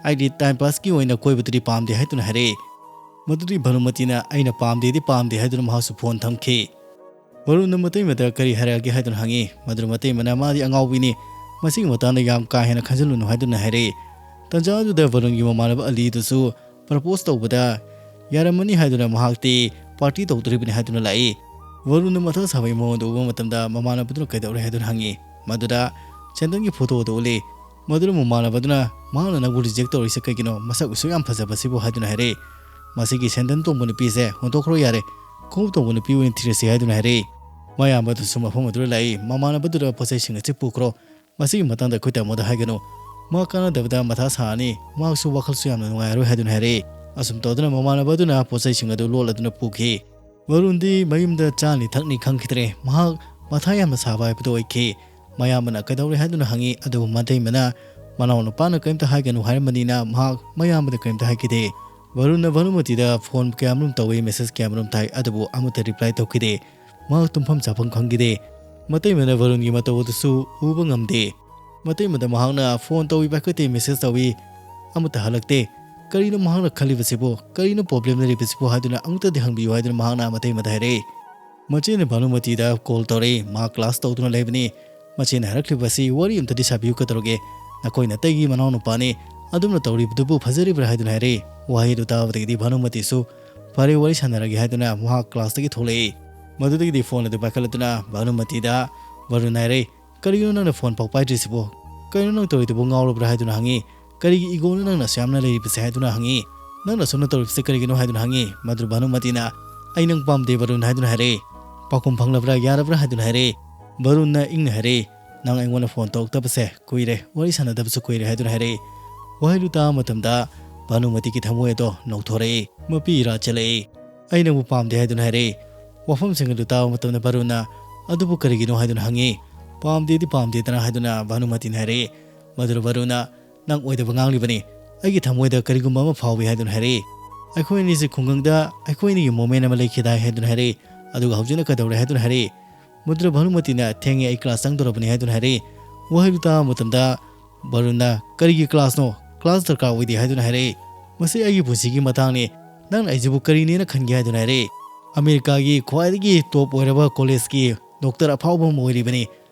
ꯑꯩꯗꯤ ꯇꯥꯏꯝ ꯄꯥꯁꯀꯤ ꯑꯣꯏꯅ ꯀꯣꯏꯕꯗꯨꯗꯤ ꯄꯥꯝꯗꯦ" ꯍꯥꯏꯗꯨꯅ ꯍꯥꯏꯔꯛꯏ꯫ ꯃꯗꯨꯗꯤ ꯚꯥꯅꯨꯃꯇꯤꯅ, "ꯑꯩꯅ ꯄꯥꯝꯗꯦꯗꯤ ꯄꯥꯝꯗꯦ" ꯍꯥꯏꯗꯨꯅ ꯃꯍꯥꯛꯁꯨ ꯐꯣꯟ ꯊꯝꯈꯤ꯫ ꯕꯔꯨꯟꯅ ꯃꯇꯩꯃꯗ ꯀꯔꯤ ꯍꯥꯏꯔꯛꯑꯒꯦ ꯍꯥꯏꯗꯨꯅ ꯍꯪꯉꯤ꯫ ꯃꯗꯨꯗ ꯃꯇꯩꯃꯅ, "ꯃꯥꯗꯤ ꯑꯉꯥꯎꯕꯤꯅꯤ, ꯃꯁꯤꯒꯤ ꯃꯇꯥꯡꯗ ꯌꯥꯝ ꯀꯥ ꯍꯦꯟꯅ ꯈꯟꯖꯤꯜꯂꯨꯅꯨ" ꯍꯥꯏꯗꯨꯅ ꯍꯥꯏꯔꯛꯏ꯫ ꯇꯟꯖꯥ ꯑꯗꯨꯗ ꯕꯔꯨꯟꯒꯤ ꯃꯃꯥꯟꯅꯕ ꯑꯂꯤꯗꯨꯁꯨ ꯄ꯭ꯔꯄꯣꯁ ꯇꯧꯕꯗ ꯌꯥꯔꯝꯃꯅꯤ ꯍꯥꯏꯗꯨꯅ ꯃꯍꯥꯛꯇꯤ ꯄꯥꯔꯇꯤ ꯇꯧꯗꯣꯔꯤꯕꯅꯤ ꯍꯥꯏꯗꯨꯅ ꯂꯥꯛꯏ꯫ ꯕꯔꯨꯟꯅ ꯃꯊꯥ ꯁꯥꯕꯒꯤ ꯃꯑꯣꯡꯗ ꯎꯕ ꯃꯇꯝꯗ ꯃꯃꯥꯟꯅꯕꯗꯨꯅ ꯀꯩꯗꯧꯔꯦ ꯍꯥꯏꯗꯨꯅ ꯍꯪꯉꯤ꯫ ꯃꯗꯨꯗ ꯁꯦꯟꯗꯟꯒꯤ ꯐꯣꯇꯣ ꯑꯗꯨ ꯎꯠꯂꯤ꯫ ꯃꯗꯨꯅ ꯃꯃꯥꯟꯅꯕꯗꯨꯅ, "ꯃꯍꯥꯛꯅ ꯅꯪꯕꯨ ꯔꯤꯖꯦꯛ ꯇꯧꯔꯤꯁꯦ ꯀꯩꯒꯤꯅꯣ? ꯃꯁꯛ ꯑꯁꯨꯛ ꯌꯥꯝ ꯐꯖꯕꯁꯤꯕꯨ?" ꯍꯥꯏꯗꯨꯅ ꯍꯥꯏꯔꯛꯏ꯫ ꯃꯁꯤꯒꯤ ꯁꯦꯟꯗꯟ ꯇꯣꯡꯕ ꯅꯨꯄꯤꯁꯦ ꯍꯨꯟꯗꯣꯛꯈ꯭ꯔꯣ ꯌꯥꯔꯦ, ꯈꯣꯡꯎꯞ ꯇꯣꯡꯕ ꯅꯨꯄꯤ ꯑꯣꯏꯅ ꯊꯤꯔꯁꯤ ꯍꯥꯏꯗꯨꯅ ꯍꯥꯏꯔꯛꯏ꯫ ꯃꯌꯥꯝꯕꯗꯨꯁꯨ ꯃꯐꯝ ꯑꯗꯨꯗ ꯂꯥꯛꯏ꯫ "ꯃꯃꯥꯟꯅꯕꯗꯨꯗ ꯄꯣꯠ ꯆꯩꯁꯤꯡ ꯑꯁꯤ ꯄꯨꯈ꯭ꯔꯣ꯫ ꯃꯁꯤꯒꯤ ꯃꯇꯥꯡꯗ ꯑꯩꯈꯣꯏ ꯇꯥꯃꯣꯗ ꯍꯥꯏꯒꯅꯨ꯫ ꯃꯥ ꯀꯥꯟꯅꯗꯕꯗ ꯃꯊꯥ ꯁꯥꯔꯅꯤ꯫ ꯃꯍꯥꯛꯁꯨ ꯋꯥꯈꯜꯁꯨ ꯌꯥꯝꯅ ꯅꯨꯡꯉꯥꯏꯔꯣꯏ" ꯍꯥꯏꯗꯨꯅ ꯍꯥꯏꯔꯛꯏ꯫ ꯑꯁꯨꯝ ꯇꯧꯗꯨꯅ ꯃꯃꯥꯟꯅꯕꯗꯨꯅ ꯄꯣꯠ ꯆꯩꯁꯤꯡ ꯑꯗꯨ ꯂꯣꯠꯂꯗꯨꯅ ꯄꯨꯈꯤ꯫ ꯚꯔꯨꯟꯗꯤ ꯃꯌꯨꯝꯗ ꯆꯥꯅꯤ ꯊꯛꯅꯤ ꯈꯪꯈꯤꯗ꯭ꯔꯦ꯫ ꯃꯍꯥꯛ ꯃꯊꯥ ꯌꯥꯝꯅ ꯁꯥꯕ ꯍꯥꯏꯕꯗꯨ ꯑꯣꯏꯈꯤ꯫ ꯃꯌꯥꯝꯕꯅ ꯀꯩꯗꯧꯔꯦ ꯍꯥꯏꯗꯨꯅ ꯍꯪꯉꯤ꯫ ꯑꯗꯨꯕꯨ ꯃꯇꯩꯃꯅ ꯃꯅꯥꯎꯅꯨꯄꯥꯅ ꯀꯔꯤꯝꯇ ꯍꯥꯏꯒꯅꯨ ꯍꯥꯏꯔꯝꯕꯅꯤꯅ ꯃꯍꯥꯛ ꯃꯌꯥꯝꯕꯗ ꯀꯔꯤꯝꯇ ꯍꯥꯏꯈꯤꯗꯦ꯫ ꯚꯔꯨꯟꯅ ꯚꯥꯅꯨꯃꯇꯤꯗ ꯐꯣꯟ ꯀꯌꯥꯃꯔꯨꯝ ꯇꯧꯏ, ꯃꯦꯁꯦꯖ ꯀꯌꯥꯃꯔꯨꯝ ꯊꯥꯏ, ꯑꯗꯨꯕꯨ ꯑꯃꯠꯇ ꯔꯤꯄ꯭ꯂꯥꯏ ꯇꯧꯈꯤꯗꯦ꯫ ꯃꯍꯥꯛ ꯇꯨꯝꯐꯝ ꯆꯥꯐꯝ ꯈꯪꯈꯤꯗꯦ꯫ ꯃꯇꯩꯃꯅ ꯚꯔꯨꯟꯒꯤ ꯃꯇꯧ ꯑꯗꯨꯁꯨ ꯎꯕ ꯉꯝꯗꯦ꯫ ꯃꯇꯩꯃꯗ ꯃꯍꯥꯛꯅ ꯐꯣꯟ ꯇꯧꯏ ꯄꯥꯏꯈꯠꯇꯦ, ꯃꯦꯁꯦꯖ ꯇꯧꯏ ꯑꯃꯠꯇ ꯍꯜꯂꯛꯇꯦ꯫ ꯀꯔꯤꯅꯣ ꯃꯍꯥꯛꯅ ꯈꯜꯂꯤꯕꯁꯤꯕꯨ? ꯀꯔꯤꯅꯣ ꯄ꯭ꯔꯣꯕ꯭ꯂꯦꯝ ꯂꯩꯔꯤꯕꯁꯤꯕꯨ ꯍꯥꯏꯗꯨꯅ ꯑꯃꯨꯛꯇꯗꯤ ꯍꯪꯕꯤꯌꯨ ꯍꯥꯏꯗꯨꯅ ꯃꯍꯥꯛꯅ ꯃꯇꯩꯃꯗ ꯍꯥꯏꯔꯛꯏ꯫ ꯃꯆꯦꯅ ꯚꯥꯅꯨꯃꯇꯤꯗ ꯀꯣꯜ ꯇꯧꯔꯛꯏ꯫ ꯃꯍꯥꯛ ꯀ꯭ꯂꯥꯁ ꯇꯧꯗꯨꯅ ꯂꯩꯕꯅꯤ꯫ ꯃꯆꯦꯅ ꯍꯥꯏꯔꯛꯂꯤꯕ ꯑꯁꯤ ꯋꯥꯔꯤ ꯑꯃꯇꯗꯤ ꯁꯥꯕꯤꯌꯨ ꯀꯩꯗꯧꯔꯒꯦ? ꯅꯈꯣꯏ ꯅꯇꯩꯒꯤ ꯃꯅꯥꯎꯅꯨꯄꯥꯅꯤ꯫ ꯑꯗꯨꯝꯅ ꯇꯧꯔꯤꯕꯗꯨꯕꯨ ꯐꯖꯔꯤꯕ꯭ꯔꯥ ꯍꯥꯏꯗꯨꯅ ꯍꯥꯏꯔꯛꯏ꯫ ꯋꯥꯍꯩꯗꯨ ꯇꯥꯕꯗꯒꯤꯗꯤ ꯚꯥꯅꯨꯃꯇꯤꯁꯨ ꯐꯔꯦ, ꯋꯥꯔꯤ ꯁꯥꯟꯅꯔꯒꯦ ꯍꯥꯏꯗꯨꯅ ꯃꯍꯥꯛ ꯀ꯭ꯂꯥꯁꯇꯒꯤ ꯊꯣꯛꯂꯛꯏ꯫ ꯃꯗꯨꯗꯒꯤꯗꯤ ꯐꯣꯟ ꯑꯗꯨ ꯄꯥꯏꯈꯠꯂꯗꯨꯅ ꯚꯥꯅꯨꯃꯇꯤꯗ ꯚꯔꯨꯟ ꯍꯥꯏꯔꯛꯏ꯫ "ꯀꯔꯤꯒꯤꯅꯣ ꯅꯪꯅ ꯐꯣꯟ ꯄꯥꯎ ꯄꯥꯏꯗ꯭ꯔꯤꯁꯤꯕꯣ? ꯀꯔꯤꯅꯣ ꯅꯪ ꯇꯧꯔꯤꯗꯨꯕꯨ ꯉꯥꯎꯔꯕ꯭ꯔꯥ?" ꯍꯥꯏꯗꯨꯅ ꯍꯪꯉꯤ꯫ "ꯀꯔꯤꯒꯤ ꯏꯒꯣꯅꯣ ꯅꯪꯅ ꯑꯁꯨꯛ ꯌꯥꯝꯅ ꯂꯩꯔꯤꯕꯁꯦ?" ꯍꯥꯏꯗꯨꯅ ꯍꯪꯉꯤ꯫ "ꯅꯪꯅ ꯑꯁꯨꯝꯅ ꯇꯧꯔꯤꯕꯁꯦ ꯀꯔꯤꯒꯤꯅꯣ?" ꯍꯥꯏꯗꯨꯅ ꯍꯪꯉꯤ꯫ ꯃꯗꯨ ꯚꯥꯅꯨꯃꯇꯤꯅ, "ꯑꯩ ꯅꯪ ꯄꯥꯝꯗꯦ ꯚꯔꯨꯟ" ꯍꯥꯏꯗꯨꯅ ꯍꯥꯏꯔꯛꯏ꯫ "ꯄꯥꯎꯈꯨꯝ ꯐꯪꯂꯕ꯭ꯔꯥ? ꯌꯥꯔꯕ꯭ꯔꯥ?" ꯍꯥꯏꯗꯨꯅ ꯍꯥꯏꯔꯛꯏ꯫ ꯚꯔꯨꯟꯅ ꯏꯪꯅ ꯍꯥꯏꯔꯛꯏ, "ꯅꯪ ꯑꯩꯉꯣꯟꯗ ꯐꯣꯟ ꯇꯧꯔꯛꯇꯕꯁꯦ ꯀꯨꯏꯔꯦ, ꯋꯥꯔꯤ ꯁꯥꯟꯅꯗꯕꯁꯨ ꯀꯨꯏꯔꯦ" ꯍꯥꯏꯗꯨꯅ ꯍꯥꯏꯔꯛꯏ꯫ ꯋꯥꯍꯩꯗꯨ ꯇꯥꯕ ꯃꯇꯝꯗ ꯚꯥꯅꯨꯃꯇꯤꯒꯤ ꯊꯃꯣꯏ ꯑꯗꯣ ꯅꯧꯊꯣꯔꯛꯏ꯫ ꯃꯄꯤ ꯏꯔꯥ ꯆꯦꯜꯂꯛꯏ꯫ "ꯑꯩ ꯅꯪꯕꯨ ꯄꯥꯝꯗꯦ" ꯍꯥꯏꯗꯨꯅ ꯍꯥꯏꯔꯛꯏ꯫ ꯋꯥꯐꯝꯁꯤꯡ ꯑꯗꯨ ꯇꯥꯕ ꯃꯇꯝꯗ ꯚꯔꯨꯟꯅ, "ꯑꯗꯨꯕꯨ ꯀꯔꯤꯒꯤꯅꯣ?" ꯍꯥꯏꯗꯨꯅ ꯍꯪꯉꯤ꯫ "ꯄꯥꯝꯗꯦꯗꯤ ꯄꯥꯝꯗꯦꯗꯅ" ꯍꯥꯏꯗꯨꯅ ꯚꯥꯅꯨꯃꯇꯤꯅ ꯍꯥꯏꯔꯛꯏ꯫ ꯃꯗꯨꯗ ꯚꯔꯨꯟꯅ, "ꯅꯪ ꯑꯣꯏꯗꯕ ꯉꯥꯡꯂꯤꯕꯅꯤ꯫ ꯑꯩꯒꯤ ꯊꯃꯣꯏꯗ ꯀꯔꯤꯒꯨꯝꯕ ꯑꯃ ꯐꯥꯎꯏ" ꯍꯥꯏꯗꯨꯅ ꯍꯥꯏꯔꯛꯏ꯫ "ꯑꯩꯈꯣꯏ ꯑꯅꯤꯁꯤ ꯈꯨꯡꯒꯪꯗ ꯑꯩꯈꯣꯏ ꯑꯅꯤꯒꯤ ꯃꯣꯃꯦꯟ ꯑꯃ ꯂꯩꯈꯤꯗꯥꯏ?" ꯍꯥꯏꯗꯨꯅ ꯍꯥꯏꯔꯛꯏ꯫ "ꯑꯗꯨꯒ ꯍꯧꯖꯤꯛꯅ ꯀꯩꯗꯧꯔꯦ?" ꯍꯥꯏꯗꯨꯅ ꯍꯥꯏꯔꯛꯏ꯫ ꯃꯗꯨꯗ ꯚꯥꯅꯨꯃꯇꯤꯅ, "ꯊꯦꯡꯉꯦ, ꯑꯩ ꯀ꯭ꯂꯥꯁ ꯆꯪꯗꯧꯔꯕꯅꯤ" ꯍꯥꯏꯗꯨꯅ ꯍꯥꯏꯔꯛꯏ꯫ ꯋꯥꯍꯩꯗꯨ ꯇꯥꯕ ꯃꯇꯝꯗ ꯚꯔꯨꯟꯅ, "ꯀꯔꯤꯒꯤ ꯀ꯭ꯂꯥꯁꯅꯣ? ꯀ꯭ꯂꯥꯁ ꯗꯔꯀꯥꯔ ꯑꯣꯏꯗꯦ" ꯍꯥꯏꯗꯨꯅ ꯍꯥꯏꯔꯛꯏ꯫ "ꯃꯁꯤ ꯑꯩꯒꯤ ꯄꯨꯟꯁꯤꯒꯤ ꯃꯇꯥꯡꯅꯤ꯫ ꯅꯪꯅ ꯑꯩꯁꯤꯕꯨ ꯀꯔꯤꯅꯦꯅ ꯈꯟꯒꯦ?" ꯍꯥꯏꯗꯨꯅ ꯍꯥꯏꯔꯛꯏ꯫ "ꯑꯃꯦꯔꯤꯀꯥꯒꯤ ꯈ꯭ꯋꯥꯏꯗꯒꯤ ꯇꯣꯞ ꯑꯣꯏꯔꯕ ꯀꯣꯂꯦꯖꯀꯤ ꯗꯣꯛꯇꯔ ꯑꯐꯥꯎꯕ ꯑꯃ ꯑꯣꯏꯔꯤꯕꯅꯤ꯫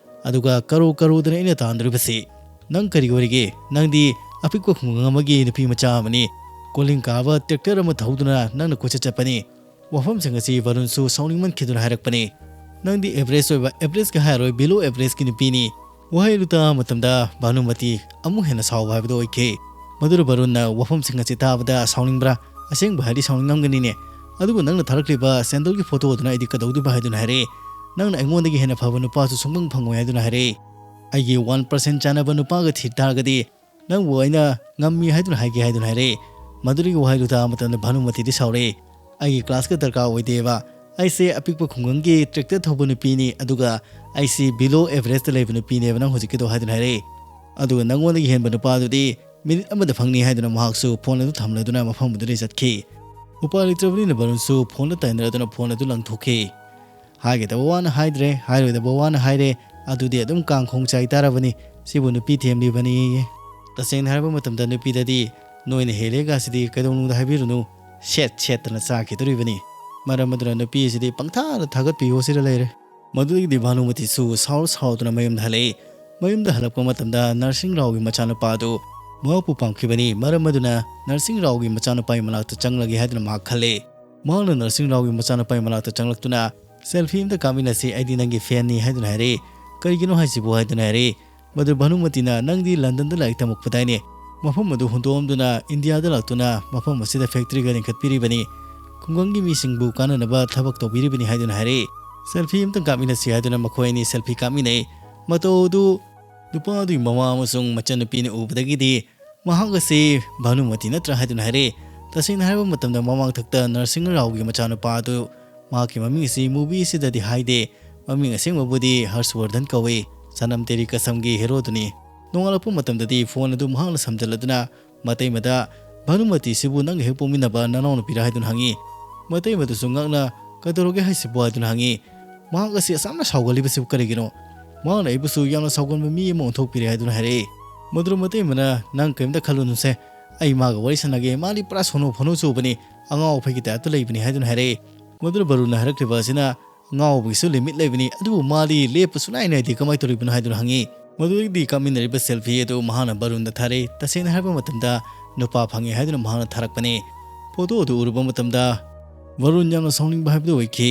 ꯑꯗꯨꯒ ꯀꯔꯣ ꯀꯔꯣꯗꯅ ꯑꯩꯅ ꯇꯥꯟꯗꯣꯔꯤꯕꯁꯤ꯫ ꯅꯪ ꯀꯔꯤ ꯑꯣꯏꯔꯤꯒꯦ? ꯅꯪꯗꯤ ꯑꯄꯤꯛꯄ ꯈꯨꯡꯒꯪ ꯑꯃꯒꯤ ꯅꯨꯄꯤ ꯃꯆꯥ ꯑꯃꯅꯤ꯫ ꯀꯣꯂꯤꯡ ꯀꯥꯕ ꯇ꯭ꯔꯦꯛꯇꯔ ꯑꯃ ꯊꯧꯗꯨꯅ ꯅꯪꯅ ꯀꯣꯏꯆꯠ ꯆꯠꯄꯅꯤ꯫" ꯋꯥꯐꯝꯁꯤꯡ ꯑꯁꯤ ꯚꯔꯨꯟꯁꯨ ꯁꯥꯎꯅꯤꯡꯃꯟꯈꯤꯗꯨꯅ ꯍꯥꯏꯔꯛꯄꯅꯤ꯫ "ꯅꯪꯗꯤ ꯑꯦꯚꯔꯦꯖ ꯑꯣꯏꯕ, ꯑꯦꯚꯔꯦꯖꯀ ꯍꯥꯏꯔꯣꯏ, ꯕꯤꯂꯣ ꯑꯦꯚꯔꯦꯖꯀꯤ ꯅꯨꯄꯤꯅꯤ꯫ ꯋꯥꯍꯩ ꯑꯗꯨ ꯇꯥꯕ ꯃꯇꯝꯗ ꯚꯥꯅꯨꯃꯇꯤ ꯑꯃꯨꯛ ꯍꯦꯟꯅ ꯁꯥꯎꯕ ꯍꯥꯏꯕꯗꯨ ꯑꯣꯏꯈꯤ꯫ ꯃꯗꯨꯗ ꯚꯔꯨꯟꯅ ꯋꯥꯐꯝꯁꯤꯡ ꯑꯁꯤ ꯇꯥꯕꯗ ꯁꯥꯎꯅꯤꯡꯕ꯭ꯔꯥ? ꯑꯁꯦꯡꯕ ꯍꯥꯏꯗꯤ ꯁꯥꯎꯅꯤꯡꯉꯝꯒꯅꯤꯅꯦ꯫ ꯑꯗꯨꯕꯨ ꯅꯪꯅ ꯊꯥꯔꯛꯂꯤꯕ ꯁꯦꯟꯗꯜꯒꯤ ꯐꯣꯇꯣ ꯑꯗꯨꯅ ꯑꯩꯗꯤ ꯀꯩꯗꯧꯗꯣꯏꯕ ꯍꯥꯏꯗꯨꯅ ꯍꯥꯏꯔꯦ꯫ ꯅꯪꯅ ꯑꯩꯉꯣꯟꯗꯒꯤ ꯍꯦꯟꯅ ꯐꯕ ꯅꯨꯄꯥꯁꯨ ꯁꯨꯡꯐꯪ ꯐꯪꯉꯣꯏ ꯍꯥꯏꯗꯨꯅ ꯍꯥꯏꯔꯦ꯫ ꯑꯩꯒꯤ ꯋꯥꯟ ꯄꯥꯔꯁꯦꯟ ꯆꯥꯟꯅꯕ ꯅꯨꯄꯥꯒ ꯊꯤꯔ ꯇꯥꯔꯒꯗꯤ ꯅꯪꯕꯨ ꯑꯩꯅ ꯉꯝꯃꯤ ꯍꯥꯏꯗꯨꯅ ꯍꯥꯏꯒꯦ ꯍꯥꯏꯗꯨꯅ ꯍꯥꯏꯔꯦ꯫ ꯃꯗꯨꯗꯒꯤ ꯋꯥꯍꯩꯗꯨ ꯇꯥꯕ ꯃꯇꯝꯗ ꯚꯥꯅꯨꯃꯇꯤꯗꯤ ꯁꯥꯎꯔꯦ꯫ ꯑꯩꯒꯤ ꯀ꯭ꯂꯥꯁꯀ ꯗꯔꯀꯥꯔ ꯑꯣꯏꯗꯦꯕ꯫ ꯑꯩꯁꯦ ꯑꯄꯤꯛꯄ ꯈꯨꯡꯒꯪꯒꯤ ꯇ꯭ꯔꯦꯛꯇꯔ ꯊꯧꯕ ꯅꯨꯄꯤꯅꯤ, ꯑꯗꯨꯒ ꯑꯩꯁꯤ below average ꯇ ꯂꯩꯕ ꯅꯨꯄꯤꯅꯦꯕ ꯅꯪ ꯍꯧꯖꯤꯛꯀꯤꯗꯣ ꯍꯥꯏꯗꯨꯅ ꯍꯥꯏꯔꯛꯏ꯫ ꯑꯗꯨꯒ ꯅꯪꯉꯣꯟꯗꯒꯤ ꯍꯦꯟꯕ ꯅꯨꯄꯥꯗꯨꯗꯤ ꯃꯤꯅꯤꯠ ꯑꯃꯗ ꯐꯪꯅꯤ ꯍꯥꯏꯗꯨꯅ ꯃꯍꯥꯛꯁꯨ ꯐꯣꯟ ꯑꯗꯨ ꯊꯝꯂꯗꯨꯅ ꯃꯐꯝ ꯑꯗꯨꯗꯒꯤ ꯆꯠꯈꯤ꯫ ꯎꯄꯥꯏ ꯂꯩꯇ꯭ꯔꯕꯅꯤꯅ ꯚꯔꯨꯟꯁꯨ ꯐꯣꯟꯗ ꯇꯥꯏꯅꯔꯗꯨꯅ ꯐꯣꯟ ꯑꯗꯨ ꯂꯪꯊꯣꯛꯈꯤ꯫ ꯍꯥꯏꯒꯗꯕ ꯋꯥꯅ ꯍꯥꯏꯗ꯭ꯔꯦ, ꯍꯥꯏꯔꯣꯏꯗꯕ ꯋꯥꯅ ꯍꯥꯏꯔꯦ, ꯑꯗꯨꯗꯤ ꯑꯗꯨꯝ ꯀꯥꯡ ꯈꯣꯡ ꯆꯥꯏ ꯇꯥꯔꯕꯅꯤ꯫ ꯁꯤꯕꯨ ꯅꯨꯄꯤ ꯊꯦꯝꯂꯤꯕꯅꯤ꯫ ꯇꯁꯦꯡꯅ ꯍꯥꯏꯔꯕ ꯃꯇꯝꯗ ꯅꯨꯄꯤꯗꯗꯤ ꯅꯣꯏꯅ ꯍꯦꯜꯂꯦꯒꯁꯤꯗꯤ ꯀꯩꯗꯧꯅꯨꯡꯗ ꯍꯥꯏꯕꯤꯔꯨꯅꯨ, ꯁꯦꯠ ꯁꯦꯠꯇꯅ ꯆꯥꯈꯤꯗꯣꯔꯤꯕꯅꯤ꯫ ꯃꯔꯝ ꯑꯗꯨꯅ ꯅꯨꯄꯤ ꯑꯁꯤꯗꯤ ꯄꯪꯊꯥꯗ ꯊꯥꯒꯠꯄꯤꯌꯣ ꯁꯤꯗ ꯂꯩꯔꯦ꯫ ꯃꯗꯨꯗꯒꯤꯗꯤ ꯚꯥꯅꯨꯃꯇꯤꯁꯨ ꯁꯥꯎꯔ ꯁꯥꯎꯗꯨꯅ ꯃꯌꯨꯝꯗ ꯍꯜꯂꯛꯏ꯫ ꯃꯌꯨꯝꯗ ꯍꯜꯂꯛꯄ ꯃꯇꯝꯗ ꯅꯔꯁꯤꯡ ꯔꯥꯎꯒꯤ ꯃꯆꯥꯅꯨꯄꯥ ꯑꯗꯨ ꯃꯍꯥꯛꯄꯨ ꯄꯥꯝꯈꯤꯕꯅꯤ꯫ ꯃꯔꯝ ꯑꯗꯨꯅ ꯅꯔꯁꯤꯡ ꯔꯥꯎꯒꯤ ꯃꯆꯥꯅꯨꯄꯥꯒꯤ ꯃꯅꯥꯛꯇ ꯆꯪꯂꯒꯦ ꯍꯥꯏꯗꯨꯅ ꯃꯍꯥꯛ ꯈꯜꯂꯦ꯫ ꯃꯍꯥꯛꯅ ꯅꯔꯁꯤꯡ ꯔꯥꯎꯒꯤ ꯃꯆꯥꯅꯨꯄꯥꯒꯤ ꯃꯅꯥꯛꯇ ꯆꯪꯂꯛꯇꯨꯅ, "ꯁꯦꯜꯐꯤ ꯑꯝꯇ ꯀꯥꯞꯃꯤꯟꯅꯁꯤ, ꯑꯩꯗꯤ ꯅꯪꯒꯤ ꯐꯦꯟꯅꯤ" ꯍꯥꯏꯗꯨꯅ ꯍꯥꯏꯔꯛꯏ꯫ "ꯀꯔꯤꯒꯤꯅꯣ ꯍꯥꯏꯁꯤꯕꯨ?" ꯍꯥꯏꯗꯨꯅ ꯍꯥꯏꯔꯛꯏ꯫ ꯃꯗꯨ ꯚꯥꯅꯨꯃꯇꯤꯅ, "ꯅꯪꯗꯤ ꯂꯟꯗꯟꯗ ꯂꯥꯏꯔꯤꯛ ꯇꯝꯃꯛꯄꯗꯥꯏꯅꯦ? ꯃꯐꯝ ꯑꯗꯨ ꯍꯨꯟꯗꯣꯛꯑꯝꯗꯨꯅ ꯏꯟꯗꯤꯌꯥꯗ ꯂꯥꯛꯇꯨꯅ ꯃꯐꯝ ꯑꯁꯤꯗ ꯐꯦꯛꯇꯔꯤꯒ ꯂꯤꯡꯈꯠꯄꯤꯔꯤꯕꯅꯤ, ꯈꯨꯡꯒꯪꯒꯤ ꯃꯤꯁꯤꯡꯕꯨ ꯀꯥꯟꯅꯅꯕ ꯊꯕꯛ ꯇꯧꯕꯤꯔꯤꯕꯅꯤ" ꯍꯥꯏꯗꯨꯅ ꯍꯥꯏꯔꯛꯏ꯫ "ꯁꯦꯜꯐꯤ ꯑꯝꯇꯪ ꯀꯥꯞꯃꯤꯟꯅꯁꯤ" ꯍꯥꯏꯗꯨꯅ ꯃꯈꯣꯏ ꯑꯅꯤ ꯁꯦꯜꯐꯤ ꯀꯥꯞꯃꯤꯟꯅꯩ꯫ ꯃꯇꯧ ꯑꯗꯨ ꯅꯨꯄꯥ ꯑꯗꯨꯒꯤ ꯃꯃꯥ ꯑꯃꯁꯨꯡ ꯃꯆꯟꯅꯨꯄꯤꯅ ꯎꯕꯗꯒꯤꯗꯤ ꯃꯍꯥꯛ ꯑꯁꯤ ꯚꯥꯅꯨꯃꯇꯤ ꯅꯠꯇ꯭ꯔꯥ ꯍꯥꯏꯗꯨꯅ ꯍꯥꯏꯔꯛꯏ꯫ ꯇꯁꯦꯡꯅ ꯍꯥꯏꯔꯕ ꯃꯇꯝꯗ ꯃꯃꯥꯡꯊꯛꯇ ꯅꯔꯁꯤꯡ ꯔꯥꯎꯒꯤ ꯃꯆꯥꯅꯨꯄꯥ ꯑꯗꯨ ꯃꯍꯥꯛꯀꯤ ꯃꯃꯤꯡ ꯑꯁꯤ ꯃꯨꯚꯤ ꯑꯁꯤꯗꯗꯤ ꯍꯥꯏꯗꯦ꯫ ꯃꯃꯤꯡ ꯑꯁꯦꯡꯕꯕꯨꯗꯤ ꯍꯔꯁꯋꯔꯙꯟ ꯀꯧꯏ, ꯁꯅꯝ ꯇꯦꯔꯤ ꯀꯁꯝꯒꯤ ꯍꯦꯔꯣꯗꯨꯅꯤ꯫ ꯅꯣꯡꯉꯥꯜꯂꯛꯄ ꯃꯇꯝꯗꯗꯤ ꯐꯣꯟ ꯑꯗꯨ ꯃꯍꯥꯛꯅ ꯁꯝꯖꯜꯂꯗꯨꯅ ꯃꯇꯩꯃꯗ, "ꯚꯥꯅꯨꯃꯇꯤꯁꯤꯕꯨ ꯅꯪꯒ ꯍꯦꯛ ꯄꯣꯛꯃꯤꯟꯅꯕ ꯅꯅꯥꯎꯅꯨꯄꯤꯔꯥ?" ꯍꯥꯏꯗꯨꯅ ꯍꯪꯉꯤ꯫ ꯃꯇꯩꯃꯗꯨꯁꯨ ꯉꯛꯅ, "ꯀꯩꯗꯧꯔꯒꯦ ꯍꯥꯏꯁꯤꯕꯨ?" ꯍꯥꯏꯗꯨꯅ ꯍꯪꯉꯤ꯫ "ꯃꯍꯥꯛ ꯑꯁꯤ ꯑꯁꯨꯛ ꯌꯥꯝꯅ ꯁꯥꯎꯒꯜꯂꯤꯕꯁꯤꯕꯨ ꯀꯔꯤꯒꯤꯅꯣ? ꯃꯍꯥꯛꯅ ꯑꯩꯕꯨꯁꯨ ꯌꯥꯝꯅ ꯁꯥꯎꯒꯟꯕ ꯃꯤ ꯑꯃ ꯑꯣꯟꯊꯣꯛꯄꯤꯔꯦ" ꯍꯥꯏꯗꯨꯅ ꯍꯥꯏꯔꯛꯏ꯫ ꯃꯗꯨꯗ ꯃꯇꯩꯃꯅ, "ꯅꯪ ꯀꯔꯤꯝꯇ ꯈꯜꯂꯨꯅꯨꯁꯦ, ꯑꯩ ꯃꯥꯒ ꯋꯥꯔꯤ ꯁꯥꯟꯅꯒꯦ, ꯃꯥꯗꯤ ꯄꯨꯔꯥ ꯁꯣꯅꯣ ꯐꯣꯅꯣ ꯆꯨꯕꯅꯤ, ꯑꯉꯥꯎ ꯑꯐꯩꯒꯤ ꯇꯥꯏꯞꯇ ꯂꯩꯕꯅꯤ" ꯍꯥꯏꯗꯨꯅ ꯍꯥꯏꯔꯛꯏ꯫ ꯃꯗꯨꯗ ꯚꯔꯨꯟꯅ ꯍꯥꯏꯔꯛꯂꯤꯕ ꯑꯁꯤꯅ, "ꯉꯥꯎꯕꯒꯤꯁꯨ ꯂꯤꯃꯤꯠ ꯂꯩꯕꯅꯤ, ꯑꯗꯨꯕꯨ ꯃꯥꯗꯤ ꯂꯦꯞꯄ ꯁꯨꯡꯅꯥꯏ ꯅꯥꯏꯗꯦ, ꯀꯃꯥꯏꯅ ꯇꯧꯔꯤꯕꯅꯣ?" ꯍꯥꯏꯗꯨꯅ ꯍꯪꯉꯤ꯫ ꯃꯗꯨꯗꯒꯤꯗꯤ ꯀꯥꯞꯃꯤꯟꯅꯔꯤꯕ ꯁꯦꯜꯐꯤ ꯑꯗꯨ ꯃꯍꯥꯛꯅ ꯚꯔꯨꯟꯗ ꯊꯥꯔꯛꯏ꯫ ꯇꯁꯦꯡꯅ ꯍꯥꯏꯔꯕ ꯃꯇꯝꯗ ꯅꯨꯄꯥ ꯐꯪꯉꯦ ꯍꯥꯏꯗꯨꯅ ꯃꯍꯥꯛꯅ ꯊꯥꯔꯛꯄꯅꯤ꯫ ꯐꯣꯇꯣ ꯑꯗꯨ ꯎꯔꯨꯕ ꯃꯇꯝꯗ ꯚꯔꯨꯟ ꯌꯥꯝꯅ ꯁꯥꯎꯅꯤꯡꯕ ꯍꯥꯏꯕꯗꯨ ꯑꯣꯏꯈꯤ꯫